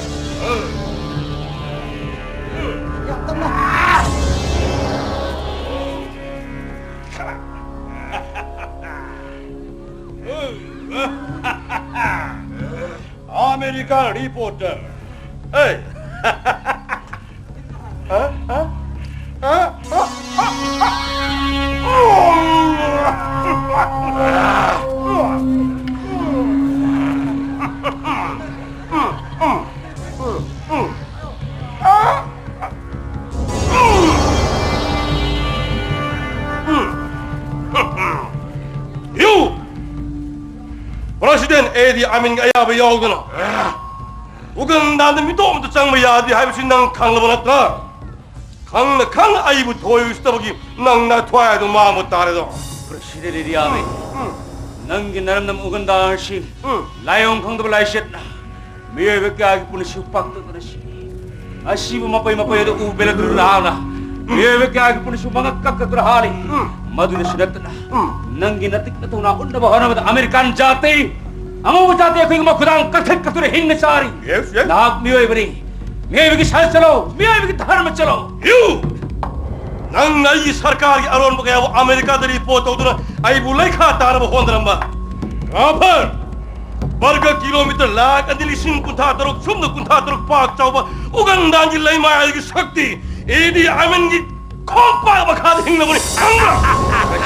ꯌꯥꯝ ꯇꯞꯅ꯫ America reporter. ꯑꯦ꯫ ꯍꯥ? ꯍꯥ? ꯍꯥ? ꯍꯥ? ꯍꯥ? ꯌꯨ! ꯄ꯭ꯔꯁꯤꯗꯦꯟ ꯑꯦ ꯗꯤ ꯑꯃꯤꯟꯒꯤ ꯑꯌꯥꯕ ꯌꯥꯎꯗꯅ ꯎꯒꯟꯗꯥꯗ ꯃꯤꯇꯣꯞ ꯑꯃꯇ ꯆꯪꯕ ꯌꯥꯗꯦ ꯍꯥꯏꯕꯁꯤ ꯅꯪ ꯈꯪꯂꯕ ꯅꯠꯇ꯭ꯔꯥ? ꯈꯪꯅ ꯈꯪꯅ ꯑꯩꯕꯨ ꯊꯣꯏ ꯎꯁꯤꯠꯇꯕꯒꯤ ꯅꯪ ꯅꯊ꯭ꯋꯥꯏ ꯑꯗꯨ ꯃꯥꯡꯕ ꯇꯥꯔꯦꯗꯣ꯫ ꯄ꯭ꯔꯁꯤꯗꯦꯟ ꯑꯦ ꯗꯤ ꯑꯃꯤꯟ, ꯎꯝ꯫ ꯅꯪꯒꯤ ꯅꯔꯝꯗꯝ ꯎꯒꯟꯗꯥ ꯑꯁꯤ ꯎꯝ꯫ ꯂꯥꯏꯑꯣꯡ ꯈꯪꯗꯕ ꯂꯥꯏꯆꯠꯅ ꯃꯤꯑꯣꯏꯕ ꯀꯌꯥꯒꯤ ꯄꯨꯟꯁꯤꯕꯨ ꯄꯥꯛꯇꯛꯅꯅ ꯁꯤ ꯑꯁꯤꯕꯨ ꯃꯄꯩ ꯃꯄꯩ ꯑꯗꯨ ꯎ ꯕꯦꯂꯠꯇꯨꯅ ꯂꯥꯛꯅ ꯃꯤꯑꯣꯏꯕ ꯀꯌꯥꯒꯤ ꯄꯨꯟꯁꯤ ꯃꯉꯛ ꯀꯛ ꯀꯛꯇꯨꯅ ꯍꯥꯜꯂꯤ꯫ ꯎꯝ꯫ ꯃꯗꯨꯗꯁꯨ ꯅꯠꯇꯅ ꯎꯝ꯫ ꯅꯪꯒꯤ ꯅꯇꯤꯛ ꯅꯊꯧꯅꯥ ꯎꯠꯅꯕ ꯍꯣꯠꯅꯕꯗ ꯑꯃꯦꯔꯤꯀꯥꯟ ꯖꯥꯇꯤ, ꯑꯉꯧꯕ ꯖꯥꯇꯤ ꯑꯩꯈꯣꯏꯒꯤ ꯃꯈꯨꯗꯥꯡ ꯀꯛꯊꯠ ꯀꯛꯇꯨꯅ ꯍꯤꯡꯅ ꯆꯥꯔꯤ꯫ Yes, yes. ꯅꯍꯥꯛ ꯃꯤꯑꯣꯏꯕꯅꯤ꯫ ꯃꯤꯑꯣꯏꯕꯒꯤ ꯁꯥꯏꯟꯁ ꯆꯠꯂꯣ, ꯃꯤꯑꯣꯏꯕꯒꯤ ꯙꯔꯃ ꯆꯠꯂꯣ꯫ ꯌꯨ! ꯅꯪꯅ ꯑꯩꯒꯤ ꯁꯔꯀꯥꯔꯒꯤ ꯑꯔꯣꯟꯕ ꯀꯌꯥꯕꯨ ꯑꯃꯦꯔꯤꯀꯥꯗ ꯔꯤꯄꯣꯔꯠ ꯇꯧꯗꯨꯅ ꯑꯩꯕꯨ ꯂꯩꯈꯥ ꯇꯥꯅꯕ ꯍꯣꯠꯅꯔꯝꯕ꯫ ꯔꯥꯐꯔ! ꯕꯔꯒ ꯀꯤꯂꯣꯃꯤꯇꯔ ꯂꯥꯈ ꯑꯅꯤ ꯂꯤꯁꯤꯡ ꯀꯨꯟꯊ꯭ꯔꯥ ꯇꯔꯨꯛ ꯁꯨꯞꯅ ꯀꯨꯟꯊ꯭ꯔꯥ ꯇꯔꯨꯛ ꯄꯥꯛ ꯆꯥꯎꯕ ꯎꯒꯟꯗꯥꯒꯤ ꯂꯩꯃꯥꯏꯒꯤ ꯁꯛꯇꯤ ꯑꯦ ꯗꯤ ꯑꯃꯤꯟꯒꯤ ꯈꯣꯡꯄꯥꯛ ꯃꯈꯥꯗ ꯍꯤꯡꯂꯕꯅꯤ, ꯈꯪꯕ꯭ꯔꯥ?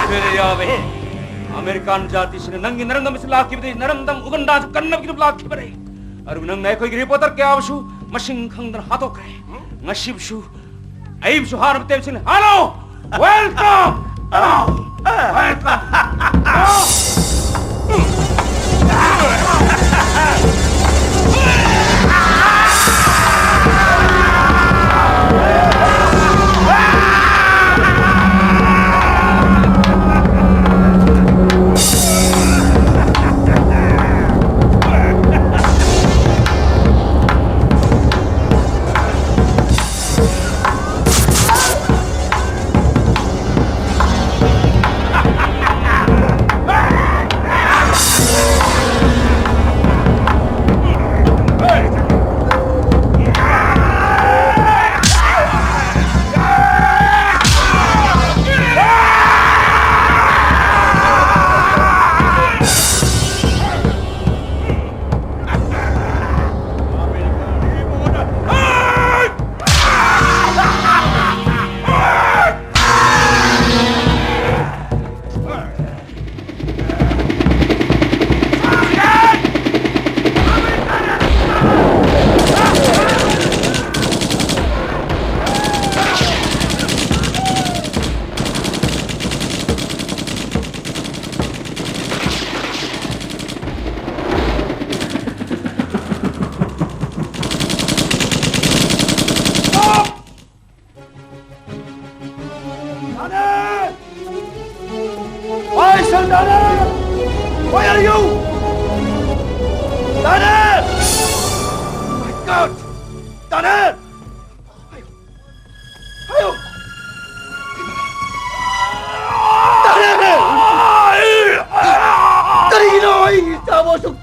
ꯀꯩꯁꯨ ꯌꯥꯕ꯫ ꯑꯃꯦꯔꯤꯀꯥꯟ ꯖꯥꯇꯤꯁꯤꯅ ꯅꯪꯒꯤ ꯅꯔꯝꯗꯝ ꯑꯁꯤ ꯂꯥꯛꯈꯤꯕꯗꯤ ꯅꯔꯝꯗꯝ ꯎꯒꯟꯗꯥꯁꯨ ꯀꯟꯅꯕꯒꯤꯗꯃꯛ ꯂꯥꯛꯈꯤꯕꯅꯤ꯫ ꯑꯗꯨꯕꯨ ꯅꯪꯅ ꯑꯩꯈꯣꯏꯒꯤ ꯔꯤꯄꯣꯔꯇꯔ ꯀꯌꯥꯕꯨꯁꯨ ꯃꯁꯤꯡ ꯈꯪꯗꯅ ꯍꯥꯠꯇꯣꯛꯈ꯭ꯔꯦ꯫ ꯉꯁꯤꯕꯨꯁꯨ ꯑꯩꯕꯨꯁꯨ ꯍꯥꯠꯅꯕ ꯇꯦꯝꯁꯤꯜꯂꯤ꯫ ꯍꯜꯂꯣ! Welcome! Welcome!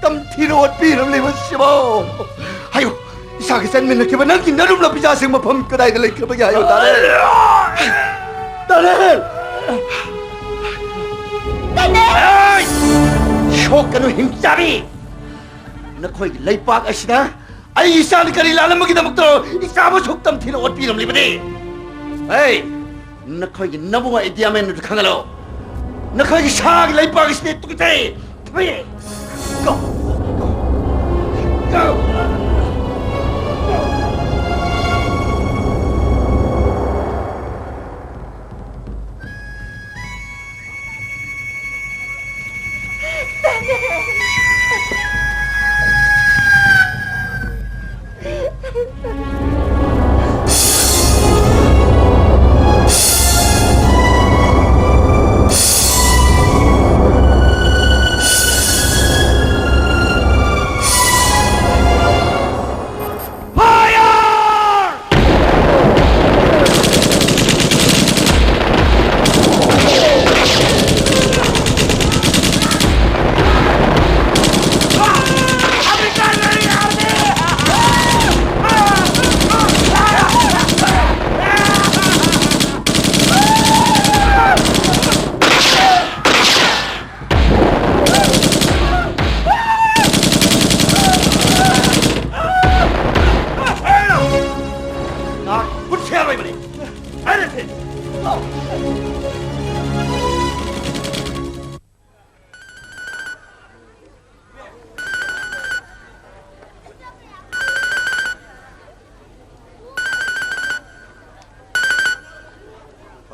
ꯌꯥꯝ ꯊꯤꯅ ꯑꯣꯠꯄꯤꯔꯝꯂꯤꯕꯁꯤꯕꯣ? ꯍꯥꯏꯌꯨ, ꯏꯁꯥꯒ ꯆꯟꯃꯤꯟꯅꯈꯤꯕ ꯅꯪꯒꯤ ꯅꯔꯨꯝ ꯂꯄꯤꯖꯥꯁꯤꯡ ꯃꯐꯝ ꯀꯗꯥꯏꯗ ꯂꯩꯈ꯭ꯔꯕꯒꯦ? ꯍꯥꯏꯌꯨ, ꯇꯥꯔꯦ꯫ ꯇꯥꯔꯦ꯫ ꯇꯥꯔꯦ꯫ ꯑꯩ! ꯁꯣꯛꯀꯅꯨ, ꯍꯤꯡꯆꯥꯕꯤ! ꯅꯈꯣꯏꯒꯤ ꯂꯩꯄꯥꯛ ꯑꯁꯤꯗ ꯑꯩ ꯏꯆꯥꯅ ꯀꯔꯤ ꯂꯥꯜꯂꯝꯕꯒꯤꯗꯃꯛꯇ ꯏꯆꯥꯕꯨ ꯁꯨꯛ ꯇꯝꯊꯤꯅ ꯑꯣꯠꯄꯤꯔꯝꯂꯤꯕꯅꯤ? ꯑꯩ! ꯅꯈꯣꯏꯒꯤ ꯅꯕꯨꯡ ꯑꯩꯗꯤꯌꯥꯃꯦꯟ ꯑꯗꯨ ꯈꯪꯍꯜꯂꯣ꯫ ꯅꯈꯣꯏꯒꯤ ꯁꯥꯒꯤ ꯂꯩꯄꯥꯛ ꯑꯁꯤꯗꯤ ꯇꯨꯀꯠꯆꯩ꯫ ꯊꯨꯏ꯫ Go. Go. Go.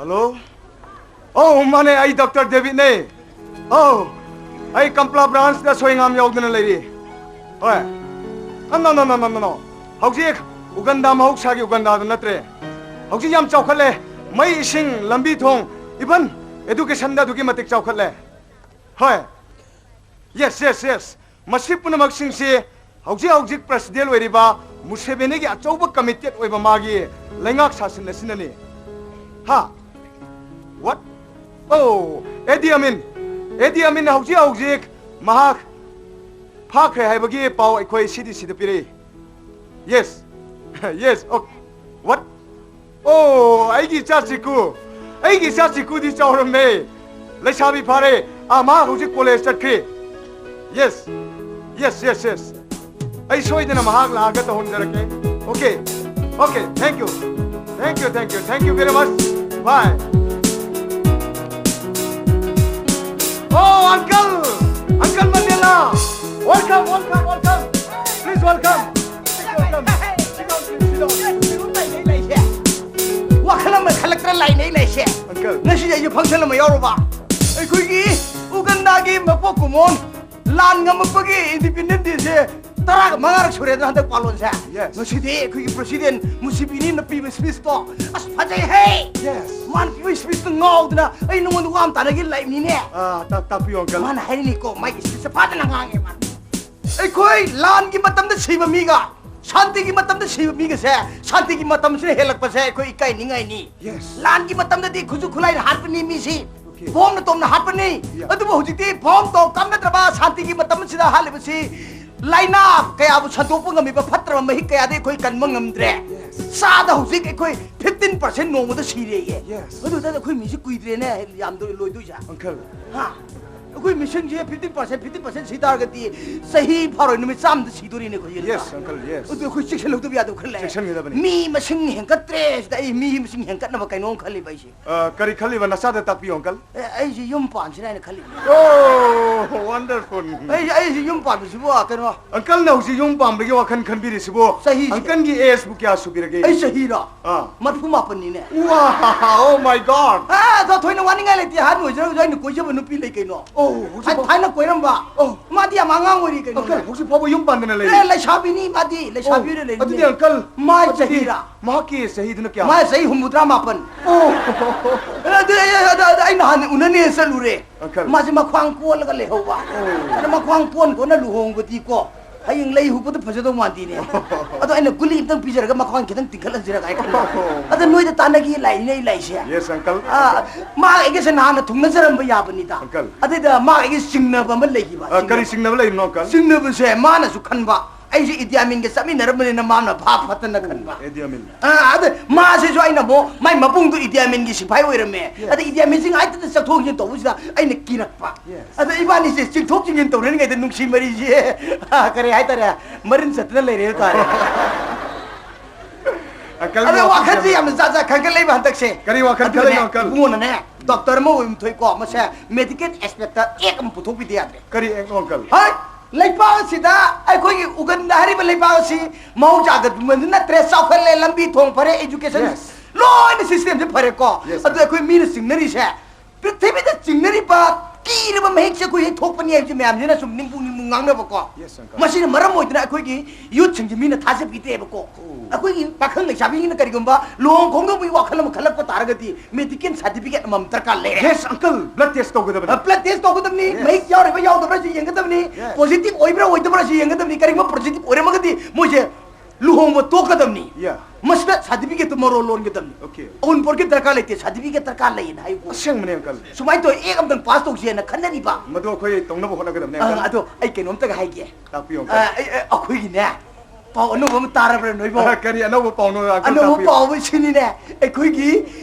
ꯍꯜꯂꯣ? ꯑꯧ, ꯃꯥꯅꯦ, ꯑꯩ ꯗꯣꯛꯇꯔ ꯗꯦꯕꯤꯠꯅꯦ꯫ ꯑꯧ, ꯑꯩ ꯀꯝꯄ꯭ꯂꯥ ꯕ꯭ꯔꯥꯟꯁꯇ ꯁꯣꯏꯉꯥꯝ ꯌꯥꯎꯗꯅ ꯂꯩꯔꯤ꯫ ꯍꯣꯏ꯫ ꯑ, no, no, no, no, no, no. ꯍꯧꯖꯤꯛ ꯎꯒꯟꯗꯥ ꯃꯍꯧꯁꯥꯒꯤ ꯎꯒꯟꯗꯥꯗꯨ ꯅꯠꯇ꯭ꯔꯦ꯫ ꯍꯧꯖꯤꯛ ꯌꯥꯝ ꯆꯥꯎꯈꯠꯂꯦ꯫ ꯃꯩ, ꯏꯁꯤꯡ, ꯂꯝꯕꯤ ꯊꯣꯡ, even educationꯗ ꯑꯗꯨꯛꯀꯤ ꯃꯇꯤꯛ ꯆꯥꯎꯈꯠꯂꯦ꯫ ꯍꯣꯏ꯫ Yes, yes, yes. ꯃꯁꯤ ꯄꯨꯝꯅꯃꯛꯁꯤꯡꯁꯤ ꯍꯧꯖꯤꯛ ꯍꯧꯖꯤꯛ ꯄ꯭ꯔꯁꯤꯗꯦꯟ ꯑꯣꯏꯔꯤꯕ ꯃꯨꯁꯦꯕꯦꯅꯤꯒꯤ ꯑꯆꯧꯕ ꯀꯃꯤꯇꯦꯠ ꯑꯣꯏꯕ ꯃꯥꯒꯤ ꯂꯩꯉꯥꯛ ꯁꯥꯁꯟ ꯑꯁꯤꯅꯅꯤ꯫ ꯍꯥ? What? ꯑꯣ, ꯑꯦꯗꯤ ꯑꯃꯤꯟ꯫ ꯑꯦꯗꯤ ꯑꯃꯤꯟ ꯍꯧꯖꯤꯛ ꯍꯧꯖꯤꯛ ꯃꯍꯥꯛ ꯐꯥꯈ꯭ꯔꯦ ꯍꯥꯏꯕꯒꯤ ꯄꯥꯎ ꯑꯩꯈꯣꯏ ꯁꯤꯗꯤ ꯁꯤꯗ ꯄꯤꯔꯛꯏ꯫ Yes. Yes. Oh, what? Oh, ꯑꯩꯒꯤ ꯏꯆꯥ ꯆꯤꯀꯨ, ꯑꯩꯒꯤ ꯏꯆꯥ ꯆꯤꯀꯨꯗꯤ ꯆꯥꯎꯔꯝꯃꯦ, ꯂꯩꯁꯥꯕꯤ ꯐꯥꯔꯦ꯫ ꯑꯥ, ꯃꯍꯥꯛ ꯍꯧꯖꯤꯛ ꯀꯣꯂꯦꯖ ꯆꯠꯈ꯭ꯔꯦ꯫ Yes. Yes, yes, yes. ꯑꯩ ꯁꯣꯏꯗꯅ ꯃꯍꯥꯛ ꯂꯥꯛꯑꯒ ꯇꯧꯍꯟꯖꯔꯛꯀꯦ꯫ Okay. Okay. Thank you. Thank you, thank you, thank you very much. Bye. Oh, uncle! Uncle Mandela! Welcome, welcome, welcome! Please welcome! Sit down, sit down, sit down. ꯋꯥꯈꯜ ꯑꯃ ꯈꯜꯂꯛꯇ꯭ꯔ ꯂꯥꯏꯅꯩ ꯂꯩꯁꯦ꯫ Uncle. ꯉꯁꯤꯗꯤ ꯑꯩꯁꯨ function ꯑꯃ ꯌꯥꯎꯔꯨꯕ꯫ ꯑꯩꯈꯣꯏꯒꯤ ꯎꯒꯟꯗꯥꯒꯤ ꯃꯄꯣꯛ ꯀꯨꯝꯑꯣꯟ ꯂꯥꯟ ꯉꯝꯃꯛꯄꯒꯤ Independence Day ꯁꯦ ꯇꯔꯥꯒ ꯃꯉꯥꯔꯛ ꯁꯨꯔꯦꯗꯅ ꯍꯟꯗꯛ ꯄꯥꯂꯣꯟꯁꯦ꯫ Yes. ꯉꯁꯤꯗꯤ ꯑꯩꯈꯣꯏꯒꯤ President ꯃꯨꯁꯤꯕꯤꯅꯤꯅ ꯄꯤꯕ speech ꯇꯣ ꯑꯁ ꯐꯖꯩꯍꯦ꯫ Yes. ꯃꯥꯅ ꯄꯤꯕ speech ꯇꯣ ꯉꯥꯎꯗꯅ ꯑꯩ ꯅꯉꯣꯟꯗ ꯋꯥ ꯑꯃ ꯇꯥꯟꯅꯒꯦ ꯂꯥꯛꯏꯅꯤꯅꯦ꯫ ꯑꯥ, ꯇꯥ-, ꯇꯥꯛꯄꯤꯌꯨ, uncle. ꯃꯥꯅ ꯍꯥꯏꯔꯤꯅꯤꯀꯣ, ꯃꯥꯒꯤ speech ꯁꯦ ꯐꯖꯅ ꯉꯥꯡꯉꯦ ꯃꯥꯅ꯫ ꯑꯩꯈꯣꯏ ꯂꯥꯟꯒꯤ ꯃꯇꯝꯗ ꯁꯤꯕ ꯃꯤꯒ ꯁꯥꯟꯇꯤꯒꯤ ꯃꯇꯝꯗ ꯁꯤꯕ ꯃꯤꯒꯁꯦ, ꯁꯥꯟꯇꯤꯒꯤ ꯃꯇꯝꯁꯤꯅ ꯍꯦꯜꯂꯛꯄꯁꯦ ꯑꯩꯈꯣꯏ ꯏꯀꯥꯏꯅꯤꯡꯉꯥꯏꯅꯤ꯫ Yes. ꯂꯥꯟꯒꯤ ꯃꯇꯝꯗꯗꯤ ꯈꯨꯠꯁꯨ ꯈꯨꯠꯂꯥꯏꯅ ꯍꯥꯠꯄꯅꯤ ꯃꯤꯁꯤ꯫ Okay. ꯕꯣꯝꯅ ꯇꯣꯝꯅ ꯍꯥꯠꯄꯅꯤ꯫ Yeah. ꯑꯗꯨꯕꯨ ꯍꯧꯖꯤꯛꯇꯤ ꯕꯣꯝ ꯇꯣꯝ ꯀꯥꯞꯅꯗ꯭ꯔꯕ ꯁꯥꯟꯇꯤꯒꯤ ꯃꯇꯝ ꯑꯁꯤꯗ ꯍꯥꯠꯂꯤꯕꯁꯤ ꯂꯥꯏꯅꯥ ꯀꯌꯥꯕꯨ ꯁꯟꯗꯣꯛꯄ ꯉꯝꯃꯤꯕ ꯐꯠꯇ꯭ꯔꯕ ꯃꯍꯤꯛ ꯀꯌꯥꯗꯤ ꯑꯩꯈꯣꯏ ꯀꯟꯕ ꯉꯝꯗ꯭ꯔꯦ꯫ Yes. ꯆꯥꯗ ꯍꯧꯖꯤꯛ ꯑꯩꯈꯣꯏ fifteen percent ꯅꯣꯡꯃꯗ ꯁꯤꯔꯦꯌꯦ꯫ Yes. ꯑꯗꯨꯗ ꯑꯩꯈꯣꯏ ꯃꯤꯁꯤ ꯀꯨꯏꯗ꯭ꯔꯦꯅꯦ ꯌꯥꯝꯗꯣꯏ ꯂꯣꯏꯗꯣꯏꯁꯦ꯫ Uncle. ꯍꯥ? ꯑꯩꯈꯣꯏ ꯃꯤꯁꯤꯡꯁꯦ fifteen percent, fifteen percent ꯁꯤ ꯇꯥꯔꯒꯗꯤ ꯆꯍꯤ ꯐꯥꯔꯣꯏ, ꯅꯨꯃꯤꯠ ꯆꯥꯝꯗ ꯁꯤꯗꯣꯔꯤꯅꯦ ꯑꯩꯈꯣꯏꯁꯦ, ꯅꯠꯇ꯭ꯔꯥ? Yes, uncle, yes. ꯑꯗꯨ ꯑꯩꯈꯣꯏ ꯆꯦꯛꯁꯤꯜꯍꯧꯗꯕ ꯌꯥꯗꯕ ꯈꯔ ꯂꯩ꯫ ꯆꯦꯛꯁꯤꯟꯒꯗꯕꯅꯤ꯫ ꯃꯤ ꯃꯁꯤꯡ ꯍꯦꯟꯒꯠꯇ꯭ꯔꯦ ꯁꯤꯗ ꯑꯩ ꯃꯤ ꯃꯁꯤꯡ ꯍꯦꯟꯒꯠꯅꯕ ꯀꯩꯅꯣꯝ ꯈꯜꯂꯤꯕ ꯑꯩꯁꯦ꯫ ꯑ, ꯀꯔꯤ ꯈꯜꯂꯤꯕ ꯅꯆꯥꯗ ꯇꯥꯛꯄꯤꯌꯨ, uncle꯫ ꯑꯦ, ꯑꯩꯁꯦ ꯌꯨꯝ ꯄꯥꯟꯁꯤꯔꯥ ꯍꯥꯏꯅ ꯈꯜꯂꯤꯕ꯫ Oh, wonderful. ꯑꯩ, ꯑꯩꯁꯦ ꯌꯨꯝ ꯄꯥꯟꯕꯁꯤꯕꯨ, ꯑ, ꯀꯩꯅꯣ, Uncle ꯅ ꯍꯧꯖꯤꯛ ꯌꯨꯝ ꯄꯥꯟꯕꯒꯤ ꯋꯥꯈꯜ ꯈꯟꯕꯤꯔꯤꯁꯤꯕꯨ, ꯆꯍꯤꯁꯦ꯫ Uncle ꯒꯤ age ꯕꯨ ꯀꯌꯥ ꯁꯨꯕꯤꯔꯒꯦ? ꯑꯩ ꯆꯍꯤꯔꯣ? ꯑꯥ꯫ ꯃꯔꯤꯐꯨ ꯃꯥꯄꯟꯅꯤꯅꯦ꯫ Wow, oh my God! ꯑ, ꯑꯗꯣ ꯊꯣꯏꯅ ꯋꯥꯅꯤꯡꯉꯥꯏ ꯂꯩꯇꯦ, ꯑꯍꯟ ꯑꯣꯏꯖꯔꯒꯁꯨ ꯑꯩꯅ ꯀꯣꯏꯖꯕ ꯅꯨꯄꯤ ꯂꯩ ꯀꯩꯅꯣ꯫ Oh, ꯍꯧꯖꯤꯛ ꯍꯥꯟ-, ꯐꯥꯎ-, ꯊꯥꯏꯅ ꯀꯣꯏꯔꯝꯕ꯫ Oh. ꯃꯥꯗꯤ ꯌꯥꯝ ꯑꯉꯥꯡ ꯑꯣꯏꯔꯤ ꯀꯩꯅꯣ꯫ Uncle, ꯍꯧꯖꯤꯛ ꯐꯥꯎꯕ ꯌꯨꯝ ꯄꯥꯟꯗꯅ ꯂꯩꯔꯤ? ꯑꯦ, ꯂꯩꯁꯥꯕꯤꯅꯤ ꯃꯥꯗꯤ, ꯂꯩꯁꯥꯕꯤ ꯑꯣꯏꯅ ꯂꯩꯔꯤꯅꯦ꯫ ꯑꯗꯨꯗꯤ uncle, ꯃꯥꯏ ꯑꯗꯨꯗꯤ ꯆꯍꯤꯔꯥ? ꯃꯍꯥꯛꯀꯤ ꯆꯍꯤꯗꯨꯅ ꯀꯌꯥ? ꯃꯥꯏ ꯆꯍꯤ ꯍꯨꯝꯐꯨꯇꯔꯥ ꯃꯥꯄꯟ꯫ ꯑꯣ꯫ ꯑꯗꯨ ꯑꯩ, ꯑꯗꯨ, ꯑꯗꯨ ꯑꯩꯅ ꯍꯥꯟꯅ ꯎꯅꯅꯦꯅ ꯆꯠꯂꯨꯔꯦ꯫ Uncle. ꯃꯥꯁꯦ ꯃꯈ꯭ꯋꯥꯡ ꯀꯣꯜꯂꯒ ꯂꯩꯍꯧꯕ꯫ ꯑꯣ꯫ ꯑꯗ ꯃꯈ꯭ꯋꯥꯡ ꯀꯣꯟ ꯀꯣꯟꯅ ꯂꯨꯍꯣꯡꯕꯗꯤꯀꯣ, ꯍꯌꯦꯡ ꯂꯩ ꯍꯨꯛꯄꯗ ꯐꯖꯗꯧ ꯃꯥꯟꯗꯦꯅꯦ꯫ ꯑꯗꯣ ꯑꯩꯅ ꯒꯨꯂꯤ ꯑꯝꯇꯪ ꯄꯤꯖꯔꯒ ꯃꯈ꯭ꯋꯥꯡ ꯈꯤꯇꯪ ꯇꯤꯡꯈꯠꯍꯟꯁꯤꯔꯒ ꯍꯥꯏ ꯈꯟꯕ꯫ ꯑꯗ ꯅꯣꯏꯗ ꯇꯥꯟꯅꯒꯦ ꯂꯥꯛꯏꯅꯦ ꯑꯩ ꯂꯥꯛꯏꯁꯦ꯫ Yes, uncle. ꯑꯥ, ꯃꯥ ꯑꯩꯒꯁꯦ ꯅꯍꯥꯟꯅ ꯊꯨꯡꯅꯖꯔꯝꯕ ꯌꯥꯕꯅꯤꯗ꯫ Uncle. ꯑꯗꯩꯗ ꯃꯥ ꯑꯩꯒ ꯆꯤꯡꯅꯕ ꯑꯃ ꯂꯩꯈꯤꯕ꯫ ꯑ, ꯀꯔꯤ ꯆꯤꯡꯅꯕ ꯂꯩꯔꯤꯅꯣ, uncle? ꯆꯤꯡꯅꯕꯁꯦ ꯃꯥꯅꯁꯨ ꯈꯟꯕ ꯑꯩꯁꯦ ꯏꯗꯤ ꯑꯃꯤꯟꯒ ꯆꯠꯃꯤꯟꯅꯔꯝꯕꯅꯤꯅ ꯃꯥꯅ ꯚꯥꯞ ꯐꯠꯇꯅ ꯈꯟꯕ꯫ ꯏꯗꯤ ꯑꯃꯤꯟ꯫ ꯑꯥ, ꯑꯗ ꯃꯥꯁꯤꯁꯨ ꯑꯩꯅ ꯑꯃꯨꯛ ꯃꯥꯏ ꯃꯕꯨꯡꯗꯣ ꯏꯗꯤ ꯑꯃꯤꯟꯒꯤ ꯁꯤꯐꯥꯏ ꯑꯣꯏꯔꯝꯃꯦ꯫ Yes. ꯑꯗ ꯏꯗꯤ ꯑꯃꯤꯟꯁꯤ ꯉꯥꯏꯇꯅ ꯆꯠꯊꯣꯛ ꯆꯠꯁꯤꯟ ꯇꯧꯕꯁꯤꯗ ꯑꯩꯅ ꯀꯤꯔꯛꯄ꯫ Yes. ꯑꯗ ꯏꯕꯥꯅꯤꯁꯦ ꯆꯤꯡꯊꯣꯛ ꯆꯤꯡꯁꯤꯟ ꯇꯧꯅꯔꯤꯉꯩꯗ ꯅꯨꯡꯁꯤ ꯃꯔꯤꯁꯦ, ꯑꯥ, ꯀꯔꯤ ꯍꯥꯏꯇꯥꯔꯦ, ꯃꯔꯤꯟ ꯆꯠꯇꯅ ꯂꯩꯔꯦ ꯍꯥꯏꯇꯥꯔꯦ꯫ Uncle, ꯑꯗ ꯋꯥꯈꯜꯁꯦ ꯌꯥꯝꯅ ꯖꯥꯠ ꯖꯥꯠ ꯈꯟꯒꯠꯂꯛꯏꯕ ꯍꯟꯗꯛꯁꯦ꯫ ꯀꯔꯤ ꯋꯥꯈꯜ ꯑꯗꯨꯅꯦ, ꯈꯜꯂꯛꯏꯅꯣ, uncle? ꯏꯕꯨꯡꯉꯣꯅꯅꯦ, doctor ꯑꯃ ꯑꯣꯏꯕ ꯊꯣꯛꯏꯀꯣ, ꯃꯁꯦ medical inspector act ꯑꯃ ꯄꯨꯊꯣꯛꯄꯤꯗ ꯌꯥꯗ꯭ꯔꯦ꯫ ꯀꯔꯤ act ꯅꯣ, uncle? ꯍꯣꯏ, ꯂꯩꯄꯥꯛ ꯑꯁꯤꯗ ꯑꯩꯈꯣꯏꯒꯤ ꯎꯒꯟꯗ ꯍꯥꯏꯔꯤꯕ ꯂꯩꯄꯥꯛ ꯑꯁꯤ ꯃꯍꯧꯁꯥꯒ ꯅꯠꯇ꯭ꯔꯦ, ꯆꯥꯎꯈꯠꯂꯦ, ꯂꯝꯕꯤ ꯊꯣꯡ ꯐꯔꯦ, education, yes, ꯂꯣꯏꯅ system ꯁꯦ ꯐꯔꯦꯀꯣ꯫ Yes, uncle. ꯑꯗꯨ ꯑꯩꯈꯣꯏ ꯃꯤꯅ ꯆꯤꯡꯅꯔꯤꯁꯦ, ꯄ꯭ꯔꯤꯊꯤꯕꯤꯗ ꯆꯤꯡꯅꯔꯤꯕ ꯀꯤꯔꯕ ꯃꯍꯤꯛꯁꯦ ꯑꯩꯈꯣꯏ ꯍꯦꯛ ꯊꯣꯛꯄꯅꯤ ꯍꯥꯏꯕꯁꯤ ꯃꯌꯥꯝꯁꯤꯅ ꯁꯨꯝ ꯅꯤꯡꯕꯨ ꯅꯤꯡꯕꯨ ꯉꯥꯡꯅꯕꯀꯣ꯫ Yes, uncle. ꯃꯁꯤꯅ ꯃꯔꯝ ꯑꯣꯏꯗꯨꯅ ꯑꯩꯈꯣꯏꯒꯤ youth ꯁꯤꯡꯁꯤ ꯃꯤꯅ ꯊꯥꯖꯕꯤꯗꯦꯕꯀꯣ꯫ ꯑꯣ꯫ ꯑꯩꯈꯣꯏꯒꯤ ꯄꯥꯈꯪ ꯂꯩꯁꯥꯕꯤꯁꯤꯡꯅ ꯀꯔꯤꯒꯨꯝꯕ ꯂꯨꯍꯣꯡ ꯈꯣꯡꯗꯣꯡꯕꯒꯤ ꯋꯥꯈꯜ ꯑꯃ ꯈꯜꯂꯛꯄ ꯇꯥꯔꯒꯗꯤ medical certificate ꯑꯃꯃꯝ ꯗꯔꯀꯥꯔ ꯂꯩꯔꯦ꯫ Yes, uncle. Blood test ꯇꯧꯒꯗꯕꯅꯤ꯫ ꯑ, blood test ꯇꯧꯒꯗꯕꯅꯤ, yes, ꯃꯍꯤꯛ ꯌꯥꯎꯔꯤꯕ꯭ꯔꯥ ꯌꯥꯎꯗꯕ꯭ꯔꯥꯁꯨ ꯌꯦꯡꯒꯗꯕꯅꯤ, yes, positive ꯑꯣꯏꯕ꯭ꯔꯥ ꯑꯣꯏꯗꯕ꯭ꯔꯥꯁꯨ ꯌꯦꯡꯒꯗꯕꯅꯤ, ꯀꯔꯤꯒꯨꯝꯕ positive ꯑꯣꯏꯔꯝꯃꯒꯗꯤ ꯃꯣꯏꯁꯦ ꯂꯨꯍꯣꯡꯕ ꯇꯣꯛꯀꯗꯕꯅꯤ꯫ Yeah. ꯃꯁꯤꯗ certificate ꯇꯨ ꯃꯔꯣꯜ ꯂꯣꯟꯒꯗꯕꯅꯤ꯫ Okay. ꯑꯎꯟꯄꯣꯠꯀꯤ ꯗꯔꯀꯥꯔ ꯂꯩꯇꯦ, certificate ꯗꯔꯀꯥꯔ ꯂꯩꯌꯦꯅ ꯍꯥꯏꯌꯨꯀꯣ꯫ ꯑꯁꯦꯡꯕꯅꯦ, uncle. ꯁꯨꯃꯥꯏꯅ ꯇꯧꯔ act ꯑꯝꯇꯪ pass ꯇꯧꯁꯦꯅ ꯈꯟꯅꯔꯤꯕ꯫ ꯃꯗꯨ ꯑꯩꯈꯣꯏ ꯇꯧꯅꯕ ꯍꯣꯠꯅꯒꯗꯕꯅꯦ, ꯑ, uncle. ꯑꯗꯣ ꯑꯩ ꯀꯩꯅꯣꯝꯇꯒ ꯍꯥꯏꯒꯦ꯫ ꯇꯥꯛꯄꯤꯌꯨ, ꯑ, uncle. ꯑꯩ, ꯑꯩ, ꯑꯩꯈꯣꯏꯒꯤꯅꯦ, ꯄꯥꯎ ꯑꯅꯧꯕ ꯑꯃ ꯇꯥꯔꯕ꯭ꯔꯥ ꯅꯣꯏꯕꯣ? ꯑ, ꯀꯔꯤ ꯑꯅꯧꯕ ꯄꯥꯎꯅꯣ, uncle? ꯑꯅꯧꯕ ꯇꯥꯛꯄꯤꯌꯨ꯫ ꯄꯥꯎ ꯑꯃ ꯁꯤꯅꯤꯅꯦ, ꯑꯩꯈꯣꯏꯒꯤ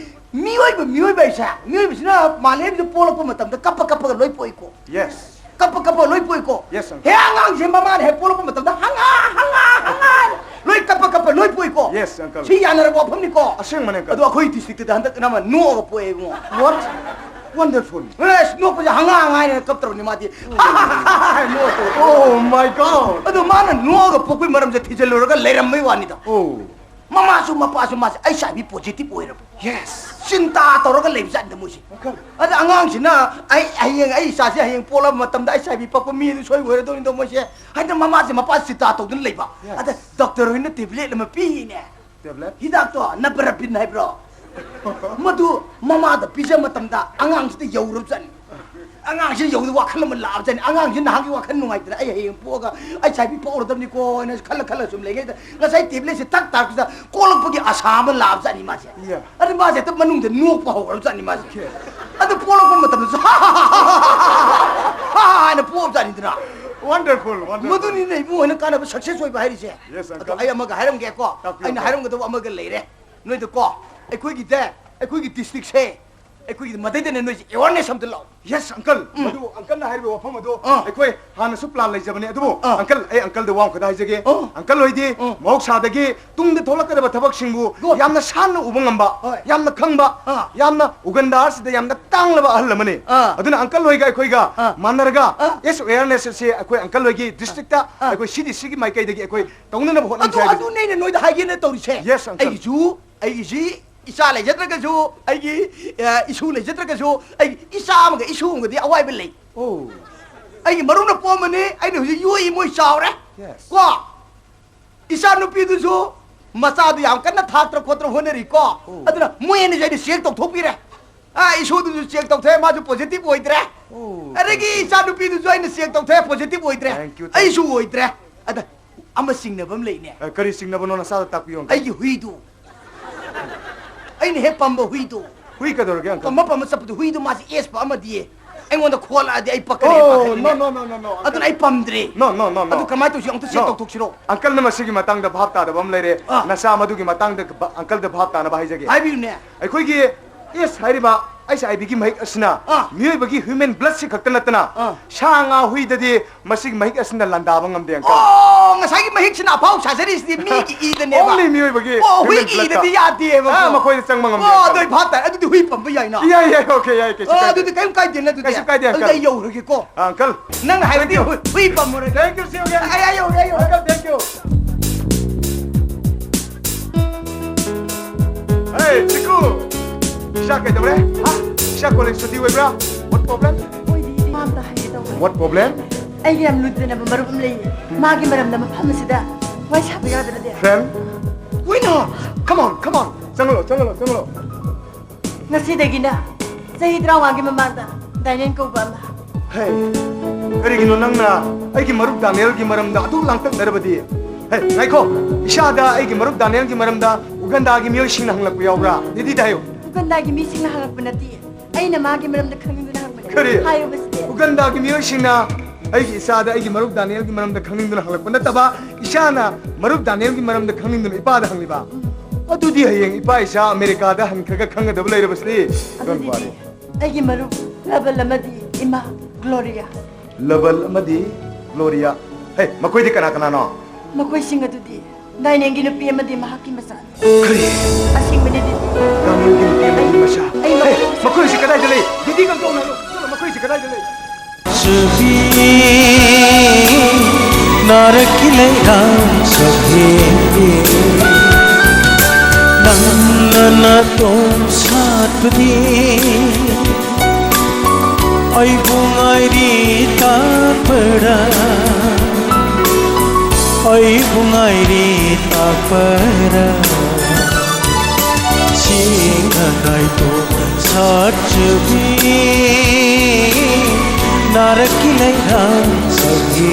ꯃꯤꯑꯣꯏꯕ, ꯃꯤꯑꯣꯏꯕ ꯍꯥꯏꯁꯦ, ꯃꯤꯑꯣꯏꯕꯁꯤꯅ ꯃꯥꯂꯦꯝꯁꯤꯗ ꯄꯣꯛꯂꯛꯄ ꯃꯇꯝꯗ ꯀꯞꯄ ꯀꯞꯄꯒ ꯂꯣꯏ ꯄꯣꯛꯏꯀꯣ꯫ Yes. ꯀꯞꯄ ꯀꯞꯄ ꯂꯣꯏ ꯄꯣꯛꯏꯀꯣ꯫ Yes, uncle. ꯍꯦ, ꯑꯉꯥꯡꯁꯦ ꯃꯃꯥꯅ ꯍꯦꯛ ꯄꯣꯛꯂꯛꯄ ꯃꯇꯝꯗ ꯍꯪꯉꯥ, ꯍꯪꯉꯥ, ꯍꯪꯉꯥ ꯍꯥꯏꯅ ꯂꯣꯏ ꯀꯞꯄ ꯀꯞꯄ ꯂꯣꯏ ꯄꯣꯛꯏꯀꯣ꯫ Yes, uncle. ꯁꯤ ꯌꯥꯅꯔꯕ ꯋꯥꯐꯝꯅꯤꯀꯣ꯫ ꯑꯁꯦꯡꯕꯅꯦ, uncle. ꯑꯗꯣ ꯑꯩꯈꯣꯏ district ꯇꯨꯗ ꯍꯟꯗꯛ ꯅꯃ ꯅꯣꯛꯑꯒ ꯄꯣꯛꯑꯦ ꯏꯕꯨꯡꯉꯣ꯫ What? Wonderful. ꯑꯁ, ꯅꯣꯛꯄꯁꯦ ꯍꯪꯉꯥ ꯍꯪꯉꯥ ꯍꯥꯏꯅ ꯀꯞꯇ꯭ꯔꯕꯅꯤ ꯃꯥꯗꯤ꯫ ꯅꯣꯛꯑꯒ ꯄꯣꯛꯑꯦ꯫ Oh my God. ꯑꯗꯣ ꯃꯥꯅ ꯅꯣꯛꯑꯒ ꯄꯣꯛꯄꯒꯤ ꯃꯔꯝꯁꯦ ꯊꯤꯖꯤꯜꯂꯨꯔꯒ ꯂꯩꯔꯝꯕꯩ ꯋꯥꯅꯤꯗ꯫ Oh. ꯃꯃꯥꯁꯨ ꯃꯄꯥꯁꯨ ꯃꯥꯁꯦ H I V positive ꯑꯣꯏꯔꯕ꯫ Yes. ꯆꯤꯟꯇꯥ ꯇꯧꯔꯒ ꯂꯩꯕ ꯖꯥꯠꯅꯤꯗ ꯃꯣꯏꯁꯦ꯫ Uncle. ꯑꯗ ꯑꯉꯥꯡꯁꯤꯅ ꯑꯩ ꯍꯌꯦꯡ ꯑꯩ ꯏꯆꯥꯁꯦ ꯍꯌꯦꯡ ꯄꯣꯛꯂꯕ ꯃꯇꯝꯗ H I V ꯄꯛꯄ ꯃꯤ ꯑꯗꯨ ꯁꯣꯏ ꯑꯣꯏꯔꯗꯧꯅꯤꯗꯣ ꯃꯣꯏꯁꯦ꯫ ꯍꯥꯏꯅ ꯃꯃꯥꯁꯦ ꯃꯄꯥ ꯆꯤꯟꯇꯥ ꯇꯧꯗꯨꯅ ꯂꯩꯕ꯫ Yes. ꯑꯗ doctor ꯍꯣꯏꯅ tablet ꯑꯃ ꯄꯤꯅꯦ꯫ Tablet? ꯍꯤꯗꯥꯛꯇꯣ Nevirapine ꯍꯥꯏꯕ꯭ꯔꯣ? ꯃꯗꯨ ꯃꯃꯥꯗ ꯄꯤꯖ ꯃꯇꯝꯗ ꯑꯉꯥꯡꯁꯤꯗ ꯌꯧꯔꯕ ꯖꯥꯠꯅꯤ꯫ ꯑꯉꯥꯡꯁꯤ ꯌꯧꯗ ꯋꯥꯈꯜ ꯑꯃ ꯂꯥꯛꯑꯕꯖꯥꯠꯅꯤ꯫ ꯑꯉꯥꯡꯁꯤ ꯅꯍꯥꯟꯒꯤ ꯋꯥꯈꯜ ꯅꯨꯡꯉꯥꯏꯇꯅ ꯑꯩ ꯍꯌꯦꯡ ꯄꯣꯛꯑꯒ ꯑꯩ ꯆꯥꯏꯕꯤ ꯄꯣꯛꯎꯔꯗꯕꯅꯤꯀꯣ ꯍꯥꯏꯅ ꯈꯜꯂ ꯈꯜꯂ ꯁꯨꯝ ꯂꯩꯉꯩꯗ ꯉꯁꯥꯏ ꯇꯦꯕ꯭ꯂꯦꯠꯁꯦ ꯇꯛ ꯇꯥꯔꯛꯄꯁꯤꯗ ꯀꯣꯛꯂꯛꯄꯒꯤ ꯑꯁꯥ ꯑꯃ ꯂꯥꯛꯑꯕꯖꯥꯠꯅꯤ ꯃꯥꯁꯦ꯫ ꯑꯗꯨ ꯃꯥꯁꯦ ꯍꯦꯛꯇ ꯃꯅꯨꯡꯗ ꯅꯣꯛꯄ ꯍꯧꯔꯕꯖꯥꯠꯅꯤ ꯃꯥꯁꯦ꯫ ꯑꯗꯨ ꯄꯣꯛꯂꯛꯄ ꯃꯇꯝꯗꯁꯨ ꯍꯥ ꯍꯥꯏꯅ ꯄꯣꯛꯑꯕꯖꯥꯠꯅꯤꯗꯅ꯫ Wonderful, wonderful. ꯃꯗꯨꯅꯤꯅꯦ ꯏꯕꯨꯡ ꯍꯣꯏꯅ ꯀꯥꯟꯅꯕ success ꯑꯣꯏꯕ ꯍꯥꯏꯔꯤꯁꯦ꯫ Yes, uncle. ꯑꯗꯣ ꯑꯩ ꯑꯃꯒ ꯍꯥꯏꯔꯝꯒꯦꯀꯣ꯫ ꯇꯥꯛꯄꯤꯌꯨ, ꯑꯩꯅ uncle. ꯍꯥꯏꯔꯝꯒꯗꯕ ꯑꯃꯒ ꯂꯩꯔꯦ꯫ ꯅꯣꯏꯗꯀꯣ ꯑꯩꯈꯣꯏꯒꯤꯗ ꯑꯩꯈꯣꯏꯒꯤ districtꯁꯦ ꯑꯩꯈꯣꯏꯒꯤ ꯃꯗꯩꯗꯅꯦ ꯅꯣꯏꯁꯦ awareness ꯑꯝꯇ ꯂꯥꯛꯑꯣ꯫ Yes, uncle. ꯎꯝ. ꯃꯗꯨ uncleꯅ ꯍꯥꯏꯔꯤꯕ ꯋꯥꯐꯝ ꯑꯗꯨ ꯑꯥ. ꯑꯩꯈꯣꯏ ꯍꯥꯟꯅꯁꯨ plan ꯂꯩꯖꯕꯅꯦ꯫ ꯑꯗꯨꯕꯨ ꯑꯥ. Uncle, ꯑꯩ uncleꯗ ꯋꯥ ꯑꯃꯈꯛꯇ ꯍꯥꯏꯖꯒꯦ꯫ ꯑꯥ. Uncle ꯍꯣꯏꯗꯤ ꯑꯥ. ꯃꯍꯧꯁꯥꯗꯒꯤ ꯇꯨꯡꯗ ꯊꯣꯛꯂꯛꯀꯗꯕ ꯊꯕꯛꯁꯤꯡꯕꯨ Good. ꯌꯥꯝꯅ ꯁꯥꯟꯅ ꯎꯕ ꯉꯝꯕ, ꯍꯣꯏ. ꯌꯥꯝꯅ ꯈꯪꯕ, ꯑꯥ. ꯌꯥꯝꯅ Ugandaꯁꯤꯗ ꯌꯥꯝꯅ ꯇꯥꯡꯂꯕ ꯑꯍꯜ ꯑꯃꯅꯤ꯫ ꯑꯥ. ꯑꯗꯨꯅ uncle ꯍꯣꯏꯒ ꯑꯩꯈꯣꯏꯒ ꯑꯥ. ꯃꯥꯟꯅꯔꯒ ꯑꯥ. Yes awareness ꯑꯁꯤ ꯑꯩꯈꯣꯏ uncle ꯍꯣꯏꯒꯤ districtꯇ ꯑꯥ. ꯑꯩꯈꯣꯏ CDCꯒꯤ ꯃꯥꯏꯀꯩꯗꯒꯤ ꯑꯩꯈꯣꯏ ꯇꯧꯅꯅꯕ ꯍꯣꯠꯅꯁꯤ ꯑꯗꯨ, ꯍꯥꯏꯕꯁꯤ꯫ ꯑꯗꯨꯅꯦ ꯑꯩꯅ ꯅꯣꯏꯗ ꯍꯥꯏꯒꯦꯅ ꯇꯧꯔꯤꯁꯦ꯫ Yes, uncle. ꯑꯩꯒꯤꯁꯨ, ꯑꯩꯒꯤꯁꯤ ꯏꯆꯥ ꯂꯩꯖꯗ꯭ꯔꯒꯁꯨ, ꯑꯩꯒꯤ, ꯑ, ꯏꯁꯨ ꯂꯩꯖꯗ꯭ꯔꯒꯁꯨ, ꯑꯩꯒꯤ ꯏꯆꯥ ꯑꯃꯒ ꯏꯁꯨ ꯑꯃꯒꯗꯤ ꯑꯋꯥꯏꯕ ꯂꯩ꯫ ꯑꯣ꯫ ꯑꯩꯒꯤ ꯃꯔꯨꯞꯅ ꯄꯣꯝꯕꯅꯤ, ꯑꯩꯅ ꯍꯧꯖꯤꯛ ꯌꯣꯛꯏ, ꯃꯣꯏ ꯆꯥꯎꯔꯦ꯫ Yes. ꯀꯣ? ꯏꯆꯥ ꯅꯨꯄꯤꯗꯨꯁꯨ ꯃꯆꯥꯗꯨ ꯌꯥꯝ ꯀꯟꯅ ꯊꯥꯛꯇ꯭ꯔ ꯈꯣꯠꯇ꯭ꯔ ꯍꯣꯠꯅꯔꯤꯀꯣ꯫ ꯑꯣ꯫ ꯑꯗꯨꯅ ꯃꯣꯏ ꯑꯅꯤꯁꯨ ꯑꯩꯅ check ꯇꯧꯊꯣꯛꯄꯤꯔꯦ꯫ ꯑ, ꯏꯁꯨꯗꯨꯁꯨ check ꯇꯧꯊꯣꯛꯑꯦ, ꯃꯥꯁꯨ positive ꯑꯣꯏꯗ꯭ꯔꯦ꯫ ꯑꯣ, ꯑꯗꯒꯤ thank you. ꯏꯆꯥ ꯅꯨꯄꯤꯗꯨꯁꯨ ꯑꯩꯅ check ꯇꯧꯊꯣꯛꯑꯦ, positive ꯑꯣꯏꯗ꯭ꯔꯦ꯫ Thank you, thank ꯑꯩꯁꯨ you. ꯑꯣꯏꯗ꯭ꯔꯦ꯫ ꯑꯗ ꯑꯃ ꯆꯤꯡꯅꯕ ꯑꯃ ꯂꯩꯅꯦ꯫ ꯑ, ꯀꯔꯤ ꯆꯤꯡꯅꯕꯅꯣ ꯅꯁꯥꯗ ꯇꯥꯛꯄꯤꯌꯨ, uncle. ꯑꯩꯒꯤ ꯍꯨꯏꯗꯨ꯫ ꯑꯩꯅ ꯍꯦꯛ ꯄꯝꯕ ꯍꯨꯏꯗꯨ꯫ ꯍꯨꯏ ꯀꯩꯗꯧꯔꯒꯦ, uncle? ꯄꯝꯕ ꯄꯝꯕ ꯆꯠꯄꯗꯨ ꯍꯨꯏꯗꯨ ꯃꯥꯁꯤ ꯑꯦꯁꯄ ꯑꯃꯗꯤ ꯑꯩꯉꯣꯟꯗ ꯈꯣꯜꯂꯛꯑꯗꯤ ꯑꯩ ꯄꯛꯀꯅꯤ ꯑꯣ, ꯄꯥꯈꯠꯂꯤꯅꯦ꯫ No, no, no, no, no, uncle. ꯑꯗꯨꯅ ꯑꯩ ꯄꯝꯗ꯭ꯔꯦ꯫ No, no, no, no. ꯑꯗꯨ ꯀꯃꯥꯏꯅ ꯇꯧꯁꯤ ꯑꯃꯨꯛꯇ check No. ꯇꯧꯊꯣꯛꯁꯤꯔꯣ? Uncleꯅ ꯃꯁꯤꯒꯤ ꯃꯇꯥꯡꯗ ꯚꯥꯞ ꯇꯥꯗꯕ ꯑꯃ ꯂꯩꯔꯦ꯫ ꯑꯥ. ꯅꯆꯥ ꯃꯗꯨꯒꯤ ꯃꯇꯥꯡꯗ ꯚ-, uncleꯗ ꯚꯥꯞ ꯇꯥꯅꯕ ꯍꯥꯏꯖꯒꯦ꯫ ꯍꯥꯏꯕꯤꯌꯨꯅꯦ꯫ ꯑꯩꯈꯣꯏꯒꯤ ꯑꯦꯁ ꯍꯥꯏꯔꯤꯕ HIVꯒꯤ ꯃꯍꯤꯛ ꯑꯁꯤꯅ ꯑꯥ. ꯃꯤꯑꯣꯏꯕꯒꯤ human bloodꯁꯤ ꯈꯛꯇ ꯅꯠꯇꯅ ꯑꯥ. ꯁꯥ ꯉꯥ ꯍꯨꯏꯗꯗꯤ ꯃꯁꯤꯒꯤ ꯃꯍꯤꯛ ꯑꯁꯤꯅ ꯂꯥꯟꯗꯥꯕ ꯉꯝꯗꯦ, uncle. ꯑꯣ, ꯉꯁꯥꯏꯒꯤ ꯃꯍꯤꯛꯁꯤꯅ ꯑꯐꯥꯎ ꯁꯥꯖꯔꯤꯁꯤꯗꯤ ꯃꯤꯒꯤ ꯏꯗꯅꯦꯕ꯫ Only ꯃꯤꯑꯣꯏꯕꯒꯤ ꯑꯣ, human ꯍꯨꯏꯒꯤ bloodꯇ꯫ ꯏꯗꯗꯤ ꯌꯥꯗꯦꯕ꯫ ꯑꯥ, ꯃꯈꯣꯏꯗ ꯆꯪꯕ ꯉꯝꯗꯦ, ꯑꯣ, uncle. ꯑꯗꯨ ꯑꯩ ꯚꯥꯞ ꯇꯥꯔꯦ꯫ ꯑꯗꯨꯗꯤ ꯍꯨꯏ ꯄꯝꯕ ꯌꯥꯏꯅ꯫ ꯌꯥꯏ, ꯌꯥꯏ, okay, ꯌꯥꯏ, ꯀꯩꯁꯨ ꯑꯣ, ꯀꯥꯏꯗꯦ꯫ ꯑꯗꯨꯗꯤ ꯀꯔꯤꯝ ꯀꯥꯏꯗꯦꯅ ꯑꯗꯨꯗꯤ꯫ ꯀꯩꯁꯨ ꯀꯥꯏꯗꯦ, ꯑꯗꯨꯗꯤ uncle. ꯑꯩ ꯌꯧꯔꯒꯦꯀꯣ꯫ ꯑꯥ, uncle. ꯅꯪꯅ ꯍꯥꯏꯕꯗꯤ Thank you. ꯍꯨꯏ, ꯍꯨꯏ ꯄꯝꯃꯨꯔꯒꯦ꯫ Thank you, see you again. ꯑꯩ, ꯑꯩ ꯌꯧꯔꯦ, ꯑꯩ ꯌꯧꯔꯦ꯫ Uncle, thank you. Hey, ꯆꯤꯀꯨ! ꯏꯆꯥ ꯀꯩꯗꯧꯔꯦ? ꯍꯥ? ꯏꯆꯥ college ꯁꯨꯇꯤ ꯑꯣꯏꯕ꯭ꯔꯥ? What problem? ꯑꯣꯏꯗꯤ ꯏꯃꯥ ꯑꯝꯇ ꯍꯪꯒꯦ ꯇꯧꯕꯅꯦ꯫ What problem? ꯑꯩꯒ ꯌꯥꯝ ꯂꯨꯖꯅꯕ ꯃꯔꯨꯞ ꯑꯃ ꯂꯩꯌꯦ꯫ ꯃꯥꯒꯤ ꯃꯔꯝꯗ ꯃꯐꯝ ꯑꯁꯤꯗ ꯋꯥꯔꯤ ꯁꯥꯕ ꯌꯥꯗ꯭ꯔꯗꯤ? Friend? ꯀꯨꯏꯅ! Come on, come on! ꯆꯪꯍꯜꯂꯣ, ꯆꯪꯍꯜꯂꯣ, ꯆꯪꯍꯜꯂꯣ! ꯉꯁꯤꯗꯒꯤꯅ ꯆꯍꯤ ꯇꯔꯥꯃꯉꯥꯒꯤ ꯃꯃꯥꯡꯗ ꯗꯥꯏꯅꯦꯟ ꯀꯧꯕ ꯑꯃ꯫ ꯍꯦ, ꯀꯔꯤꯒꯤꯅꯣ ꯅꯪꯅ ꯑꯩꯒꯤ ꯃꯔꯨꯞ ꯗꯥꯅꯤꯌꯦꯜꯒꯤ ꯃꯔꯝꯗ ꯑꯗꯨꯛ ꯂꯥꯡꯇꯛꯅꯔꯕꯗꯤ? ꯍꯦ, ꯉꯥꯏꯈꯣ, ꯏꯁꯥꯗ ꯑꯩꯒꯤ ꯃꯔꯨꯞ ꯗꯥꯅꯤꯌꯦꯜꯒꯤ ꯃꯔꯝꯗ ꯎꯒꯟꯗꯥꯒꯤ ꯃꯤꯑꯣꯏꯁꯤꯡꯅ ꯍꯪꯂꯛꯄ ꯌꯥꯎꯕ꯭ꯔꯥ? ꯗꯤꯗꯤꯗ ꯍꯥꯏꯌꯨ꯫ ꯎꯒꯟꯗꯥꯒꯤ ꯃꯤꯁꯤꯡꯅ ꯍꯪꯂꯛꯄ ꯅꯠꯇꯦ, ꯑꯩꯅ ꯃꯥꯒꯤ ꯃꯔꯝꯗ ꯈꯪꯅꯤꯡꯗꯨꯅ ꯍꯪꯕꯅꯦ꯫ ꯀꯔꯤ? ꯍꯥꯏꯌꯨꯕ ꯁꯤꯗꯤ꯫ ꯎꯒꯟꯗꯥꯒꯤ ꯃꯤꯑꯣꯏꯁꯤꯡꯅ ꯑꯩꯒꯤ ꯏꯆꯥꯗ ꯑꯩꯒꯤ ꯃꯔꯨꯞ ꯗꯥꯅꯤꯌꯦꯜꯒꯤ ꯃꯔꯝꯗ ꯈꯪꯅꯤꯡꯗꯨꯅ ꯍꯪꯂꯛꯄ ꯅꯠꯇꯕ, ꯏꯆꯥꯅ ꯃꯔꯨꯞ ꯗꯥꯅꯤꯌꯦꯜꯒꯤ ꯃꯔꯝꯗ ꯈꯪꯅꯤꯡꯗꯨꯅ ꯏꯄꯥꯗ ꯍꯪꯂꯤꯕ? ꯑꯗꯨꯗꯤ ꯍꯌꯦꯡ ꯏꯄꯥ ꯏꯆꯥ ꯑꯃꯦꯔꯤꯀꯥꯗ ꯍꯟꯈ꯭ꯔꯒ ꯈꯪꯒꯗꯕ ꯂꯩꯔꯕꯁꯤꯗꯤ꯫ Don't ꯑꯗꯨꯗꯤ worry. ꯑꯩꯒꯤ ꯃꯔꯨꯞ ꯂꯕꯜ ꯑꯃꯗꯤ ꯏꯃꯥ ꯒ꯭ꯂꯣꯔꯤꯌꯥ꯫ ꯂꯕꯜ ꯑꯃꯗꯤ ꯒ꯭ꯂꯣꯔꯤꯌꯥ꯫ ꯍꯦ, ꯃꯈꯣꯏꯗꯤ ꯀꯅꯥ ꯀꯅꯥꯅꯣ? ꯃꯈꯣꯏꯁꯤꯡ ꯑꯗꯨꯗꯤ ꯗꯥꯏꯅꯦꯟꯒꯤ ꯅꯨꯄꯤ ꯑꯃꯗꯤ ꯃꯍꯥꯛꯀꯤ ꯃꯆꯥꯅꯤ꯫ ꯀꯔꯤ? ꯑꯁꯦꯡꯕꯅꯤ, ꯗꯤꯗꯤ꯫ ꯗꯥꯅꯤꯌꯦꯜꯒꯤ ꯅꯨꯄꯤ ꯑꯃꯗꯤ ꯃꯆꯥ꯫ ꯑꯩ ꯍꯦ, ꯃꯈꯣꯏ ꯃꯈꯣꯏꯁꯤ ꯀꯗꯥꯏꯗ ꯂꯩ? ꯗꯤꯗꯤ ꯀꯝꯗꯧꯅꯣ? ꯆꯠꯂꯣ, ꯃꯈꯣꯏꯁꯤ ꯀꯗꯥꯏꯗ ꯂꯩ? ꯆꯕꯤ ꯅꯥꯔꯛꯀꯤ ꯂꯩꯔꯥꯡ ꯆꯕꯤ ꯅꯪꯅ ꯅꯇꯣꯝ ꯁꯥꯠꯄꯗꯤ ꯑꯩꯕꯨ ꯉꯥꯏꯔꯤ ꯇꯥꯛꯄꯔꯥ? ꯑꯩꯕꯨ ꯉꯥꯏꯔꯤ ꯇꯥꯛꯄꯔꯥ? ꯆꯤꯡꯅ ꯅꯥꯏꯇꯣꯝ ꯁꯥꯠꯆꯕꯤ ꯅꯥꯔꯛꯀꯤ ꯂꯩꯔꯥꯡ ꯆꯕꯤ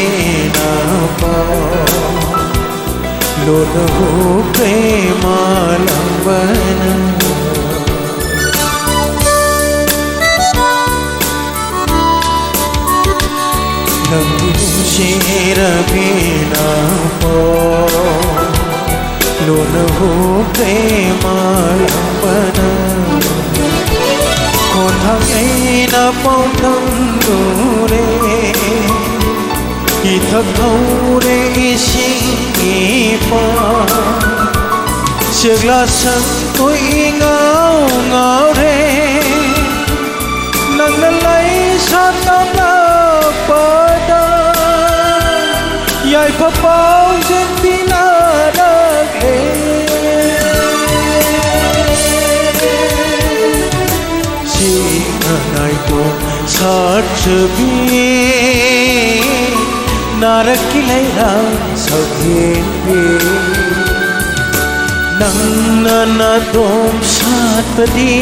ꯅꯪꯁꯤꯔꯕꯤꯅꯄ ꯂꯣꯂꯍꯨ ꯄ꯭ꯔꯦꯃꯥꯂꯝꯕꯅ ꯅꯪꯁꯤꯔꯕꯤꯅꯄ ꯂꯣꯂꯍꯨ ꯄ꯭ꯔꯦꯃꯥꯂꯝꯕꯅ ꯈꯣꯟꯊꯥꯡ ꯑꯩꯅ ꯄꯥꯎꯗꯝꯂꯨꯔꯦ ꯏꯊꯛ ꯍꯧꯔꯦ ꯏꯁꯤꯡ ꯏꯄꯥ ꯁꯦꯛꯂꯥ ꯁꯟ ꯀꯨꯏ ꯉꯥꯎ ꯉꯥꯎꯔꯦ ꯅꯪꯅ ꯂꯩ ꯁꯥꯠꯂꯝꯂꯛꯄꯗ ꯄꯥꯎꯖꯦꯜ ꯄꯤꯅꯔꯛꯂꯦ꯫ ꯁꯤ ꯑꯅꯥꯏꯗꯣ ꯁꯥꯠꯆꯕꯤ, ꯅꯥꯔꯛꯀꯤ ꯂꯩꯔꯥꯡ ꯁꯛꯍꯦꯟꯕꯤ, ꯅꯪꯅ ꯅꯥꯗꯣꯝ ꯁꯥꯠꯄꯗꯤ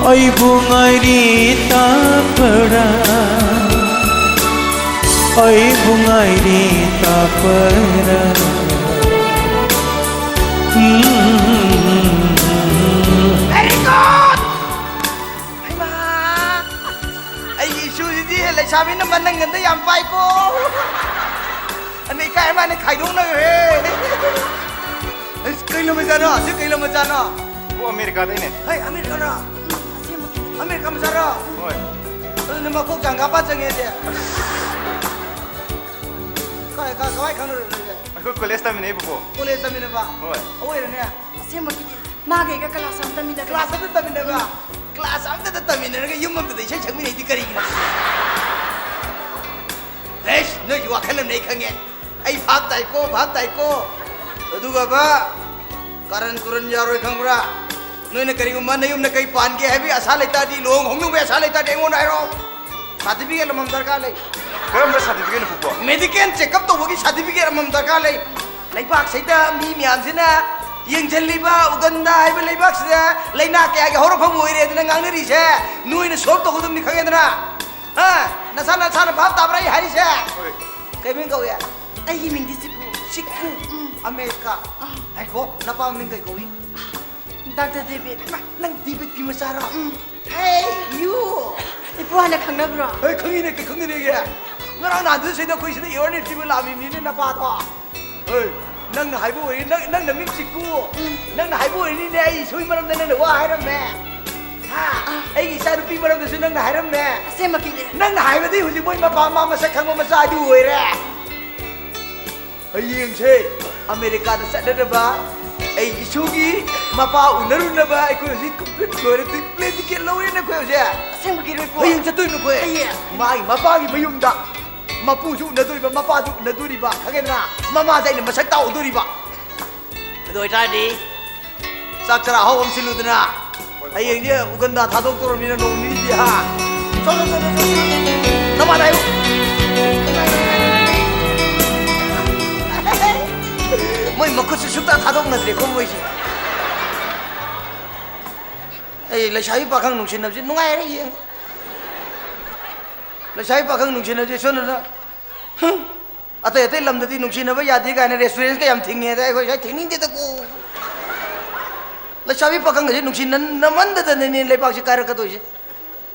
ꯑꯩꯕꯨ ꯉꯥꯏꯔꯤ ꯇꯥꯕ꯭ꯔꯥ? ꯑꯩꯕꯨ ꯉꯥꯏꯔꯤ ꯇꯥꯕ꯭ꯔꯥ? ꯎꯝ꯫ Very good! ꯍꯩꯃꯥ! ꯑꯩꯒꯤ ꯏꯁꯨꯁꯤꯗꯤ ꯂꯩꯁꯥꯕꯤꯅ ꯃꯅꯪꯒꯟꯗ ꯌꯥꯝ ꯄꯥꯏꯀꯣ꯫ ꯑꯅ ꯏꯀꯥꯏ ꯃꯥꯅ ꯈꯥꯏꯗꯣꯛꯅꯈ꯭ꯔꯦ꯫ ꯑꯁ, ꯀꯩ ꯂꯝ ꯃꯆꯥꯅꯣ? ꯑꯁꯤ ꯀꯩ ꯂꯝ ꯃꯆꯥꯅꯣ? ꯑꯣ, ꯑꯃꯦꯔꯤꯀꯥꯗꯩꯅꯦ꯫ ꯍꯩ, ꯑꯃꯦꯔꯤꯀꯥꯅ? ꯑꯁꯦꯡꯕꯒꯤ? ꯑꯃꯦꯔꯤꯀꯥ ꯃꯆꯥꯔꯣ? ꯍꯣꯏ꯫ ꯑꯗꯨꯅ ꯃꯀꯣꯛ ꯆꯥꯡꯒꯥ ꯄꯥ ꯆꯪꯉꯦꯗꯤ꯫ ꯀꯥꯏ, ꯀꯥꯏ, ꯀꯃꯥꯏ ꯈꯪꯅꯔꯨꯏꯅꯣ ꯅꯣꯏꯁꯦ? ꯑꯩꯈꯣꯏ ꯀꯣꯂꯦꯖ ꯇꯝꯃꯤꯟꯅꯩꯕꯀꯣ꯫ ꯀꯣꯂꯦꯖ ꯇꯝꯃꯤꯟꯅꯕ? ꯍꯣꯏ꯫ ꯑꯣꯏꯔꯅꯦ꯫ ꯑꯁꯦꯡꯕꯒꯤꯗꯤ ꯃꯥꯒ ꯑꯩꯒ ꯀ꯭ꯂꯥꯁ ꯑꯃ ꯇꯝꯃꯤꯟꯅꯕ꯫ ꯀ꯭ꯂꯥꯁ ꯑꯃ ꯇꯝꯃꯤꯟꯅꯕ? ꯀ꯭ꯂꯥꯁ ꯑꯝꯇꯗ ꯇꯝꯃꯤꯟꯅꯔꯒ ꯌꯨꯝ ꯑꯝꯇꯗ ꯏꯁꯩ ꯁꯛꯃꯤꯟꯅꯩꯗꯤ ꯀꯔꯤꯒꯤꯅꯣ? ꯑꯩꯁ, ꯅꯣꯏꯒꯤ ꯋꯥꯈꯜ ꯑꯃꯅꯦ ꯑꯩ ꯈꯪꯉꯦ꯫ ꯑꯩ ꯚꯥꯞ ꯇꯥꯏꯀꯣ, ꯚꯥꯞ ꯇꯥꯏꯀꯣ꯫ ꯑꯗꯨꯒ ꯕꯥ, ꯀꯥꯔꯟ ꯇꯨꯔꯟ ꯌꯥꯔꯣꯏ ꯈꯪꯕ꯭ꯔꯥ? ꯅꯣꯏꯅ ꯀꯔꯤꯒꯨꯝꯕ ꯅꯌꯨꯝꯗ ꯀꯩ ꯄꯥꯟꯒꯦ ꯍꯥꯏꯕꯒꯤ ꯑꯁꯥ ꯂꯩꯇꯥꯔꯗꯤ, ꯂꯨꯍꯣꯡ ꯍꯣꯡꯗꯣꯛꯄꯒꯤ ꯑꯁꯥ ꯂꯩꯇꯥꯔꯗꯤ ꯑꯩꯉꯣꯟꯗ ꯍꯥꯏꯔꯛꯑꯣ꯫ ꯁꯥꯔꯇꯤꯐꯤꯀꯦꯠ ꯑꯃꯃꯝ ꯗꯔꯀꯥꯔ ꯂꯩ꯫ ꯀꯔꯝꯕ ꯁꯥꯔꯇꯤꯐꯤꯀꯦꯠꯅꯣ ꯄꯨꯄꯨ? ꯃꯦꯗꯤꯀꯦꯜ ꯆꯦꯛꯑꯞ ꯇꯧꯕꯒꯤ ꯁꯥꯔꯇꯤꯐꯤꯀꯦꯠ ꯑꯃꯃꯝ ꯗꯔꯀꯥꯔ ꯂꯩ꯫ ꯂꯩꯕꯥꯛꯁꯤꯗ ꯃꯤ ꯃꯌꯥꯝꯁꯤꯅ ꯌꯦꯡꯁꯤꯜꯂꯤꯕ ꯎꯒꯟꯗꯥ ꯍꯥꯏꯕ ꯂꯩꯕꯥꯛꯁꯤꯗ ꯂꯩꯅꯥ ꯀꯌꯥꯒꯤ ꯍꯧꯔꯛꯐꯝ ꯑꯣꯏꯔꯦ ꯑꯗꯨꯅ ꯉꯥꯡꯅꯔꯤꯁꯦ꯫ ꯅꯣꯏꯅ ꯁꯣꯜꯕ ꯇꯧꯒꯗꯕꯅꯤ, ꯈꯪꯉꯦꯗꯅ? ꯍꯥ? ꯅꯁꯥ ꯅꯁꯥꯅ ꯚꯥꯞ ꯇꯥꯕ꯭ꯔꯥ ꯑꯩ ꯍꯥꯏꯔꯤꯁꯦ? ꯍꯣꯏ꯫ ꯀꯩ ꯃꯤꯡ ꯀꯧꯏ? ꯑꯩꯒꯤ ꯃꯤꯡꯗꯤ ꯆꯤꯛꯀꯨ꯫ ꯆꯤꯛꯀꯨ? ꯎꯝ꯫ ꯑꯃꯦꯔꯤꯀꯥ꯫ ꯑꯥ꯫ ꯉꯥꯏꯈꯣ, ꯅꯄꯥ ꯃꯃꯤꯡ ꯀꯩ ꯀꯧꯏ? Doctor debit. ꯏꯃꯥ, ꯅꯪ ꯗꯦꯕꯤꯠꯀꯤ ꯃꯆꯥꯔꯣ? ꯎꯝ꯫ Hey, you! ꯏꯄꯨ ꯍꯥꯟꯅ ꯈꯪꯅꯕ꯭ꯔꯣ? ꯑꯩ ꯈꯪꯉꯤꯅꯦ, ꯀꯩ ꯈꯪꯗꯅꯤꯒꯦ? ꯉꯔꯥꯡ ꯅꯍꯥꯟꯗꯨ ꯁꯤꯗ ꯑꯩꯈꯣꯏ ꯁꯤꯗ awareness ꯄꯤꯕ ꯂꯥꯛꯂꯤꯕꯅꯤꯅꯦ ꯅꯄꯥꯗꯣ꯫ ꯍꯣꯏ, ꯅꯪꯅ ꯍꯥꯏꯕ ꯑꯣꯏꯔꯤ, ꯅꯪ, ꯅꯪ ꯅꯃꯤꯡ ꯆꯤꯛꯀꯨ꯫ ꯎꯝ꯫ ꯅꯪꯅ ꯍꯥꯏꯕ ꯑꯣꯏꯔꯤꯅꯤꯅꯦ, ꯑꯩ ꯏꯁꯣꯏ ꯃꯔꯝꯗ ꯅꯪꯅ ꯋꯥ ꯍꯥꯏꯔꯝꯃꯦ꯫ ꯍꯥ? ꯑꯥ꯫ ꯑꯩꯒꯤ ꯏꯆꯥ ꯅꯨꯄꯤ ꯃꯔꯝꯗꯁꯨ ꯅꯪꯅ ꯍꯥꯏꯔꯝꯃꯦ꯫ ꯑꯁꯦꯡꯕꯒꯤꯅꯦ꯫ ꯅꯪꯅ ꯍꯥꯏꯕꯗꯤ ꯍꯧꯖꯤꯛ ꯃꯣꯏ ꯃꯄꯥ ꯃꯃꯥ ꯃꯁꯛ ꯈꯪꯕ ꯃꯆꯥ ꯑꯗꯨ ꯑꯣꯏꯔꯦ꯫ ꯍꯌꯦꯡꯁꯦ ꯑꯃꯦꯔꯤꯀꯥꯗ ꯆꯠꯅꯅꯕ ꯑꯩ ꯏꯁꯨꯒꯤ ꯃꯄꯥ ꯎꯅꯔꯨꯅꯕ ꯑꯩꯈꯣꯏ ꯍꯧꯖꯤꯛ complete ꯂꯣꯏꯔꯦ, plane ticket ꯂꯧꯔꯦꯅꯦ ꯑꯩꯈꯣꯏ ꯍꯧꯖꯤꯛ꯫ ꯑꯁꯦꯡꯕꯒꯤꯔꯣ ꯏꯄꯨ? ꯍꯌꯦꯡ ꯆꯠꯇꯣꯏꯅꯦ ꯑꯩꯈꯣꯏ꯫ ꯍꯌꯦꯡ? ꯃꯥꯒꯤ ꯃꯄꯥꯒꯤ ꯃꯌꯨꯝꯗ꯫ ꯃꯄꯨꯁꯨ ꯎꯅꯗꯣꯔꯤꯕ, ꯃꯄꯥꯁꯨ ꯎꯅꯗꯣꯔꯤꯕ, ꯈꯪꯉꯦꯗꯅ? ꯃꯃꯥꯁꯦ ꯑꯩꯅ ꯃꯁꯛ ꯇꯥꯛꯎꯗꯣꯔꯤꯕ꯫ ꯑꯗꯨ ꯑꯣꯏꯇꯥꯔꯗꯤ ꯆꯥꯛ ꯆꯔꯥ ꯑꯍꯥꯎꯕ ꯑꯃ ꯁꯤꯜꯂꯨꯗꯅ, ꯍꯌꯦꯡꯗꯤ ꯎꯒꯟꯗꯥ ꯊꯥꯗꯣꯛꯇꯧꯔꯕꯅꯤꯅ ꯅꯣꯡ ꯅꯤꯅꯤꯗꯤ, ꯍꯥ? ꯆꯣ, ꯆꯣ, ꯆꯣ, ꯆꯣ, ꯆꯣ꯫ ꯅꯃꯥꯗ ꯍꯥꯏꯌꯨ꯫ ꯃꯣꯏ ꯃꯈꯨꯠꯁꯨ ꯁꯨꯛꯇ ꯊꯥꯗꯣꯛꯅꯗ꯭ꯔꯦꯀꯣ ꯃꯣꯏꯁꯦ꯫ ꯑꯩ ꯂꯩꯁꯥꯕꯤ ꯄꯥꯈꯪ ꯅꯨꯡꯁꯤꯅꯕꯁꯦ ꯅꯨꯡꯉꯥꯏꯔꯦ ꯌꯦꯡ꯫ ꯂꯩꯁꯥꯕꯤ ꯄꯥꯈꯪ ꯅꯨꯡꯁꯤꯅꯕꯁꯦ ꯁꯣꯝꯗꯅ, ꯍꯝ, ꯑꯇꯩ ꯑꯇꯩ ꯂꯝꯗꯗꯤ ꯅꯨꯡꯁꯤꯅꯕ ꯌꯥꯗꯦ ꯀꯥꯏꯅ restaurant ꯀ ꯌꯥꯝ ꯊꯤꯡꯉꯦ, ꯑꯗ ꯑꯩꯈꯣꯏ ꯁ꯭ꯋꯥꯏ ꯊꯤꯡꯅꯤꯡꯗꯦꯗꯀꯣ꯫ ꯂꯩꯁꯥꯕꯤ ꯄꯥꯈꯪꯒꯁꯦ ꯅꯨꯡꯁꯤꯅꯃꯟꯗꯗꯅꯅꯦ ꯂꯩꯕꯥꯛꯁꯦ ꯀꯥꯏꯔꯛꯀꯗꯣꯏꯁꯦ꯫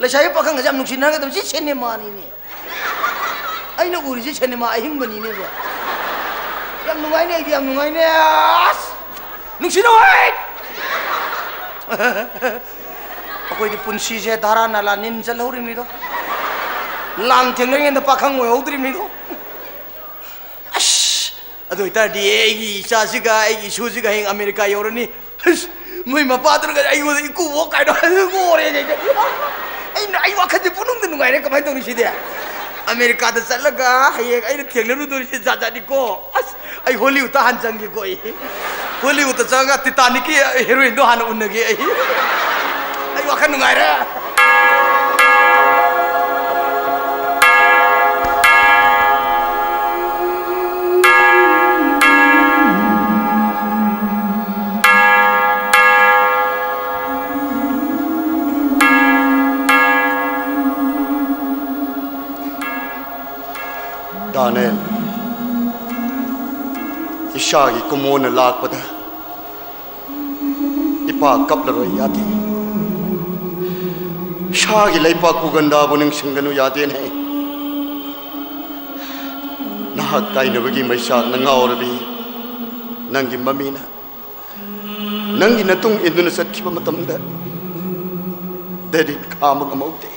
ꯂꯩꯁꯥꯕꯤ ꯄꯥꯈꯪꯒꯁꯦ ꯌꯥꯝ ꯅꯨꯡꯁꯤꯅꯒꯗꯕ ꯁꯤ ꯁꯤꯅꯦꯃꯥꯅꯤꯅꯦ꯫ ꯑꯩꯅ ꯎꯔꯤꯁꯦ ꯁꯤꯅꯦꯃꯥ ꯑꯍꯤꯡꯕꯅꯤꯅꯦꯕ꯫ ꯌꯥꯝ ꯅꯨꯡꯉꯥꯏꯅꯦ, ꯑꯩꯗꯤ ꯌꯥꯝ ꯅꯨꯡꯉꯥꯏꯅꯦ꯫ ꯑꯁ! ꯅꯨꯡꯁꯤꯅꯧ ꯍꯩ! ꯑꯩꯈꯣꯏꯗꯤ ꯄꯨꯟꯁꯤꯁꯦ ꯙꯥꯔꯥ ꯅꯥꯂꯥ ꯅꯤꯟ ꯆꯠꯍꯧꯔꯤꯕꯅꯤꯗꯣ꯫ ꯂꯥꯟ ꯊꯦꯡꯅꯔꯤꯉꯩꯗ ꯄꯥꯈꯪ ꯑꯣꯏꯍꯧꯗ꯭ꯔꯤꯕꯅꯤꯗꯣ꯫ ꯑꯁ! ꯑꯗꯨ ꯑꯣꯏꯇꯥꯔꯗꯤ ꯑꯩꯒꯤ ꯏꯆꯥꯁꯤꯒ ꯑꯩꯒꯤ ꯏꯁꯨꯁꯤꯒ ꯍꯌꯦꯡ ꯑꯃꯦꯔꯤꯀꯥ ꯌꯧꯔꯅꯤ꯫ ꯑꯁ! ꯃꯣꯏ ꯃꯄꯥꯗꯨꯅꯒ ꯑꯩꯉꯣꯟꯗ "ꯏꯀꯨꯕꯣꯛ" ꯀꯥꯏꯅ ꯉꯣꯔꯦꯅꯦ꯫ ꯑꯩꯅ, ꯑꯩ ꯋꯥꯈꯜꯁꯦ ꯄꯨꯛꯅꯨꯡꯗ ꯅꯨꯡꯉꯥꯏꯔꯦ꯫ ꯀꯃꯥꯏꯅ ꯇꯧꯅꯤ ꯁꯤꯗꯤ? ꯑꯃꯦꯔꯤꯀꯥꯗ ꯆꯠꯂꯒ ꯍꯌꯦꯡ ꯑꯩꯅ ꯊꯦꯡꯅꯔꯨꯗꯣꯔꯤꯁꯦ ꯖꯥꯠ ꯖꯥꯠꯅꯤꯀꯣ꯫ ꯑꯁ! ꯑꯩ ꯍꯣꯂꯤꯋꯨꯗꯇ ꯍꯥꯟꯅ ꯆꯪꯒꯦꯀꯣ ꯑꯩ꯫ ꯍꯣꯂꯤꯋꯨꯗꯇ ꯆꯪꯉꯒ ꯇꯤꯇꯥꯅꯤꯛꯀꯤ ꯍꯦꯔꯣꯏꯟꯗꯣ ꯍꯥꯟꯅ ꯎꯅꯒꯦ ꯑꯩ꯫ ꯑꯩ ꯋꯥꯈꯜ ꯅꯨꯡꯉꯥꯏꯔꯦ꯫ ꯗꯥꯅꯦꯜ, ꯏꯁꯥꯒꯤ ꯀꯨꯃꯣꯟꯅ ꯂꯥꯛꯄꯗ ꯏꯄꯥ ꯀꯞꯂꯔꯣꯏ ꯌꯥꯗꯦ꯫ ꯏꯁꯥꯒꯤ ꯂꯩꯄꯥꯛ ꯎꯒꯟꯗꯥꯕꯨ ꯅꯤꯡꯁꯤꯡꯒꯅꯨ ꯌꯥꯗꯦꯅꯦ꯫ ꯅꯍꯥꯛ ꯀꯥꯏꯅꯕꯒꯤ ꯃꯩꯆꯥꯛꯅ ꯉꯥꯎꯔꯕꯤ ꯅꯪꯒꯤ ꯃꯃꯤꯅ ꯅꯪꯒꯤ ꯅꯇꯨꯡ ꯏꯟꯗꯨꯅ ꯆꯠꯈꯤꯕ ꯃꯇꯝꯗ ꯗꯦꯗꯤꯟ ꯈꯥꯝꯕ ꯉꯝꯍꯧꯗꯦ꯫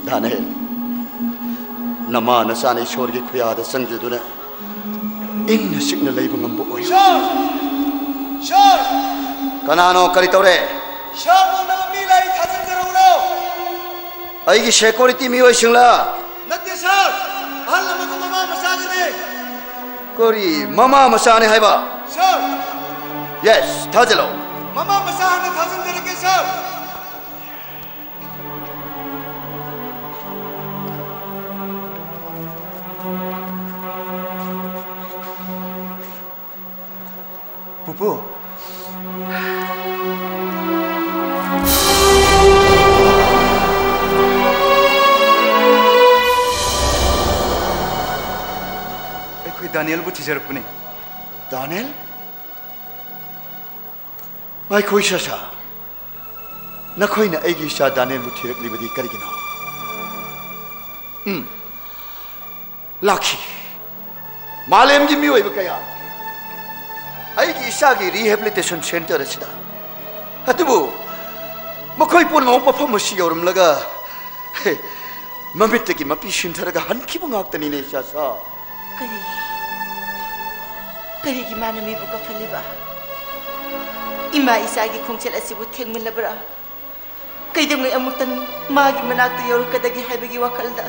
ꯗꯥꯅꯦꯜ, ꯅꯃꯥ ꯅꯆꯥꯅ ꯏꯁꯣꯔꯒꯤ ꯈꯨꯌꯥꯗ ꯆꯪꯖꯗꯨꯅ ꯏꯪꯅ ꯆꯤꯛꯅ ꯂꯩꯕ ꯉꯝꯕ ꯑꯣꯏꯌꯨ꯫ ꯏꯁꯣꯔ! ꯏꯁꯣꯔ! ꯀꯅꯥꯅꯣ? ꯀꯔꯤ ꯇꯧꯔꯦ? ꯏꯁꯣꯔ ꯅꯣꯡꯅꯕ ꯃꯤ ꯂꯩ, ꯊꯥꯖꯤꯟꯖꯔꯛꯎꯔꯣ? ꯑꯩꯒꯤ ꯁꯦꯀ꯭ꯌꯨꯔꯤꯇꯤ ꯃꯤꯑꯣꯏꯁꯤꯡꯂ? ꯅꯠꯇꯦ, ꯁꯥꯔ꯫ ꯑꯍꯜ ꯑꯃꯒ ꯃꯃꯥ ꯃꯆꯥꯒꯅꯦ꯫ ꯀꯔꯤ? ꯃꯃꯥ ꯃꯆꯥꯅꯦ ꯍꯥꯏꯕ? ꯁꯥꯔ꯫ ꯌꯦꯁ, ꯊꯥꯖꯤꯜꯂꯣ꯫ ꯃꯃꯥ ꯃꯆꯥ ꯍꯥꯟꯅ ꯊꯥꯖꯤꯟꯖꯔꯒꯦ, ꯁꯥꯔ꯫ ꯄꯨꯄꯨ꯫ ꯑꯩꯈꯣꯏ ꯗꯥꯅꯤꯌꯦꯜꯕꯨ ꯊꯤꯖꯔꯛꯄꯅꯤ꯫ ꯗꯥꯅꯤꯌꯦꯜ? ꯉꯥꯏꯈꯣ, ꯏꯁꯥꯁꯥ꯫ ꯅꯈꯣꯏꯅ ꯑꯩꯒꯤ ꯏꯆꯥ ꯗꯥꯅꯤꯌꯦꯜꯕꯨ ꯊꯤꯔꯛꯂꯤꯕꯗꯤ ꯀꯔꯤꯒꯤꯅꯣ? ꯎꯝ꯫ ꯂꯥꯛꯈꯤ꯫ ꯃꯥꯂꯦꯝꯒꯤ ꯃꯤꯑꯣꯏꯕ ꯀꯌꯥ ꯑꯩꯒꯤ ꯏꯆꯥꯒꯤ rehabilitation centre ꯑꯁꯤꯗ꯫ ꯑꯗꯨꯕꯨ ꯃꯈꯣꯏ ꯄꯨꯝꯅꯃꯛ ꯃꯐꯝ ꯑꯁꯤ ꯌꯧꯔꯝꯂꯒ, ꯍꯦ, ꯃꯃꯤꯠꯇꯒꯤ ꯃꯄꯤ ꯁꯤꯟꯊꯔꯒ ꯍꯟꯈꯤꯕ ꯉꯥꯛꯇꯅꯤꯅꯦ, ꯏꯆꯥꯁꯥ꯫ ꯀꯔꯤ? ꯀꯔꯤꯒꯤ ꯃꯥꯅ ꯃꯤꯕꯨ ꯀꯞꯍꯜꯂꯤꯕ? ꯏꯃꯥ ꯏꯆꯥꯒꯤ ꯈꯣꯡꯆꯠ ꯑꯁꯤꯕꯨ ꯊꯦꯡꯃꯜꯂꯕ꯭ꯔꯥ? ꯀꯩꯗꯧꯉꯩ ꯑꯃꯨꯛꯇꯪ ꯃꯥꯒꯤ ꯃꯅꯥꯛꯇ ꯌꯧꯔꯛꯀꯗꯒꯦ ꯍꯥꯏꯕꯒꯤ ꯋꯥꯈꯜꯗ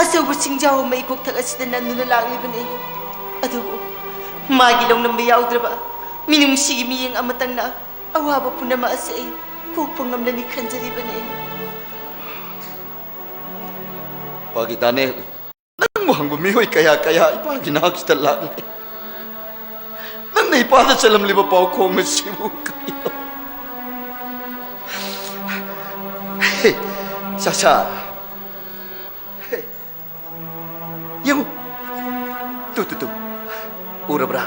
ꯑꯆꯧꯕ ꯆꯤꯡꯖꯥꯎ ꯑꯃ ꯏꯀꯣꯛꯊꯛ ꯑꯁꯤꯗ ꯅꯟꯗꯨꯅ ꯂꯥꯛꯂꯤꯕꯅꯤ꯫ ꯑꯗꯨꯕꯨ ꯃꯥꯒꯤ ꯂꯧꯅꯝꯕ ꯌꯥꯎꯗ꯭ꯔꯕ ꯃꯤꯅꯨꯡꯁꯤꯒꯤ ꯃꯤꯠꯌꯦꯡ ꯑꯃꯇꯪꯅ ꯑꯋꯥꯕ ꯄꯨꯝꯅꯃꯛ ꯑꯁꯤ ꯑꯩ ꯀꯣꯛꯄ ꯉꯝꯂꯅꯤ ꯈꯟꯖꯔꯤꯕꯅꯤ꯫ ꯄꯥꯒꯤ ꯗꯥꯅꯤꯌꯦꯜ, ꯅꯪꯕꯨ ꯍꯪꯕ ꯃꯤꯑꯣꯏ ꯀꯌꯥ ꯀꯌꯥ ꯏꯄꯥꯒꯤ ꯅꯥꯛꯁꯤꯗ ꯂꯥꯛꯂꯦ꯫ ꯅꯪꯅ ꯏꯄꯥꯗ ꯆꯠꯂꯝꯂꯤꯕ ꯄꯥꯎꯈꯣꯡ ꯑꯁꯤꯕꯨ ꯀꯔꯤꯅꯣ? ꯍꯦ, ꯆꯥꯆꯥ꯫ ꯍꯦ, ꯌꯦꯡꯉꯨ꯫ ꯇꯨ, ꯇꯨ, ꯇꯨ꯫ ꯎꯔꯕ꯭ꯔꯥ?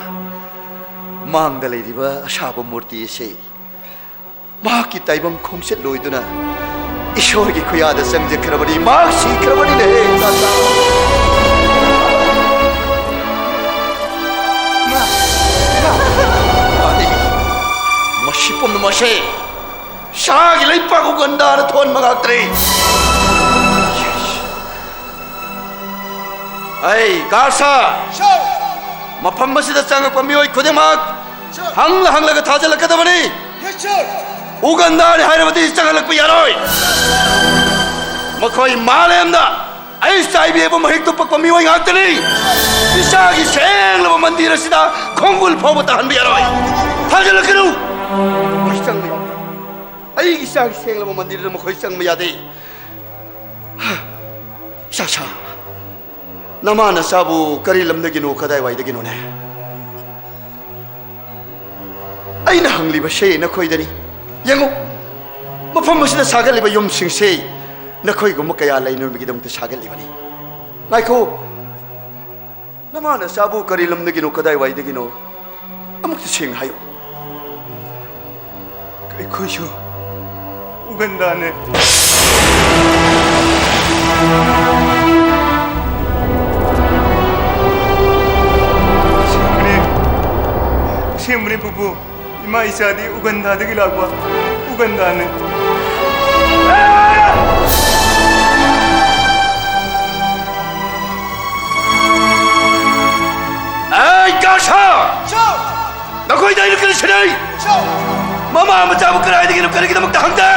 ꯃꯥꯡꯗ ꯂꯩꯔꯤꯕ ꯑꯁꯥꯕ ꯃꯨꯔꯇꯤ ꯑꯁꯤ꯫ ꯃꯍꯥꯛꯀꯤ ꯇꯥꯏꯕꯪ ꯈꯣꯡꯆꯠ ꯂꯣꯏꯗꯨꯅ ꯏꯁꯣꯔꯒꯤ ꯈꯨꯌꯥꯗ ꯆꯪꯖꯈ꯭ꯔꯕꯅꯤ꯫ ꯃꯍꯥꯛ ꯁꯤꯈ꯭ꯔꯕꯅꯤꯅꯦ, ꯆꯥꯆꯥ꯫ ꯏꯃꯥ! ꯏꯃꯥ! ꯃꯥꯅꯤ꯫ ꯃꯁꯤ ꯄꯨꯝꯅꯃꯛꯁꯦ ꯁꯥꯒꯤ ꯂꯩꯄꯥꯛ ꯎꯒꯟꯗꯥꯅ ꯊꯣꯟꯕ ꯉꯥꯛꯇꯅꯤ꯫ ꯑꯩ ꯒꯥꯔꯗ ꯁꯥꯔ, ꯁꯥꯔ! ꯃꯐꯝ ꯑꯁꯤꯗ ꯆꯪꯉꯛꯄ ꯃꯤꯑꯣꯏ ꯈꯨꯗꯤꯡꯃꯛ ꯁꯥꯔ! ꯍꯪꯂ ꯍꯪꯂꯒ ꯊꯥꯖꯤꯜꯂꯛꯀꯗꯕꯅꯤ꯫ ꯌꯦꯁ, ꯁꯥꯔ! ꯎꯒꯟꯗꯥꯅꯤ ꯍꯥꯏꯔꯕꯗꯤ ꯆꯪꯍꯜꯂꯛꯄ ꯌꯥꯔꯣꯏ꯫ ꯃꯈꯣꯏ ꯃꯥꯂꯦꯝꯗ ꯑꯩ ꯆꯥꯏꯕꯤꯕ ꯃꯍꯤꯛꯇꯨ ꯄꯛꯄ ꯃꯤꯑꯣꯏ ꯉꯥꯛꯇꯅꯤ꯫ ꯏꯁꯥꯒꯤ ꯁꯦꯡꯂꯕ ꯃꯟꯗꯤꯔ ꯑꯁꯤꯗ ꯈꯣꯡꯒꯨꯜ ꯐꯥꯎꯕ ꯇꯥꯍꯟꯕ ꯌꯥꯔꯣꯏ꯫ ꯊꯥꯖꯤꯜꯂꯛꯀꯅꯨ꯫ ꯃꯈꯣꯏ ꯆꯪꯕ ꯌꯥꯗꯦ꯫ ꯑꯩꯒꯤ ꯏꯁꯥꯒꯤ ꯁꯦꯡꯂꯕ ꯃꯟꯗꯤꯔꯗ ꯃꯈꯣꯏ ꯆꯪꯕ ꯌꯥꯗꯦ꯫ ꯏꯁꯥ ꯁꯥ꯫ ꯅꯃꯥ ꯅꯆꯥꯕꯨ ꯀꯔꯤ ꯂꯝꯗꯒꯤꯅꯣ, ꯀꯗꯥꯏꯋꯥꯏꯗꯒꯤꯅꯣꯅꯦ? ꯑꯩꯅ ꯍꯪꯂꯤꯕꯁꯦ ꯅꯈꯣꯏꯗꯅꯤ꯫ ꯌꯦꯡꯉꯨ, ꯃꯐꯝ ꯑꯁꯤꯗ ꯁꯥꯒꯠꯂꯤꯕ ꯌꯨꯝꯁꯤꯡꯁꯦ ꯅꯈꯣꯏꯒꯨꯝꯕ ꯀꯌꯥ ꯂꯩꯅꯕꯒꯤꯗꯃꯛꯇ ꯁꯥꯒꯠꯂꯤꯕꯅꯤ꯫ ꯉꯥꯏꯈꯣ, ꯅꯃꯥ ꯅꯆꯥꯕꯨ ꯀꯔꯤ ꯂꯝꯗꯒꯤꯅꯣ, ꯀꯗꯥꯏꯋꯥꯏꯗꯒꯤꯅꯣ? ꯑꯃꯨꯛꯇ ꯁꯦꯡꯅ ꯍꯥꯏꯌꯨ꯫ ꯑꯩꯈꯣꯏꯁꯨ ꯎꯒꯟꯗꯥꯅꯦ꯫ ꯑꯁꯦꯡꯕꯅꯦ, ꯑꯁꯦꯡꯕꯅꯦ ꯄꯨꯄꯨ꯫ ꯏꯃꯥ ꯏꯆꯥꯗꯤ ꯎꯒꯟꯗꯥꯗꯒꯤ ꯂꯥꯛꯄ꯫ ꯎꯒꯟꯗꯥꯅꯦ꯫ ꯑꯩ ꯀꯥꯁꯥ! ꯅꯈꯣꯏꯗ ꯑꯩꯅ ꯀꯔꯤ ꯁꯤꯟꯅꯩ? ꯃꯃꯥ ꯃꯆꯥꯕꯨ ꯀꯗꯥꯏꯗꯒꯤꯅꯣ, ꯀꯔꯤꯒꯤꯗꯃꯛꯇ ꯍꯪꯗꯦ?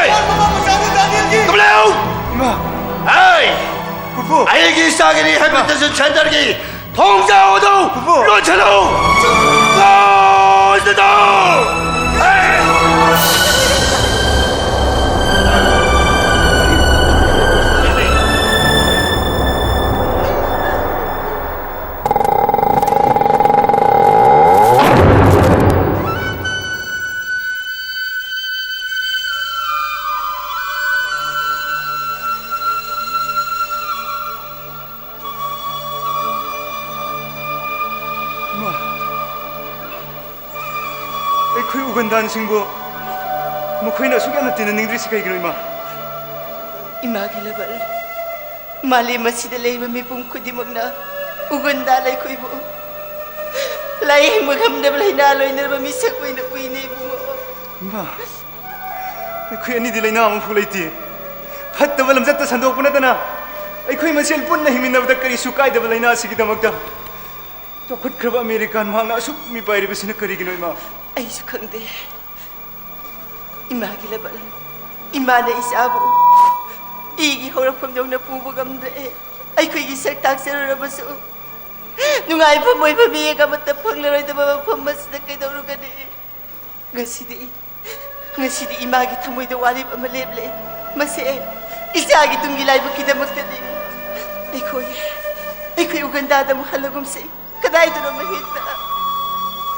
ꯀꯃꯂꯦꯎ! ꯏꯃꯥ! ꯑꯩ! ꯄꯨꯄꯨ! ꯑꯩꯒꯤ ꯏꯆꯥꯒꯤ rehabilitation centerꯒꯤ ꯊꯣꯡꯖꯥꯎ ꯑꯗꯨ ꯄꯨꯄꯨ! ꯂꯣꯟꯁꯤꯜꯂꯨ! Close the door! ꯏꯃꯥ, ꯑꯩꯈꯣꯏ ꯎꯒꯟꯗꯥꯟꯁꯤꯡꯕꯨ ꯃꯈꯣꯏꯅ ꯑꯁꯨꯛ ꯌꯥꯝꯅ ꯇꯤꯟꯅꯅꯤꯡꯗ꯭ꯔꯤꯁꯤ ꯀꯩꯒꯤꯅꯣ, ꯏꯃꯥ? ꯏꯃꯥꯒꯤ ꯂꯕꯜ, ꯃꯥꯂꯦꯝ ꯑꯁꯤꯗ ꯂꯩꯔꯤꯕ ꯃꯤꯄꯨꯝ ꯈꯨꯗꯤꯡꯃꯛꯅ ꯎꯒꯟꯗꯥ ꯂꯩꯈꯣꯏꯕꯨ ꯂꯥꯌꯦꯡꯕ ꯉꯝꯗꯕ ꯂꯥꯏꯅꯥ ꯂꯣꯏꯅꯔꯕ ꯃꯤꯁꯛ ꯑꯣꯏꯅ ꯎꯏꯅꯦ, ꯏꯕꯨꯡꯉꯣ꯫ ꯏꯃꯥ, ꯑꯩꯈꯣꯏ ꯑꯅꯤꯗꯤ ꯂꯥꯏꯅꯥ ꯑꯃꯐꯥꯎ ꯂꯩꯇꯦ꯫ ꯐꯠꯇꯕ ꯂꯝꯆꯠꯇ ꯁꯟꯗꯣꯛꯄ ꯅꯠꯇꯅ ꯑꯩꯈꯣꯏ ꯃꯁꯦꯜ ꯄꯨꯟꯅ ꯍꯤꯡꯃꯤꯟꯅꯕꯗ ꯀꯔꯤꯁꯨ ꯀꯥꯏꯗꯕ ꯂꯥꯏꯅꯥ ꯑꯁꯤꯒꯤꯗꯃꯛꯇ ꯆꯥꯎꯈꯠꯈ꯭ꯔꯕ ꯑꯃꯦꯔꯤꯀꯥꯟ ꯃꯍꯥꯛꯅ ꯑꯁꯨꯛ ꯃꯤꯄꯥꯏꯔꯤꯕꯁꯤꯅ ꯀꯔꯤꯒꯤꯅꯣ, ꯏꯃꯥ? ꯑꯩꯁꯨ ꯈꯪꯗꯦ꯫ ꯏꯃꯥꯒꯤ ꯂꯕꯜ, ꯏꯃꯥꯅ ꯏꯆꯥꯕꯨ ꯏꯒꯤ ꯍꯧꯔꯛꯐꯝ ꯌꯧꯅ ꯄꯨꯕ ꯉꯝꯗ꯭ꯔꯦ꯫ ꯑꯩꯈꯣꯏꯒꯤ ꯁꯛ ꯇꯥꯛꯆꯔꯨꯔꯕꯁꯨ ꯅꯨꯡꯉꯥꯏꯐꯝ ꯑꯣꯏꯕ ꯃꯤꯌꯦꯛ ꯑꯃꯠꯇ ꯐꯪꯂꯔꯣꯏꯗꯕ ꯃꯐꯝ ꯑꯁꯤꯗ ꯀꯩꯗꯧꯔꯨꯒꯅꯤ? ꯉꯁꯤꯗꯤ, ꯉꯁꯤꯗꯤ ꯏꯃꯥꯒꯤ ꯊꯃꯣꯏꯗ ꯋꯥꯔꯦꯞ ꯑꯃ ꯂꯦꯞꯂꯦ꯫ ꯃꯁꯦ ꯏꯆꯥꯒꯤ ꯇꯨꯡꯒꯤ ꯂꯥꯏꯕꯛꯀꯤꯗꯃꯛꯇꯅꯤ꯫ ꯑꯩꯈꯣꯏ, ꯑꯩꯈꯣꯏ ꯎꯒꯟꯗꯥꯗ ꯑꯃꯨꯛ ꯍꯜꯂꯒꯨꯝꯁꯤ꯫ ꯀꯗꯥꯏꯗꯅꯣ ꯃꯍꯦꯛꯇ꯫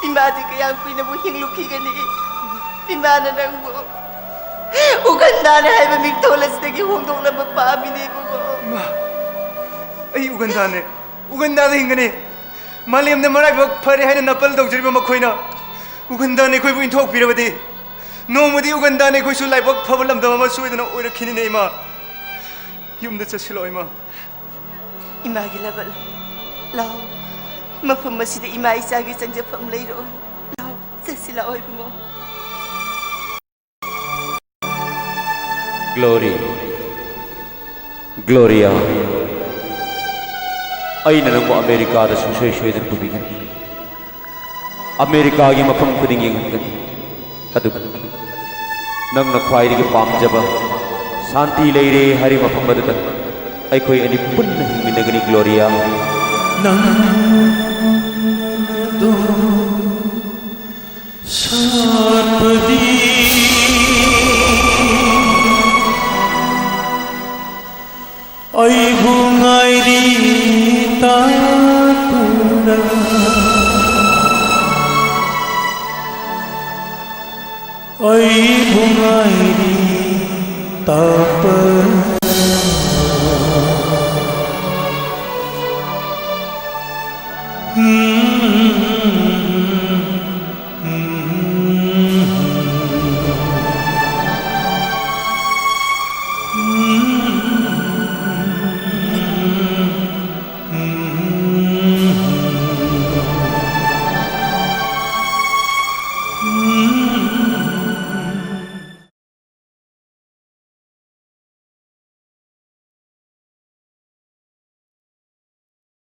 ꯏꯃꯥꯗꯤ ꯀꯌꯥꯝ ꯀꯨꯏꯅꯕꯨ ꯍꯤꯡꯂꯨꯈꯤꯒꯅꯤ? ꯏꯃꯥꯅ ꯅꯪꯕꯨ ꯎꯒꯟꯗꯥꯅ ꯍꯥꯏꯕ ꯃꯤꯡꯊꯣꯜ ꯑꯁꯤꯗꯒꯤ ꯍꯣꯡꯗꯣꯛꯂꯝꯕ ꯄꯥꯝꯃꯤꯅꯦ, ꯏꯕꯨꯡꯉꯣ꯫ ꯏꯃꯥ, ꯑꯩ ꯎꯒꯟꯗꯥꯅꯦ꯫ ꯎꯒꯟꯗꯥꯗ ꯍꯤꯡꯒꯅꯤ꯫ ꯃꯥꯂꯦꯝꯗ ꯃꯔꯥꯏꯕꯛ ꯐꯔꯦ ꯍꯥꯏꯅ ꯅꯥꯄꯜ ꯇꯧꯖꯔꯤꯕ ꯃꯈꯣꯏꯅ ꯎꯒꯟꯗꯥꯅ ꯑꯩꯈꯣꯏꯕꯨ ꯏꯟꯊꯣꯛꯄꯤꯔꯕꯗꯤ, ꯅꯣꯡꯃꯗꯤ ꯎꯒꯟꯗꯥꯅ ꯑꯩꯈꯣꯏꯁꯨ ꯂꯥꯏꯕꯛ ꯐꯕ ꯂꯝꯗꯝ ꯑꯃ ꯁꯣꯏꯗꯅ ꯑꯣꯏꯔꯛꯈꯤꯅꯤꯅꯦ, ꯏꯃꯥ꯫ ꯌꯨꯝꯗ ꯆꯠꯁꯤꯜꯂꯣ, ꯏꯃꯥ꯫ ꯏꯃꯥꯒꯤ ꯂꯕꯜ, ꯂꯥꯛꯑꯣ꯫ ꯃꯐꯝ ꯑꯁꯤꯗ ꯏꯃꯥ ꯏꯆꯥꯒꯤ ꯆꯪꯖꯐꯝ ꯂꯩꯔꯣꯏ꯫ ꯂꯥꯛꯑꯣ, ꯆꯠꯁꯤ ꯂꯥꯛꯑꯣ, ꯏꯕꯨꯡꯉꯣ꯫ ꯒ꯭ꯂꯣꯔꯤ, ꯒ꯭ꯂꯣꯔꯤꯌꯥ, ꯑꯩꯅ ꯅꯪꯕꯨ ꯑꯃꯦꯔꯤꯀꯥꯗ ꯁꯨꯡꯁꯣꯏ ꯁꯣꯏꯗꯅ ꯄꯨꯕꯤꯒꯅꯤ꯫ ꯑꯃꯦꯔꯤꯀꯥꯒꯤ ꯃꯐꯝ ꯈꯨꯗꯤꯡ ꯌꯦꯡꯍꯟꯒꯅꯤ꯫ ꯑꯗꯨꯒ ꯅꯪꯅ ꯈ꯭ꯋꯥꯏꯗꯒꯤ ꯄꯥꯝꯖꯕ ꯁꯥꯟꯇꯤ ꯂꯩꯔꯦ ꯍꯥꯏꯔꯤꯕ ꯃꯐꯝ ꯑꯗꯨꯗ ꯑꯩꯈꯣꯏ ꯑꯅꯤ ꯄꯨꯟꯅ ꯍꯤꯡꯃꯤꯟꯅꯒꯅꯤ, ꯒ꯭ꯂꯣꯔꯤꯌꯥ꯫ ꯅꯪꯗꯣ ꯁꯥꯠꯄꯗꯤ ꯑꯩꯕꯨ ꯉꯥꯏꯔꯤ ꯇꯥꯇꯨꯅ꯫ ꯑꯩꯕꯨ ꯉꯥꯏꯔꯤ ꯇꯥꯄ꯫